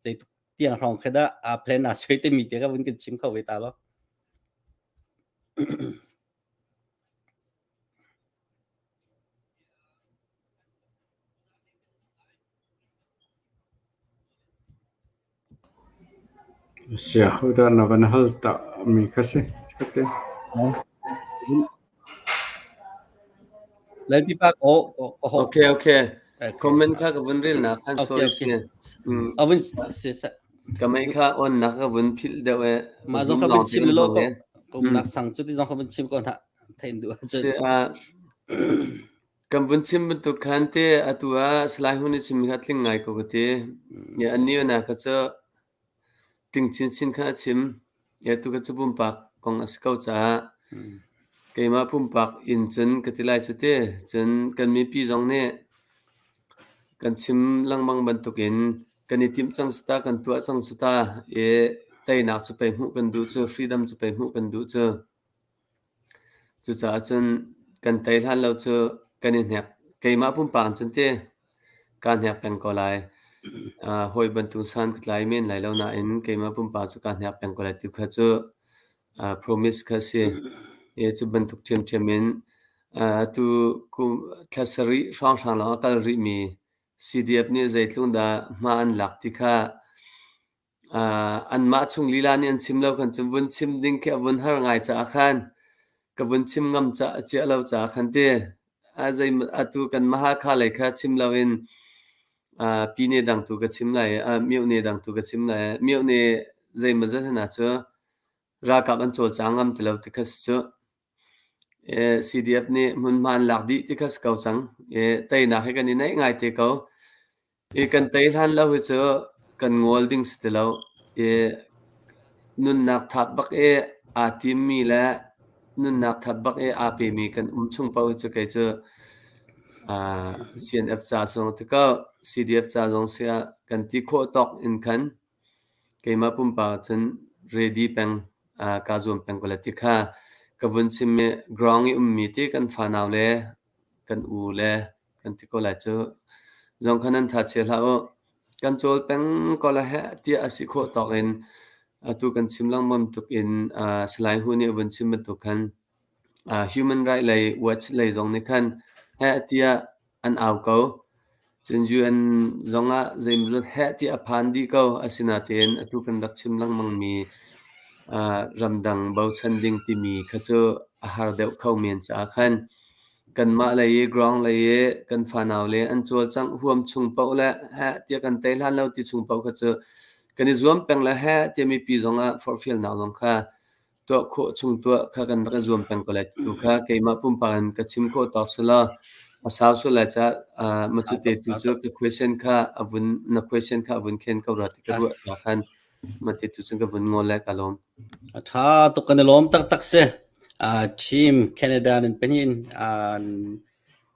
zei tiang hrawng kha dah a plan a sui te mi te ka vun kan chim kho ve ta lo Sia hodah na van hal ta mi kha si? Cakap te. Lalpi pa ko ko ho. Okay, okay. Comment kha ka vun rel na khan sorry si. Avun si sa. Ka mei kha on na ka vun phil deuh e. Ma zong kha vun chim lo ko ko nak sang chu ti zong kha vun chim ko na thein du. Si a. Kan vun chim bantuk khan te atu ah Salai Hun nih chimmi kha tling ngai ko ka ti. Ya an nih na kha cu tling chinchin kha a chim. Ya tu kha cu pumpak kong a si ko caah keimah pumpak in cun ka ti lai cu te. Cun kan mipi zong nih kan chim lengmang bantukin kan i timh cang sata kan tuah cang sata i teinak cu pei hmuh kan duh cu freedom cu pei hmuh kan duh cu. Cucaah cun kan tei hlan lo cu kan i hnek. Keimah pumpak in cun ti kaa hnek peng ko lai. Uh, hawi bantuk san ka tlai men lai lo nain keimah pumpak cu kaa hnek peng ko lai ti kha cu uh, promise kha si. I cu bantuk ṭhiamṭhiam in uh, atu kum thla sarih hrawnghrang lawng a kal rihmi CDF nih zeitluk dah hma an lak ti kha Anmah chung lila nih an chim lo khan cun vun chim ding khi a vun har ngai caah khan ka vun chim ngam cia lo caah khan ti zei atu kan Mahakha lei kha chim loin pine dang tu ka chim lai i myohne dang tu ka chim lai i myohne zeimawzat hna cu ralkap an cawlcang ngam ti lo ti kha si cu. CDF nih hmunhma an lak dih ti kha si ko cang. Teinak hi kan i naih ngai te ko. I kan tei hlan lo hi cu kan ngol ding si ti lo. I nunnak thap bak i aa timmi le nunnak thap bak i aa pemi kan um chung paoh hi cu kei cu CNF ca zong ti ko, CDF ca zong si ah kan ti khawh tawk in khan Keimah pumpak cun ready peng kaa zuam peng ko lai ti kha ka vun chim i ground i ummi ti kan fanau le kan u le kan ti ko lai cu. Zong kha nan tha chia hlah u. Kan cawl peng ko lai heh tiah a si khawh tawk in atu kan chim lengmang tuk in Salai Hu nih a vun chim bantuk khan human right lei watch lei zong nih khan heh tiah an au ko. Cun UN zongah zeimawzat heh tiah a phan dih ko. Asinain atu kan rak chim lengmangmi ramdang bochan ding timi kha cu a har deuh kho men caah khan kanmah lei i ground lei i kan fanau le an cawlcangh huam chung paoh le heh tiah kan tei hlan lo ti chung paoh kha cu kan i zuam peng le heh tiah mipi zongah forhfialnak zong kha tuah khawh chung tuah kha kan rak i zuam peng ko lai tu kha keimah pumpak in ka chim khawh tawk si law a sau sual lai caah uh, macute tu cu ka question kha a vun na question kha a vun khen ko ra ti ka ruah ca khan mate tu cun ka vun ngol le ka lawm. A tha tuk kan i lawm taktak si. Uh, team Canada nan pahnih uh,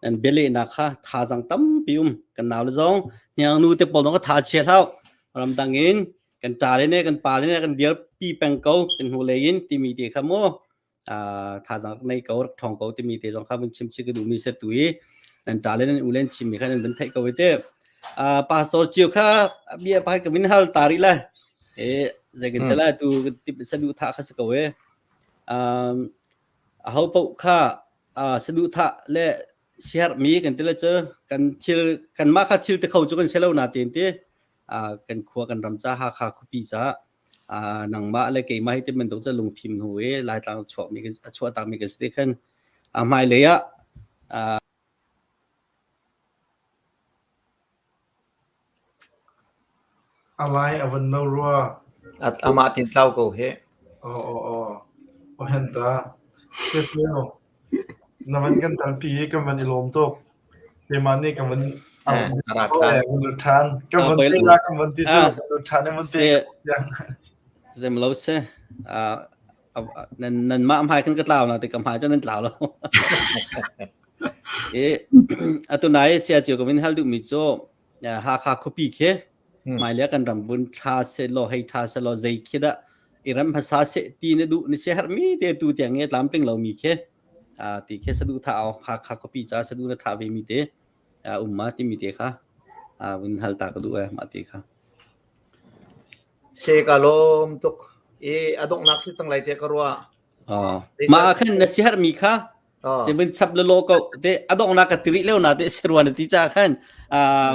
nan bialehnak kha thazaang tampi um kan nau le zong hniang nu te pawl zong ka tha chia hlau ramdang in kan ṭa le ne kan pa le ne kan dirpi peng ko kan hnu lei in timi te kha mu thazaang rak nei ko rak ṭhawng ko timi te zong kha vun chim chih ka duhmi se tu i nan ṭa le nan u len chimmi kha nan vun theih ko i te pastor cio kha bia pa ka vin hal ta rih lai e zei kan tela tu tip sadu tha kha si ko e a ho paoh kha sadu tha le sihermi kan ti le cu kan thil kan mah kha thil te kho cu kan si lo na tin ti kan khua kan ram ca Hakha khuapi ca nangmah le keimah hi ti bantuk cu lungfim hnu i Laitlang chuakmi a chuahtakmi kan si ti khan a hmailei ah A lai a van no rua. Amah tin tlau ko he. Aw aw aw. Aw hen ta. Siasio. Na van kan talpi i kan van i lawm tuk. Keimah nih kan van lut ṭhan. Kan van te la kan van ti cu kan lut ṭhan i van te. Zem lo se. Nan nan mah hmai kan ka tlau na te ka hmai cu nan tlau lo. E atu nai sia cio ka vin hal duh mi cu Hakha khuapi khi hmailei kan ram vun ṭha sehlaw hei ṭha sehlaw zei khi dah i ram hmasa seh ti na duh na siaherhmi te tu tiang i tlamtling lomi khi ti khi saduhthah awk Hakha khuapi ca saduh na thah vemi te um ma timi te kha vun hal ta ka duh e mah ti kha. Se ka lawm tuk i a donghnak si cang lai te ka ruah. Mah ah khan na siaherhmi kha se vun chap le lo ko te a donghnak ka tiri leo na te siruan ti cha khan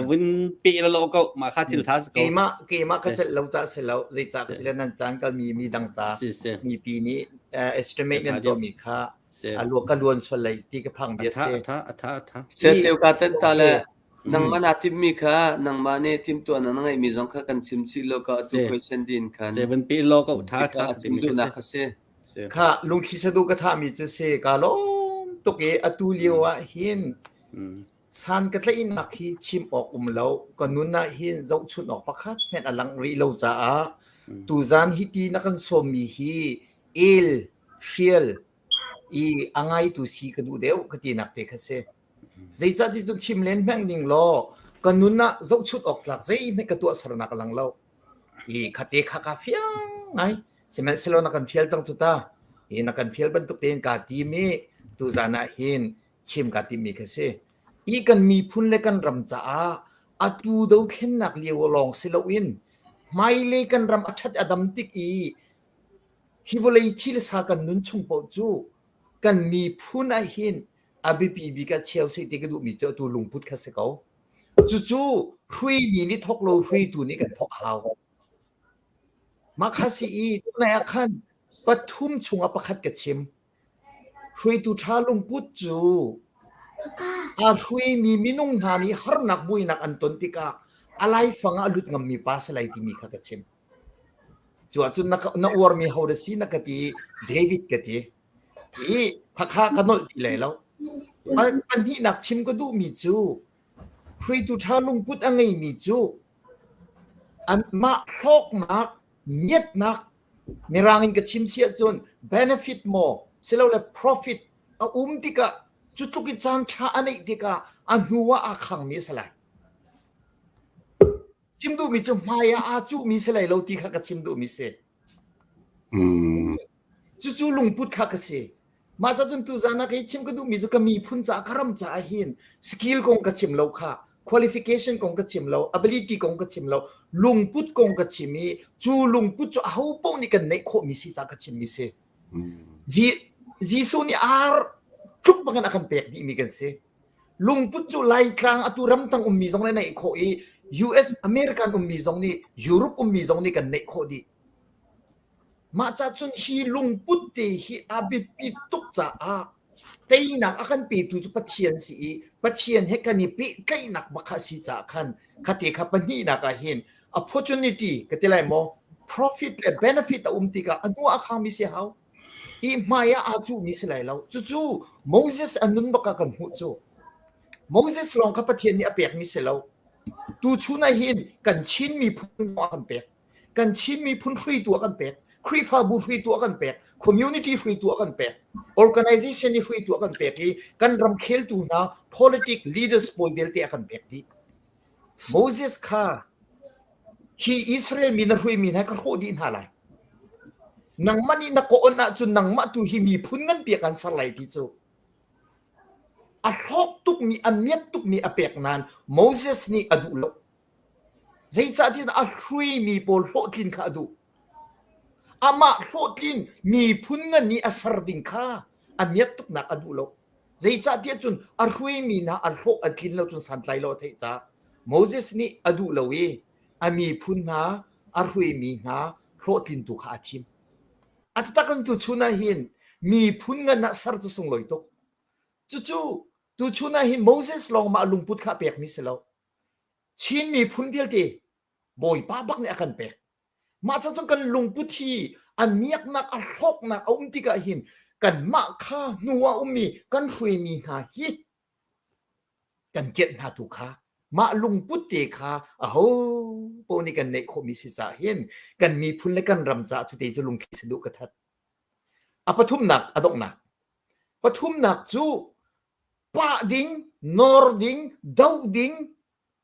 vun pe le lo ko ma kha thil tha ko keimah keimah ka cel lo cha se lo zei cha ka nan chan kal mi mi dang cha mi pi ni estimate nan to mi kha a lu ka luan sol lai ti ka phang bia se atha atha atha se cheu ka tan ta le nangmah na tim mi kha nangmah nih tim tuah na ngai mi zong kha kan chim chih lo ka atu question din khan se vun pe lo ko tha tha chim duh nak kha se Khah lungthli sadu ka thahmi cu si kaa lawm tuk i atu lio ah hin. San ka tlaihnak hi chim awk um lo. Ka nun ah hin zohchunh awk pakhat hmanh a langh rih lo caah tuzaan hiti na kan sawmmi hi el, hrial i a ngaitu si ka duh deuh ka tinak te kha si. Zeicah ti cun chim len hmang ning law ka nun ah zohchunh awk tlak zeihmanh ka tuahsernak a lang lo. I khate kha ka fiang ngai. Sihmanhsehlaw na kan fial cang cu ta. Hi na kan fial bantuk tein kaa tim i tuzaan ah hin chim kaa timmi kha si. I kan miphun le kan ram caah atu dothlennak lio lawng si loin hmailei kan ram a ṭhat a dam tik i hi vawlei thil sa kan nun chung paoh cu kan miphun ah hin a biapi bik ah cheu seh ti ka duhmi cu atu lungput kha si ko. Cucu hruimi nih thawk lo hruitu nih kan thawk hau. Mah kha si i tunai ah khan pathum chungah pakhat ka chim. Hruaitu ṭha lungput cu aa hruaimi minung hna nih harnak buainak an ton tikah a laifang ah a lut ngammi pa si lai timi kha ka chim. Cu ahcun na, na uarmi ho dah si na ka ti David ka ti. I khakha ka nolh ti lai lo. Pahnihnak chim ka duhmi cu hruaitu ṭha lungput a ngeimi cu anmah hlawknak, miatnak Mirang in ka chim si ahcun benefit maw silole profit a um tikah cu tluk i caan ṭha a neih tikah a hnu ah aa khangmi a si lai. Chim duhmi cu hmai ah aa cuhmi si lai lo ti kha ka chim duhmi si. Cucu lungput kha ka si. Mah ca cun tuzaan ah kei chim ka duhmi cu ka miphun caah ka ram caah hin skill kong ka chim lo kha qualification kong ka chim lo ability kong ka chim lo lungput kong ka chim i cu lungput cu aho paoh nih kan neih khawhmi si ca ka chimmi si. Jesuh nih ar tluk bangin a kan pek dihmi kan si. Lungput cu Laitlang atu ramtang ummi zong nih neih khawh i US American ummi zong nih Europe ummi zong nih kan neih khawh dih. Mah ca cun hi lungput te hi a biapit tuk caah teinak a kan petu cu Pathian si i Pathian he kan i pehtlaihnak bak kha a si caah khan khate kha pahnihnak ah hin opportunity ka ti lai maw profit le benefit a um tikah a hnu ah a khangmi si hau i hmai ah aa cuhmi si lai lo cucu Moses a nun bak ah kan hmuh cu Moses lawng kha Pathian nih a pekmi si lo tuchun ah hin kan Chin miphun a kan pek Kan Chin miphun hruaitu a kan pek. Khrihfabu hruaitu a kan pek. Community hruaitu a kan pek. Organization i hruaitu a kan pek i kan ramkheltu hna politic leaders pawl vialte a kan pek dih. Moses kha hi Israel mi na hruaimi hna ka hrawh dih hna lai. Nangmah nih na ka on ahcun nangmah tu hi miphun nganpi a kan ser lai ti cu a hlawk tukmi a miat tukmi a pek nain Moses nih a duh lo. Zeicahtiah a hruimi pawl hlawhtlin kha a duh. Amah hlawhtlin miphun ngan i a ser ding kha a miat tuknak a duh lo. Zeicahtiah cun a hruimi hna a hlawh a tlin lo cun santlai lo a theih caah Moses nih a duh lo i a miphun hna a hruaimi hna hlawhtlintu kha a thim. A taktak in tuchun ah hin miphun ngan ah ser cu sunglawi tuk. Cucu tuchun ah hin Moses lawng mah lungput kha a pekmi si lo. Chin miphun vialte Bawipa bak nih a kan pek. Mah ca cun kan lungput hi a miaknak a hlawknak a um tikah hin kanmah kha hnu ah ummi kan hruaimi hna hi kan kianh hna tu kha mah lungput te kha aho paoh nih kan neih khawhmi si caah hin kan miphun le kan ram caah cute cu lungthli saduh ka that. A pathumnak a donghnak. Pathumnak cu pah ding, nawr ding, doh ding,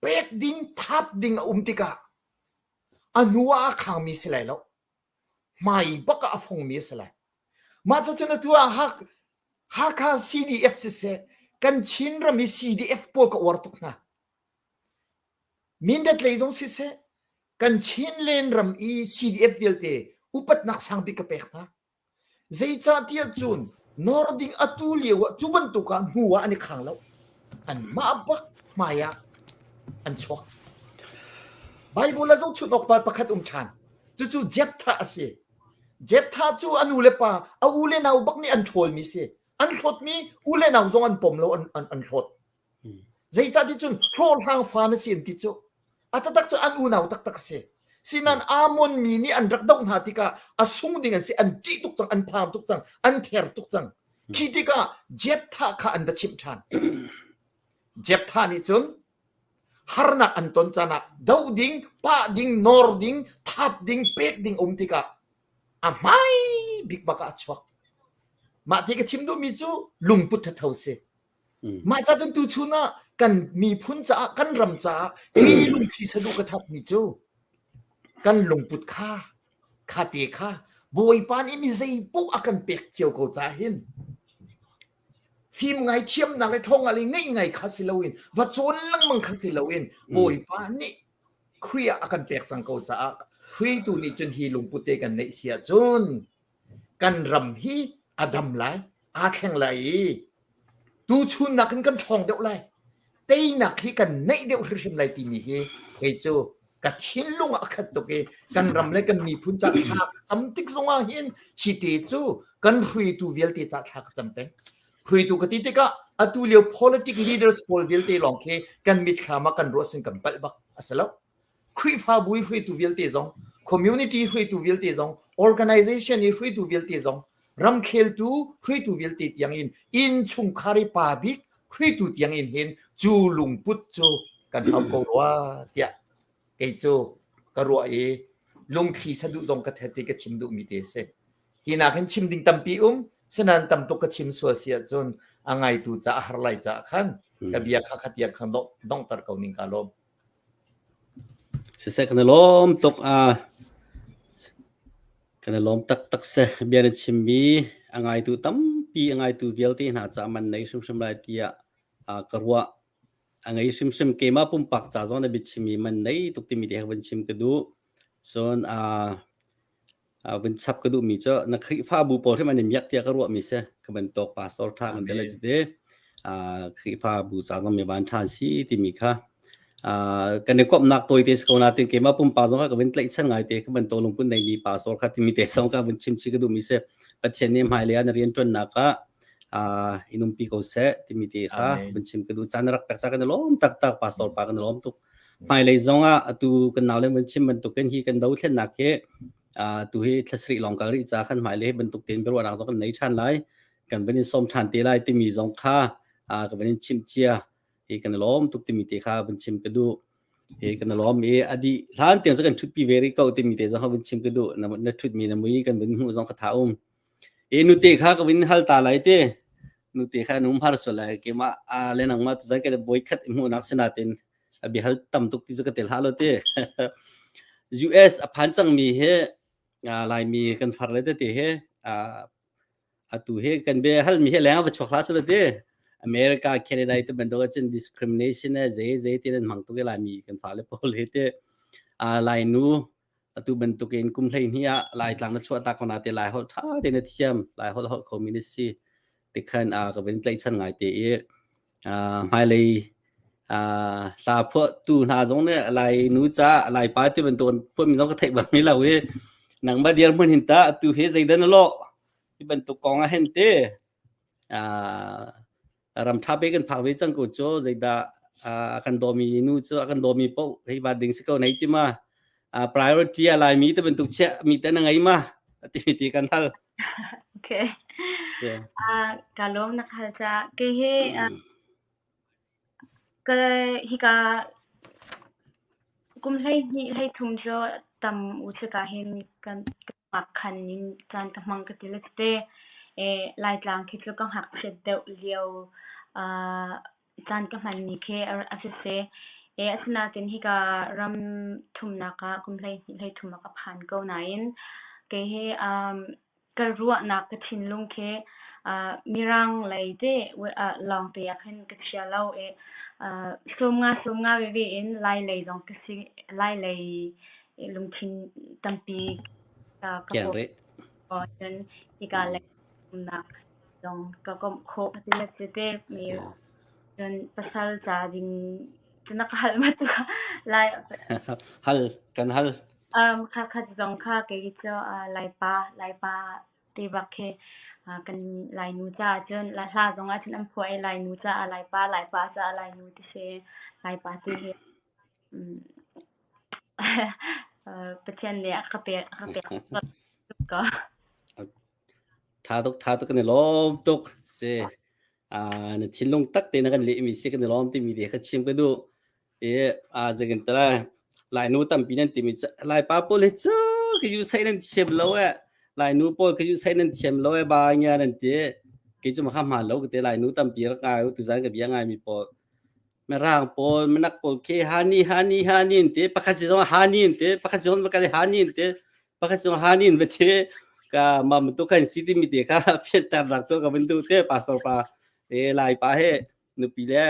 pek ding, thap ding a um tikah a hnu ah a khangmi si lai lo. Hmai bak ah a fongmi a si lai. Mah cu cun atu ah Hakha CDF siseh, kan Chin ram i CDF pawl ka uar tuk hna. Mindat lei zong siseh, kan Chinland ram i CDF vialte upatnak sangbik ka pek hna. Zeicahtiah cun nawr ding atu lio ah cu bantuk ah hnu ah an i khang lo. Anmah bak hmai ah an chuak. Bible ah zohchunh awk pa pakhat um ṭhan. Cucu Jephthah a si. Jephthah cu a nu le pa, a u le nau bak nih an ṭhawlmi si. An hlawtmi u le nau zong an pom lo, an, an, an hlawt. Zeicahtiah cun hlawhhlang fa na si an ti cu. A taktak cu an unau taktak a si. Sinan Ammon mi nih an rak doh hna tikah a sung ding an si, an ṭih tuk cang, an phang tuk cang, an ther tuk cang. Khi tikah Jephthah kha an va chimh ṭhan. Jephthah nih cun harnak an ton caan ah doh ding, pah ding, nawr ding, thap ding, pek ding um tikah a hmai bik bak ah a chuak. Mah ti ka chim duhmi cu lungput thatho si. Mah ca cun tuchun ah kan miphun caah kan ram caah hi lungthli saduh ka thatmi cu kan lungput kha kha te kha Bawipa nih mi zei paoh a kan pek cio ko caah hin fim ngai thiamnak le ṭhawng le ngeih ngai kha si loin va cawn lengmang kha si loin Bawipa nih Khrih ah a kan pek cang ko caah hruaitu nih cun hi lungput te kan neih si ahcun kan ram hi a dam lai aa thleng lai i tuchun nakin kan ṭhawng deuh lai teinak hi kan neih deuh hrimhrim lai timi hi kei cu ka thinlung ah a khat tuk i kan ram le kan miphun ca thla ka cam tik zongah hin hi te cu kan hruaitu vialte ca thla ka cam peng hruaitu ka ti tikah atu lio politic leaders pawl vialte lawng khi kan mitthlam ah kan ruah sin kan palh bak a si lo Khrihfabu i hruaitu vialte zong, community hruaitu vialte zong, organization i hruaitu vialte zong, ramkheltu hruaitu vialte tiangin innchungkhar i pa bik hruaitu tiangin hin cu lungput cu kan hau ko rua tiah kei cu ka ruah i lungthli saduh zong ka thet i ka chim duhmi te a si. Hi nak hin chim ding tampi um, sinain tam tuk ka chim sual si ahcun a ngaitu ca a har lai caah khan ka bia kha khatiang khan donghter ko ning ka lawm. Siseh kan i lawm tuk a kan i lawm taktak si. Bia na chimmi a ngaitu tampi a ngaitu vialte hna caah man nei hrimhrim lai tiah ka ruah. A ngei hrimhrim keimah pumpak ca zong na biachimmi man nei tuk timi te he van chim ka duh. Cun vun chap ka duhmi cu na Khrihfabu pawl hrim an i miak tiah ka ruahmi si. Ka bantuk pastor ṭha kan tel cu ti. Khrihfabu ca zong mi van ṭha an si timi kha kan i komhnak tawite si ko nain keimah pumpak zong kha ka vun tlaihchan ngai te ka bantuk lungput neimi pastor kha timi te zong ka vun chim chih ka duhmi si. Pathian nih hmailei ah na rianṭuannak ah in umpi ko seh timi te kha vun chim ka duh. Caan na rak pek ca kan i lawm taktak pastor pa kan i lawm tuk. Hmailei zong ah atu kan naule vun chim bantukin hi kan dothlennak hi tu hi thla sarih lawng kal rih ca khan hmailei bantuk tein biaruahnak zong kan nei ṭhan lai. Kan van in sawm ṭhan te lai timi zong kha ka van in chimh cia. Hi kan i lawm tuk timi te kha vun chim ka duh. Hi kan i lawm i a dih hlan tiang cu kan ṭhutpi ve rih ko timi te zong kha vun chim ka duh. Na, na ṭhutmi na mui kan vun hmuh zong kha tha um. I nute kha ka vun hal ta lai te. Nute kha an um har sual lai. Keimah a le nangmah tu zan ka boi khat i hmuhnak sinatin a biahal tam tuk ti cu ka tel hlah lo te. US a phan cangmi hi Laimi kan far le tete he atu hi kan bia halmi hi leng va chuak hlah sala ti. America, Canada te bantuk ahcun discrimination zei zei ti nan hmang tuk i Laimi kan fale pawl hi te Lainu atu bantukin kum 12 ah Laitlang na chuah ta ko na te Lai holh ṭha te na thiam Lai holh holh khomi na si tikhan ka vun tlaihchan ngai te i hmailei hla phuahtu hna zong nih Lai nu ca Lai pa ti bantuk an phuahmi zong ka theih bal mi lo i nangmah dirhmun hin tah atu hi zeidah na lawh ti bantuk kong ah hin ti ram ṭha pe kan phak ve cang ko cu zeidah a kan dawmi nu cu a kan dawmi paoh hei va ding si ko nei ti ma priority a laimi te bantuk chiah mi te na ngei ma ti ti kan hal Okay. Ka lawm na ka hal ca ke he Ka hika kum 12 13 cu tam u sik ahhin kan khan in caan ka hmang ka ti le tete. Laitlang khi cu ka ngakchiat deuh lio caan ka hmanmi khi a si seh. Asinain hika ram thumnak ah kum 12 13 ah ka phan ko nain kei hi Ka ruahnak ka thinlung khi Mirang lei te lawngte ah khin ka chia lo i 50 50 veve in Lai lei zong ka si Lai lei lungthin tampi ka Kiang rih. Cun hika lei umnak zong ka komh khawh ka ti le tete. Cun pasal ca ding cu na ka hal ma tu Lai Hal kan hal. Um, khakhat zong kha kei cu uh, Laipa, Laipa ti bak khi uh, kan Lainu caah cun hla zong ah cun an phuah i Lainu caah Laipa, Laipa caah Lainu ti si. Laipa ti hi um, uh, Pathian nih a ka pek, a ka pek tuk ko. Tha tuk, tha tuk kan i lawm tuk. Si. Na thinlung tak te na kan lehmi si kan i lawm timi te kha chim ka duh. I zeitin tala Lainu tampi nan timi Laipa pawl hi cu ka yu sai nan thiam lo eh. Lainu pawl ka yu sai nan thiam lo eh ba ngia nan ti. Kei cu ma kha hmaan lo ka ti Lainu tampi rak ngai u tuzan ka bia ngai mi pawl. Mirang pawl minak pawl khi hani hani hani an ti pakhat si zong hani an ti pakhat si zong va kal i hani an ti pakhat zong hani an va ti ka mam tu kan si timi te kha fianter rak tu ka van duh te pastor pa e lai pa he nupi le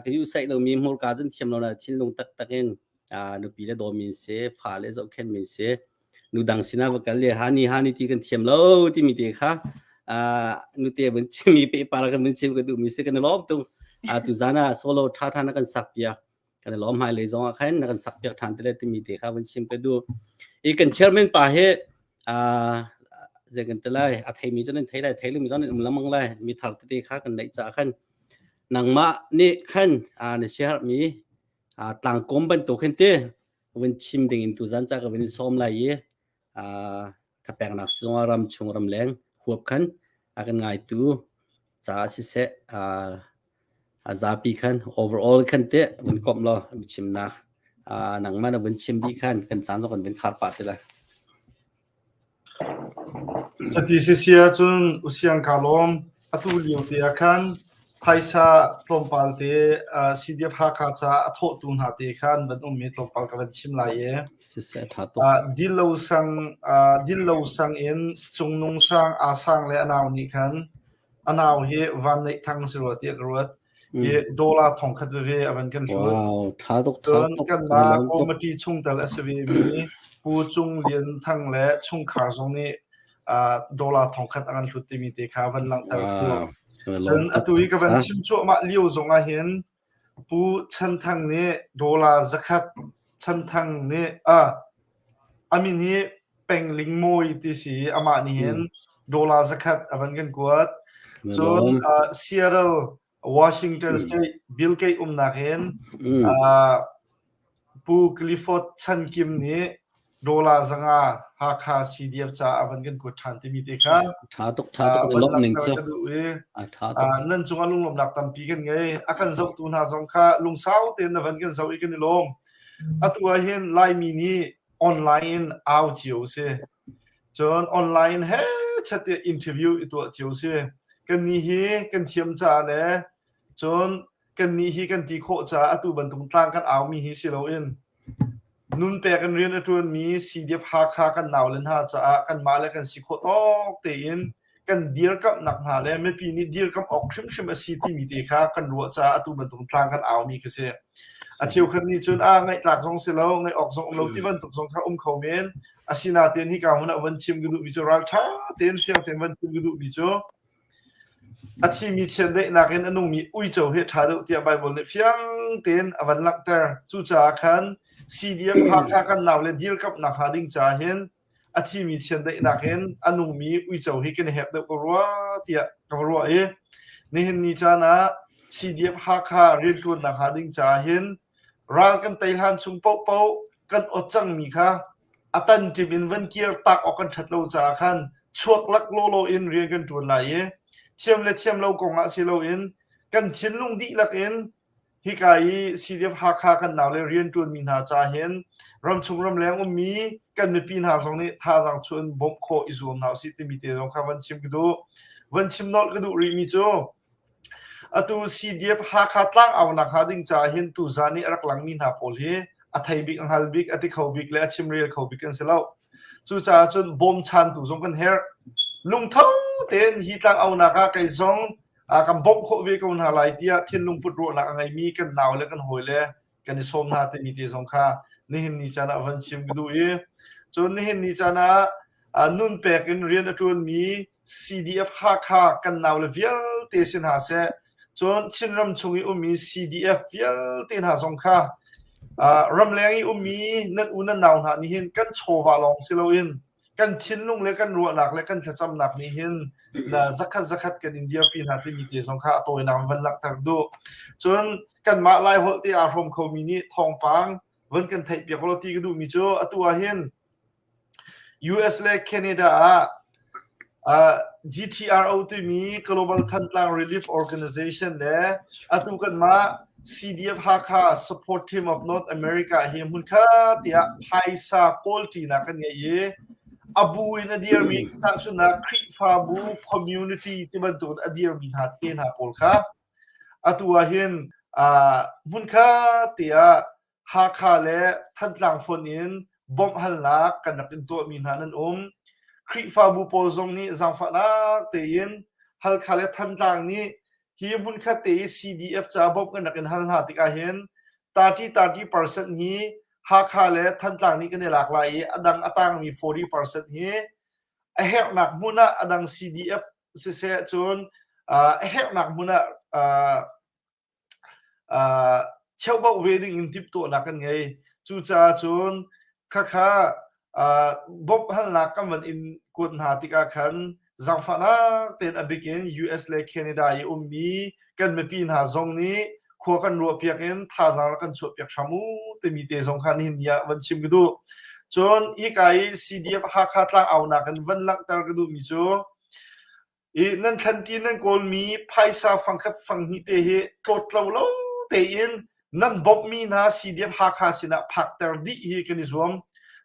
ka yu sai lomi hmurka cun thiam lo na thinlung taktak in nupi le dawmi si fa le zohkhen min si nu dang sinah va kal le hani hani ti kan thiam lo timi te kha nute vun chimi pe par kan vun chim ka duh mi si kan lawm tung tu zan ah solo tha tha na kan sak piak kan lawm hmai lei zong ah khan na kan sak piak than te le timi te kha vun chim ka duh i kan chairman pa he zei kan te lai a thei mi cu nan thei lai thei mi zong nan um lamang lai mi thar tete kha kan neih ca khan nangmah nih khan na share mi tlangkawm bantuk khin te vun chim ding in tuzan ca ka vun in sawm lai i thapeknak sizung ah ram chung ram leng huap khan a kan ngaitu caah siseh a zapi khan overall khan te vun komh law biachimnak nangmah na vun chim dih khan kan caan zong kan vun khar pah te lai. Cuti sisi ahcun usiang kaa lawm. Atu lio te ah khan phaisa tlawmpal te CDF Hakha caah a thawhtu hna te kha an van um i tlawmpal ka van chim lai i. Siseh ṭha tuk. Dillo sang Dillo sang in Cungnung sang Aa Sang le a nau nih khan A nau hi Van Neih Thang si rua tiah ka ruat. Hi dollar thongkhat veve a van kan hlut. Wow, tha tuk, tha Cun tuk. kanmah committee chungtel a si ve mi Pu Cung Lian Thang le chungkhar zong nih dollar thongkhat a kan hlut timi te kha van langhter Wow. Cun atu hi ka van chim cuahmah lio zong ah hin Pu Chan Thang nih dollar zakhat Chan Thang nih a min hi Peng Ling Mawi ti si i amah nih hin dollar zakhat a van kan kuat. Cun Seattle, Washington State, Bill Gates umnak hin Pu Clifford Chan Kim nih dollar zanga Hakha CDF caah a van kan kuat ṭhan timi te kha Ṭha tuk, ṭha tuk, van lawmh ning langhter cu. ka duh i A ṭha tuk. nan cungah lunglawmhnak tampi kan ngei. A kan zohtu hna zong kha lungsau tein na van kan zoh i kan i lawm. Atu ah hin Laimi nih online in au cio si. Cun online he chat tiah interview i tuah cio si. Kannih hi kan thiam caah le cun kannih hi kan ti khawh caah atu bantuk tlang kan aumi hi si loin Nunpek in rian a ṭuanmi CDF Hakha kan naule hna caah kanmah le kan si khawh tawk tein kan dirkamhnak hna le mipi nih dirkamh awk hrimhrim a si timi te kha kan ruah caah atu bantuk tlang kan aumi khi si. A cheukhat nih cun ah ngaihtlak zong si lo, ngaih awk zong um lo ti bantuk zong kha um kho men. Asinain hika hmun ah van chim ka duhmi cu ralṭha tein fiang tein van chim ka duhmi cu A thimi chiandeihnak in a nungmi uico hi a ṭha deuh tiah Baibal nih fiang tein a van langhter. Cucaah khan CDF Hakha kan naule dirkamhnak hnga ding caah hin a thimi chiandeihnak in a nungmi uico hi kan i hek deuh ko rua tiah ka va ruah i nihin ni caan ah CDF Hakha rianṭuannak hnga ding caah hin ral kan tei hlan chung paohpaoh kan ot cangmi kha A tanṭim in van kir tak awk kan ṭhat lo caah khan chuak lak lawlaw in rian kan ṭuan lai i thiam le thiam lo kong ah si loin kan thinlung dihlak in hika i CDF Hakha kan naule rian ṭuanmi hna ca hin ramchung ramleng ummi kan mipi hna zong nih thazaang chuah in bawmh khawh i zuam hna usih timi te zong kha van chim ka duh. Van chim nolh ka duh rihmi cu Atu CDF Hakha tlangaunak hnga ding caah hin tuzaan i a rak langmi hna pawl hi a thei bik, a hngal bik, a ti kho bik le a chimrel kho bik an si lo. Cucaah cun bawmchantu zong kan herh. Lungtho tein hi tlangaunak ah kei zong kan bawmh khawh ve ko hna lai tiah thinlung put ruahnak a ngeimi kan nau le kan hawi le kan i sawm hna timi te zong kha nihin ni caan ah van chim ka duh i cun nihin ni caan ah nun pek in rian a ṭuanmi CDF Hakha kan naule vialte si hna seh cun Chinram chung i ummi CDF vialte hna zong kha ramleng i ummi nan u nan nau hna nih hin kan chawva lawng si loin kan thinlung le kan ruahnak le kan thlacamnak nih hin na zakhat zakhat kan in dirpi hna timi te zong kha a tawinak van langhter duh cun kanmah Laiholh te aa hrawm khomi nih thawngpang van kan theihpiak law ti ka duhmi cu atu ah hin US le Canada ah. GTRO timi Global Thantlang Relief Organization le atu kanmah CDF Hakha Support Team of North America hi hmunkhat tiah phaisa kawlṭinak kan ngei i a bu in a dirmi tahchunhnak Khrihfabu community ti bantuk in a dirmi hna tete hna pawl kha atu ah hin hmunkhat tiah Hakha le Thantlang fonh in bawmhhalnak kan rak in tuahmi hna nan um. Khrihfabu pawl zong nih zaangfahnak tein Halkha le Thantlang nih hi hmunkhat te i CDF ca bawmh kan rak in hal hna tikah hin 30 30% hi Hakha le Thantlang nih kan i lak lai i a dang a tangmi 40% hi a herhnak hmun ah a dang CDF siseh cun a herhnak hmun ah cheuhbauh ve ding in timhtuahnak kan ngei. Cucaah cun khakha bawmhhalnak kan van in kuat hna tikah khan zaangfahnak tein a bik in US le Canada i ummi kan mipi hna zong nih khua kan ruahpiak in thazaang rak kan chuahpiak hram u timi te zong kha nihin ni ah van chim ka duh. Cun hika i CDF Hakha tlangaunak in van langhter ka duhmi cu I nan thlanti nan kawlmi phaisa fangkhat fanghnih te hi tlawtlo lo tein nan bawmhmi hna CDF Hakha sinah phakter dih hi kan i zuam.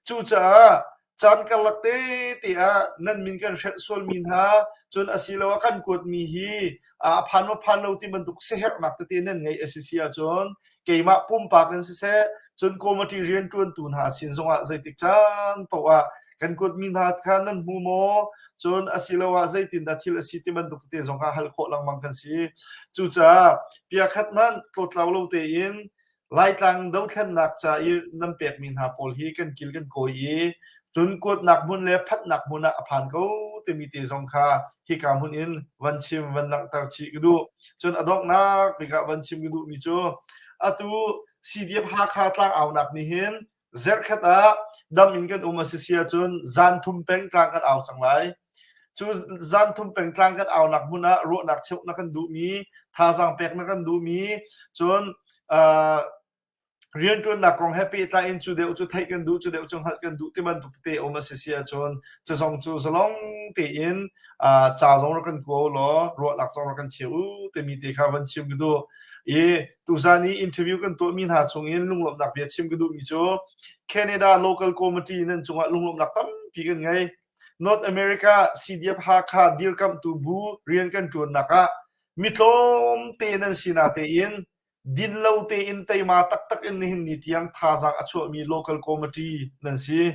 Cucaah caan karlak tete ah nan min kan hrelh sualmi hna cun asiloah kan kuatmi hi a phan maw phan lo ti bantuk siaherhnak tete nan ngeih a si si ahcun keimah pumpak in siseh cun committee rianṭuantu hna sin zongah zeitik caan paoh ah kan kuatmi hna kha nan hmu maw cun asiloah zeitindah thil a si ti bantuk tete zong kha hal khawh lengmang kan si cucaah piakhat hmanh tlawtlau lo tein Laitlang dothlennak ca i nan pekmi hna pawl hi kan kil kan kawi i cun kuatnak hmun le phanhnak hmun ah a phan ko timi te zong kha hika hmun in van chim van langhter chih ka duh. Cun a donghnak bik ah van chim ka duhmi cu atu CDF Hakha tlangaunak nih hin zarhkhat ah dam in kan um a si si ahcun zan thum peng tlang kan au cang lai. Cu zan thum peng tlang kan aunak hmun ah ruahnak cheuh na kan duhmi, thazaang pek na kan duhmi, cun uh, rianṭuannak kong he pehtlai in cu deuh cu theih kan duh, cu deuh cu hngalh kan duh ti bantuk tete um a si si ahcun cu zong cu zalong tein ca zong rak kan kua law ruahnak zong rak kan cheu u timi te kha van chim ka duh. I tuzan i interview kan tuahmi hna chungin lunglawmhnak bia chim ka duhmi cu Canada local committee nan cungah lunglawmhnak tampi kan ngei. North America CDF Hakha dirkamhtu bu rian kan ṭuannak ah mi tlawmte nan si natein Dinlo tein teima taktak in nihin ni tiang thazaang a chuahmi local committee nan si.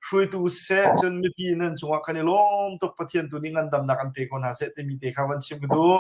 Hruaitu siseh cun mipi nan cungah kan i lawm tuk Pathian tu nih ngandamnak an pe ko hna seh timi te kha van chim ka duh.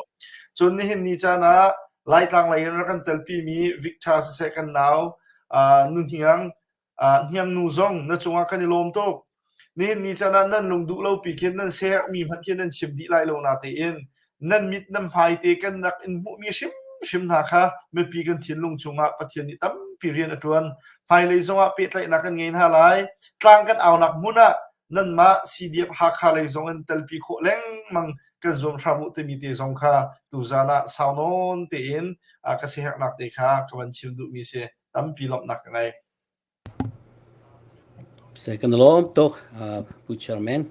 Cun nihin ni caan ah Laitlang lei in rak kan telpimi Victor siseh kan nau uh, Nu Hniang Hniangnu zong na cungah kan i lawm tuk. Nihin ni caan ah nan lung duh lo pi khin nan sermi hmanh khi nan chim dih lai lo natein nan mit nan hmai te kan rak in hmuhmi hrimhrim hna kha mipi kan thinlung chungah Pathian nih tampi rian a ṭuan. Hmailei zongah pehtlaihnak kan ngei hna lai. Tlang kan aunak hmun ah nanmah CDF Hakha lei zong in telpi khawh lengmang kan zuam hram u timi te zong kha tuzaan ah sau nawn tein ka siaherhnak te kha ka van chim duhmi si. Tampi lawmhnak ka ngei. Kan lawm tuk Pu Chairman.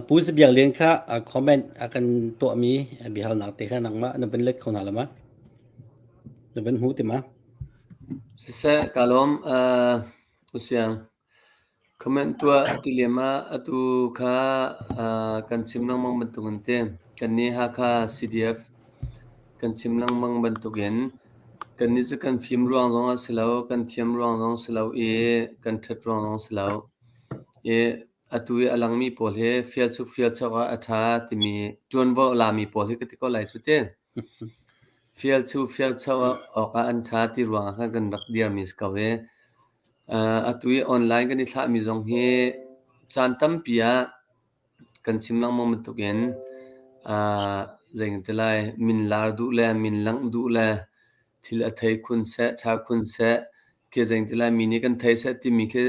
Pu Zabiak Lian kha comment a kan tuahmi biahalnak te kha nangmah na van let kho hna la ma? Na van hmu ti ma? Siseh, ka lawm. U Siang. Comment tuah a ti lem ah atu kha kan chim lengmang bantuk in ti. Kannih Hakha CDF kan chim lengmang bantukin kannih cu kan fim ruang zong ah si lo, kan thiam ruang zong si lo i kan ṭhat ruang zong si lo. I atu i a langmi pawl hi fialchuk fialchok ah a ṭha timi ṭuanvo a lami pawl hi ka ti ko lai cu ti. Fialchu fialcho awk ah an ṭha ti ruangah khan kan rak dirmi si ko i Atu i online kan i thlahmi zong hi caan tampi ah kan chim lengmang bantukin zei kan ti lai, min lar duh le min langh duh le thil a thei khun seh, ṭha khun seh, khi zei kan ti lai, mi nih kan thei seh timi khi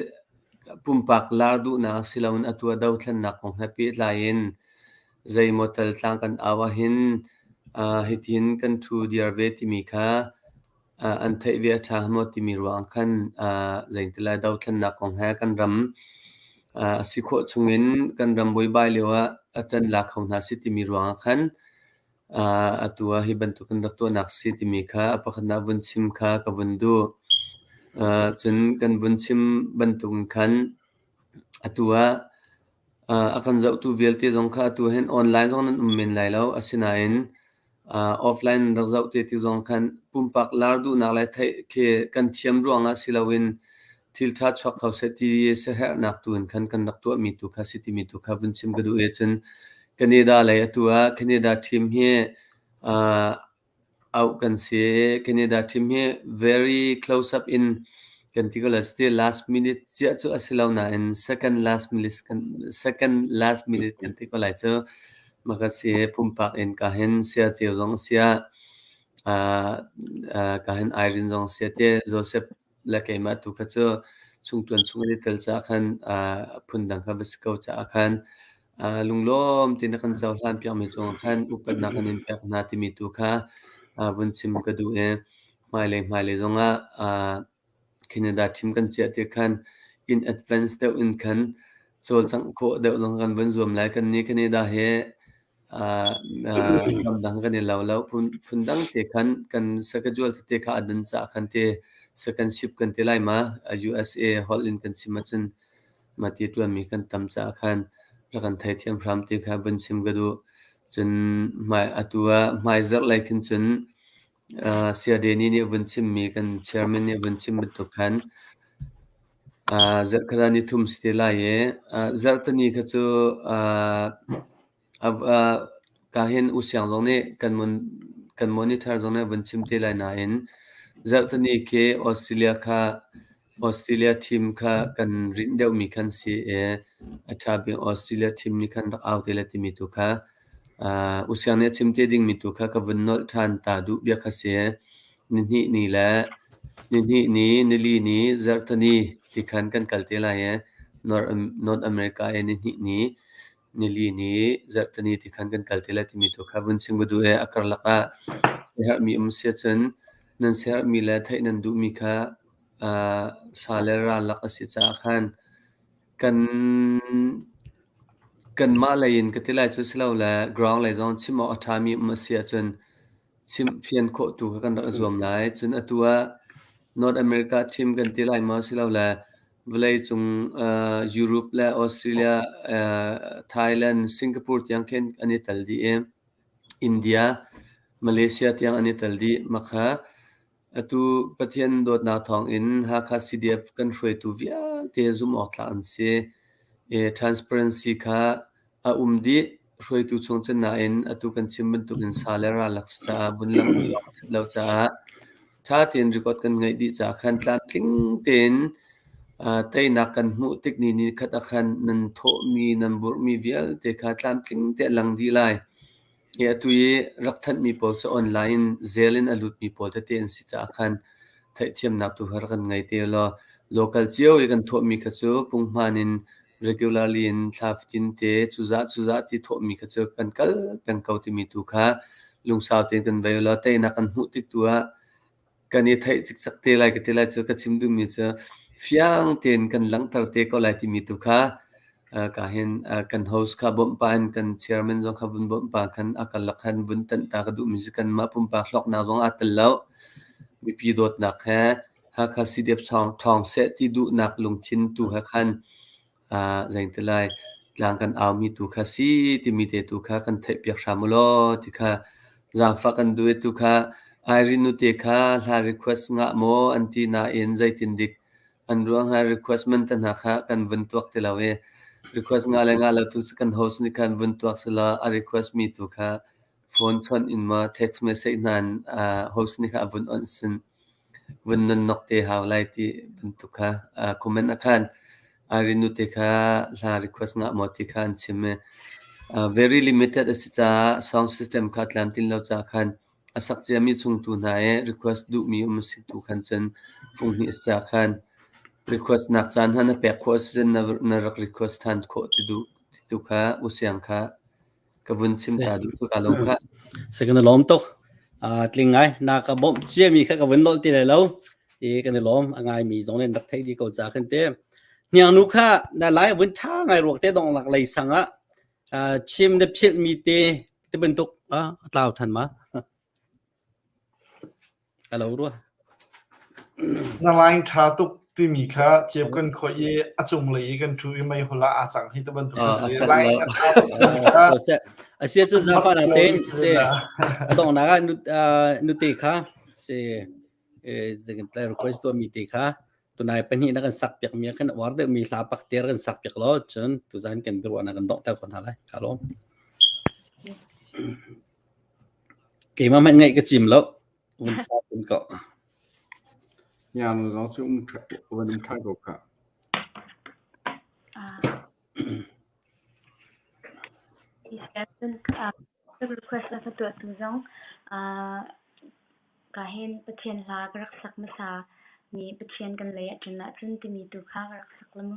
pumpak lar duhnak si loin atu ah dothlennak kong he pehtlai in zeimaw tal tlang kan au ahhin hitihin kan ṭhu diar ve timi kha an theih ve a ṭha maw timi ruang khan zeitilai dothlennak kong he kan ram a si khawh chungin kan ram buaibai lio ah a ṭan la kho hna seh timi ruangah khan atu ah hi bantuk in rak tuahnak si timi kha a pakhatnak vun chim kha ka vun duh. Cun kan vun chim bantuk in khan atu ah a kan zohtu vialte zong kha atu hin online zong nan um men lai lo. Asinain offline rak zoh te ti zong khan pumpak lar duhnak le theih khi kan thiam ruangah si loin thil ṭha chuak kho seh ti siaherhnak tu in khan kan rak tuahmi tu kha si timi tu kha vun chim ka duh i cun Canada lei atu ah Canada team hi auh kan si. Canada team hi very close up in kan ti ko lai still last minute ciah cu a si lo nain second last minute kan second last minute kan ti ko lai cu. Maka si pumpak in ka hin sia ceu zong sia ka hin Irene zong sia te Joseph le keimah tu kha cu chungṭuan chung an i tel caah khan phundang kha va si ko caah khan lunglawm tein a kan cohlan piakmi cungah khan upatnak kan in pek hna timi tu kha vun chim ka duh i hmailei hmailei zongah Canada thim kan chiah ti khan in advance deuh in khan cawlcangh khawh deuh zong kan vun zuam lai. Kannih Canada hi Ramdang kan i lo lo. Phundang te khan kan schedule tete kha a dan caah khan te second shift kan ti lai ma. USA holh in kan chim ahcun mah ti ṭuanmi kan tam caah khan rak kan theithiam hram ti kha vun chim ka duh. Cun hmai atu ah hmaizarh lei khin cun Saya Danny nih a vun chimmi kan chairman nih a vun chim bantuk khan zarhkhat ah nithum si te lai i zarhteni kha cu Ka hin U Siang zong nih kan monitor zong nih a vun chim te lai nain zarhteni khi Australia kha Australia team kha kan rinh deuhmi khan si i a ṭha bik Australia team nih khan rak au te lai timi tu kha U Siang nih a chim te dingmi tu kha ka vun nolh ṭhan ta duh bia kha si. Nihnih ni le nihnih ni, nili ni, zarhteni ti khan kan kal te lai i North America i nihnih ni nili ni zarhteni ti khan kan kal te lai timi tu kha vun chim ka duh i a karlak ah siaherhmi um si ahcun nan siaherhmi le theih nan duhmi kha sa le ral lak a si caah khan kan kanmah lei in ka ti lai cu si lo le ground lei zong chim awk a ṭhami um a si ahcun chimhfian khawh tu kha kan rak i zuam lai. Cun atu ah North America team kan ti lai maw silole vawleicung Europe le Australia, Thailand, Singapore tiang khin an i tel dih i India, Malaysia tiang an i tel dih. Mah kha atu Pathian dawtnak thawngin Hakha CDF kan hruaitu vialte zumh awk tlak an si. Transparency kha A um dih. Hruaitu chung cun nain atu kan chim bantukin sa le ral lak si caah vun langmi lawng a ṭhat lo caah ṭha tein record kan ngeih dih caah khan tlamtling tein teinak kan hmuh tik ni ni khat ah khan nan thawhmi, nan burhmi vialte kha tlamtling te a lang dih lai. Hi atu i rak thanhmi pawl cu online in zel in a lutmi pawl tete an si caah khan theihthiamnak tu kha rak kan ngei te law local cio i kan thawhmi kha cu punghman in regularly in thla fatin te cuzah cuzah ti thawhmi kha cu kan kal peng ko timi tu kha lungsau tein kan vei law teinak kan hmuh tik tu ah kan i theih cikcek te lai ka ti lai cu ka chim duhmi cu fiang tein kan langhter te ko lai timi tu kha ka hin kan host kha bawmh pah in kan chairman zong kha vun bawmh pah khan a karlak khan vun tanh ta ka duhmi cu kanmah pumpak hlawknak zong aa tel lo mipi dawtnak he Hakha CDF ṭhawng seh ti duhnak lungthin tu he khan Zeitilai tlang kan aumi tu kha si timi te tu kha kan theihpiak hram u law ti kha zaangfah kan duh i tu kha Irene nute kha hla request ngah maw an ti nain zeitin dik an ruang ha request man te hna kha kan vun tuak ti lo i request ngah le ngah lo tu cu kan host nih khan vun tuak selaw a request mi tu kha phone chawnh in maw text message hna in host nih kha a vun onh sin. Vun nonnok te hau lai ti bantuk kha comment ah khan Irene nute kha hla request ngah maw ti kha an chim i very limited a si caah sound system kha tlamtlin lo caah khan a sak ciami chungtu hna i request duhmi um a si tu khan cun fung hnih a si caah khan request nak caan hna na pek khawh a si cun na rak request than khawh ti duh ti tu kha u siang kha Ka vun chim ta duh tuk aa lo khah. Se kan i lawm tuk. Tling ngai na ka bawmh ciami kha ka vun nolh ti lai lo. I kan i lawm a ngaimi zong nih rak theih dih ko ca khan te. Hniang nu kha na lai vun ṭha ngai ruak te dong lak lei sang ah. Chim na philh mi te ti bantuk a tlau than ma? A lo rua. Na line ṭha tuk timi kha cep kan khawih i a cunglei i kan ṭhu i meihol ah aa cang hi ti bantuk a si. Line a ṭha tuk timi kha A si ahcun zaangfah nak tein si a donghnak ah nute kha si tlai request tuahmi te kha tunai pahnih na kan sak piak mi kan uar deuh mi hla pakter kan sak piak lo cun tuzan kan biaruahnak kan donghter ko hna lai. Ka lawm. Keimah hmanh ngaih ka cim lo. Vun sa kun ko. Nyanu zong cu um van um ṭhan ko kha. Request a ka tuahtu zong ka hin Pathian hla ka rak sak hmasa mi Pathian kan lei ah ṭan ahcun timi tu kha ka rak sak la mu.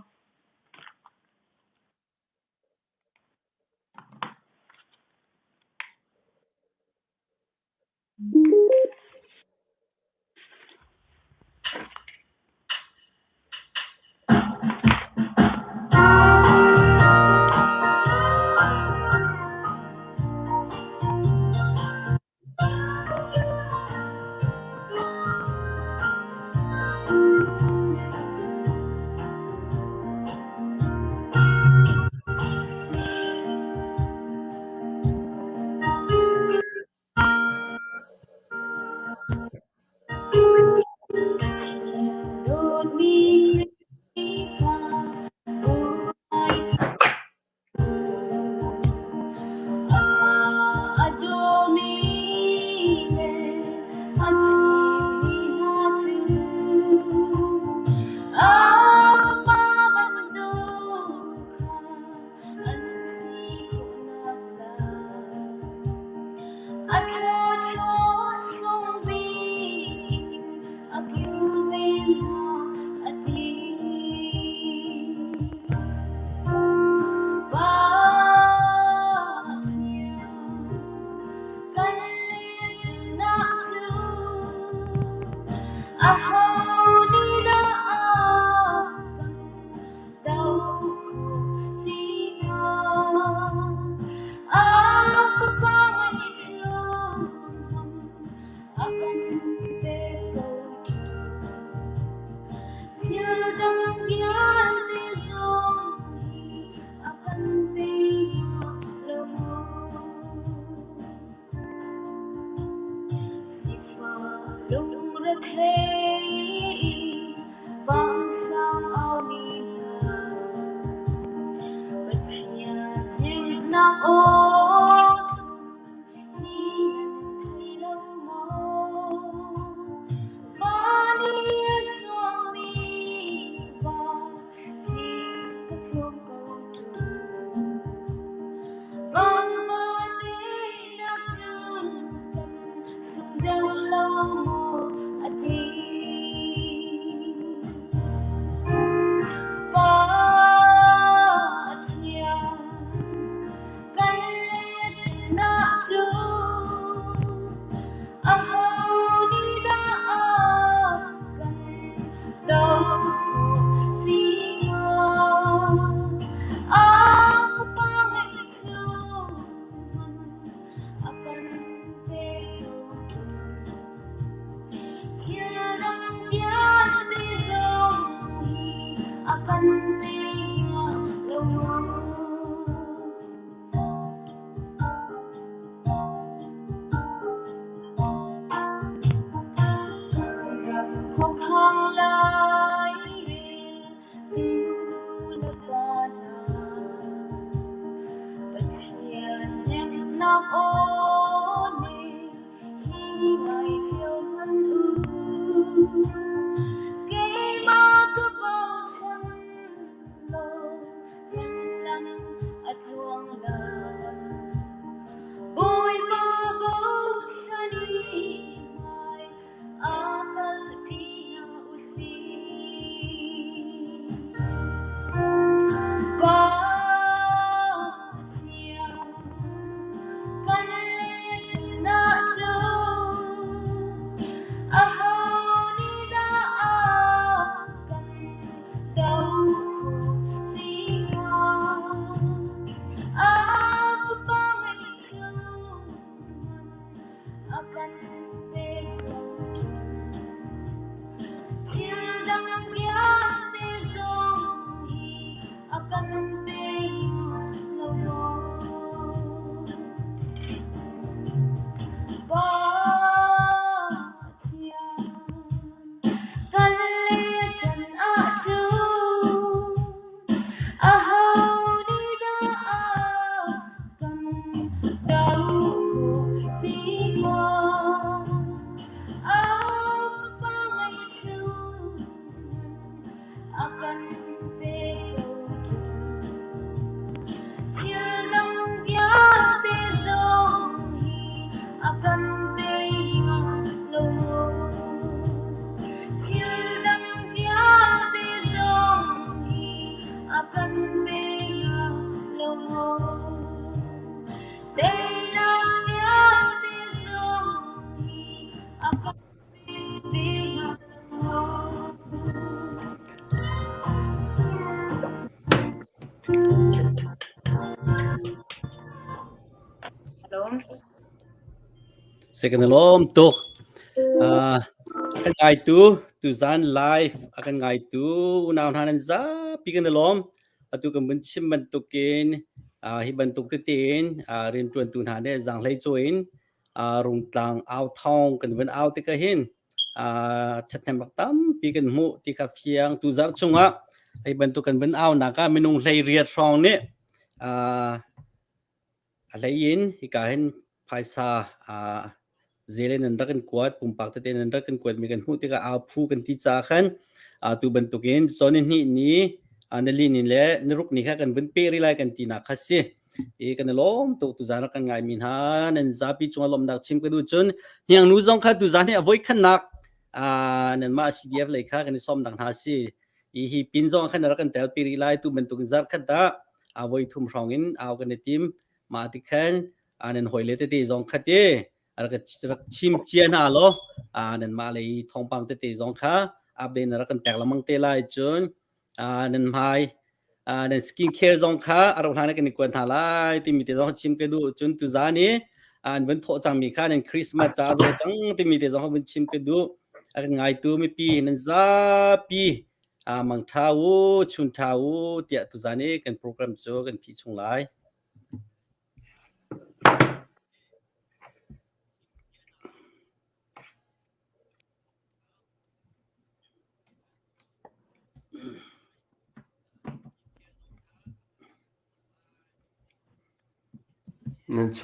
Second lawm tuk. Uh, a kan ngaitu tuzan live a kan ngaitu unau hna nan zapi kan i lawm. Atu kan vun chim bantukin uh, hi bantuk tete in uh, rianṭuantu hna nih zaanghlei cawi in uh, rungtlang au thawng kan vun au tikah hin uh, ṭhathnem rak tampi kan hmuh ti kha fiang tuzarh chungah hi bantuk kan vun au nak ah minung 18 hrawng nih uh, A hlei in hika hin phaisa aa zel in an rak kan kuat, pumpak tete in an rak kan kuatmi kan hmuh tikah au phu kan ti caah khan atu bantukin cawn ni hnih ni, nili ni le niruk ni kha kan vun peh rih lai kan tinak kha si. I kan i lawm tuk tuzaan rak kan ngaimi hna nan zapi cungah lawmhnak chim ka duh cun hniangnu zong kha tuzaan hi a voikhatnak nanmah CDF lei kha kan i sawmnak hna si. I hi pin zong khan rak kan tel pi rih lai tu bantukin zarh khat ah a voi thum hrawng in au kan i tim mah ti khan nan hawi le tete zong khat i rak rak chim cia hna law nan mah lei thawngpang tete zong kha update na rak kan pek lengmang te lai cun nan hmai nan skin care zong kha a rauh hlan kan i kuat hna lai timi te zong chim ka duh cun tuzan i an vun thawh cangmi kha nan Christmas ca zo cang timi te zong vun chim ka duh a kan ngaitu mipi nan zapi mang ṭha u, chun ṭha u tiah tuzan i kan program cu kan phih chung lai. Nan chuak.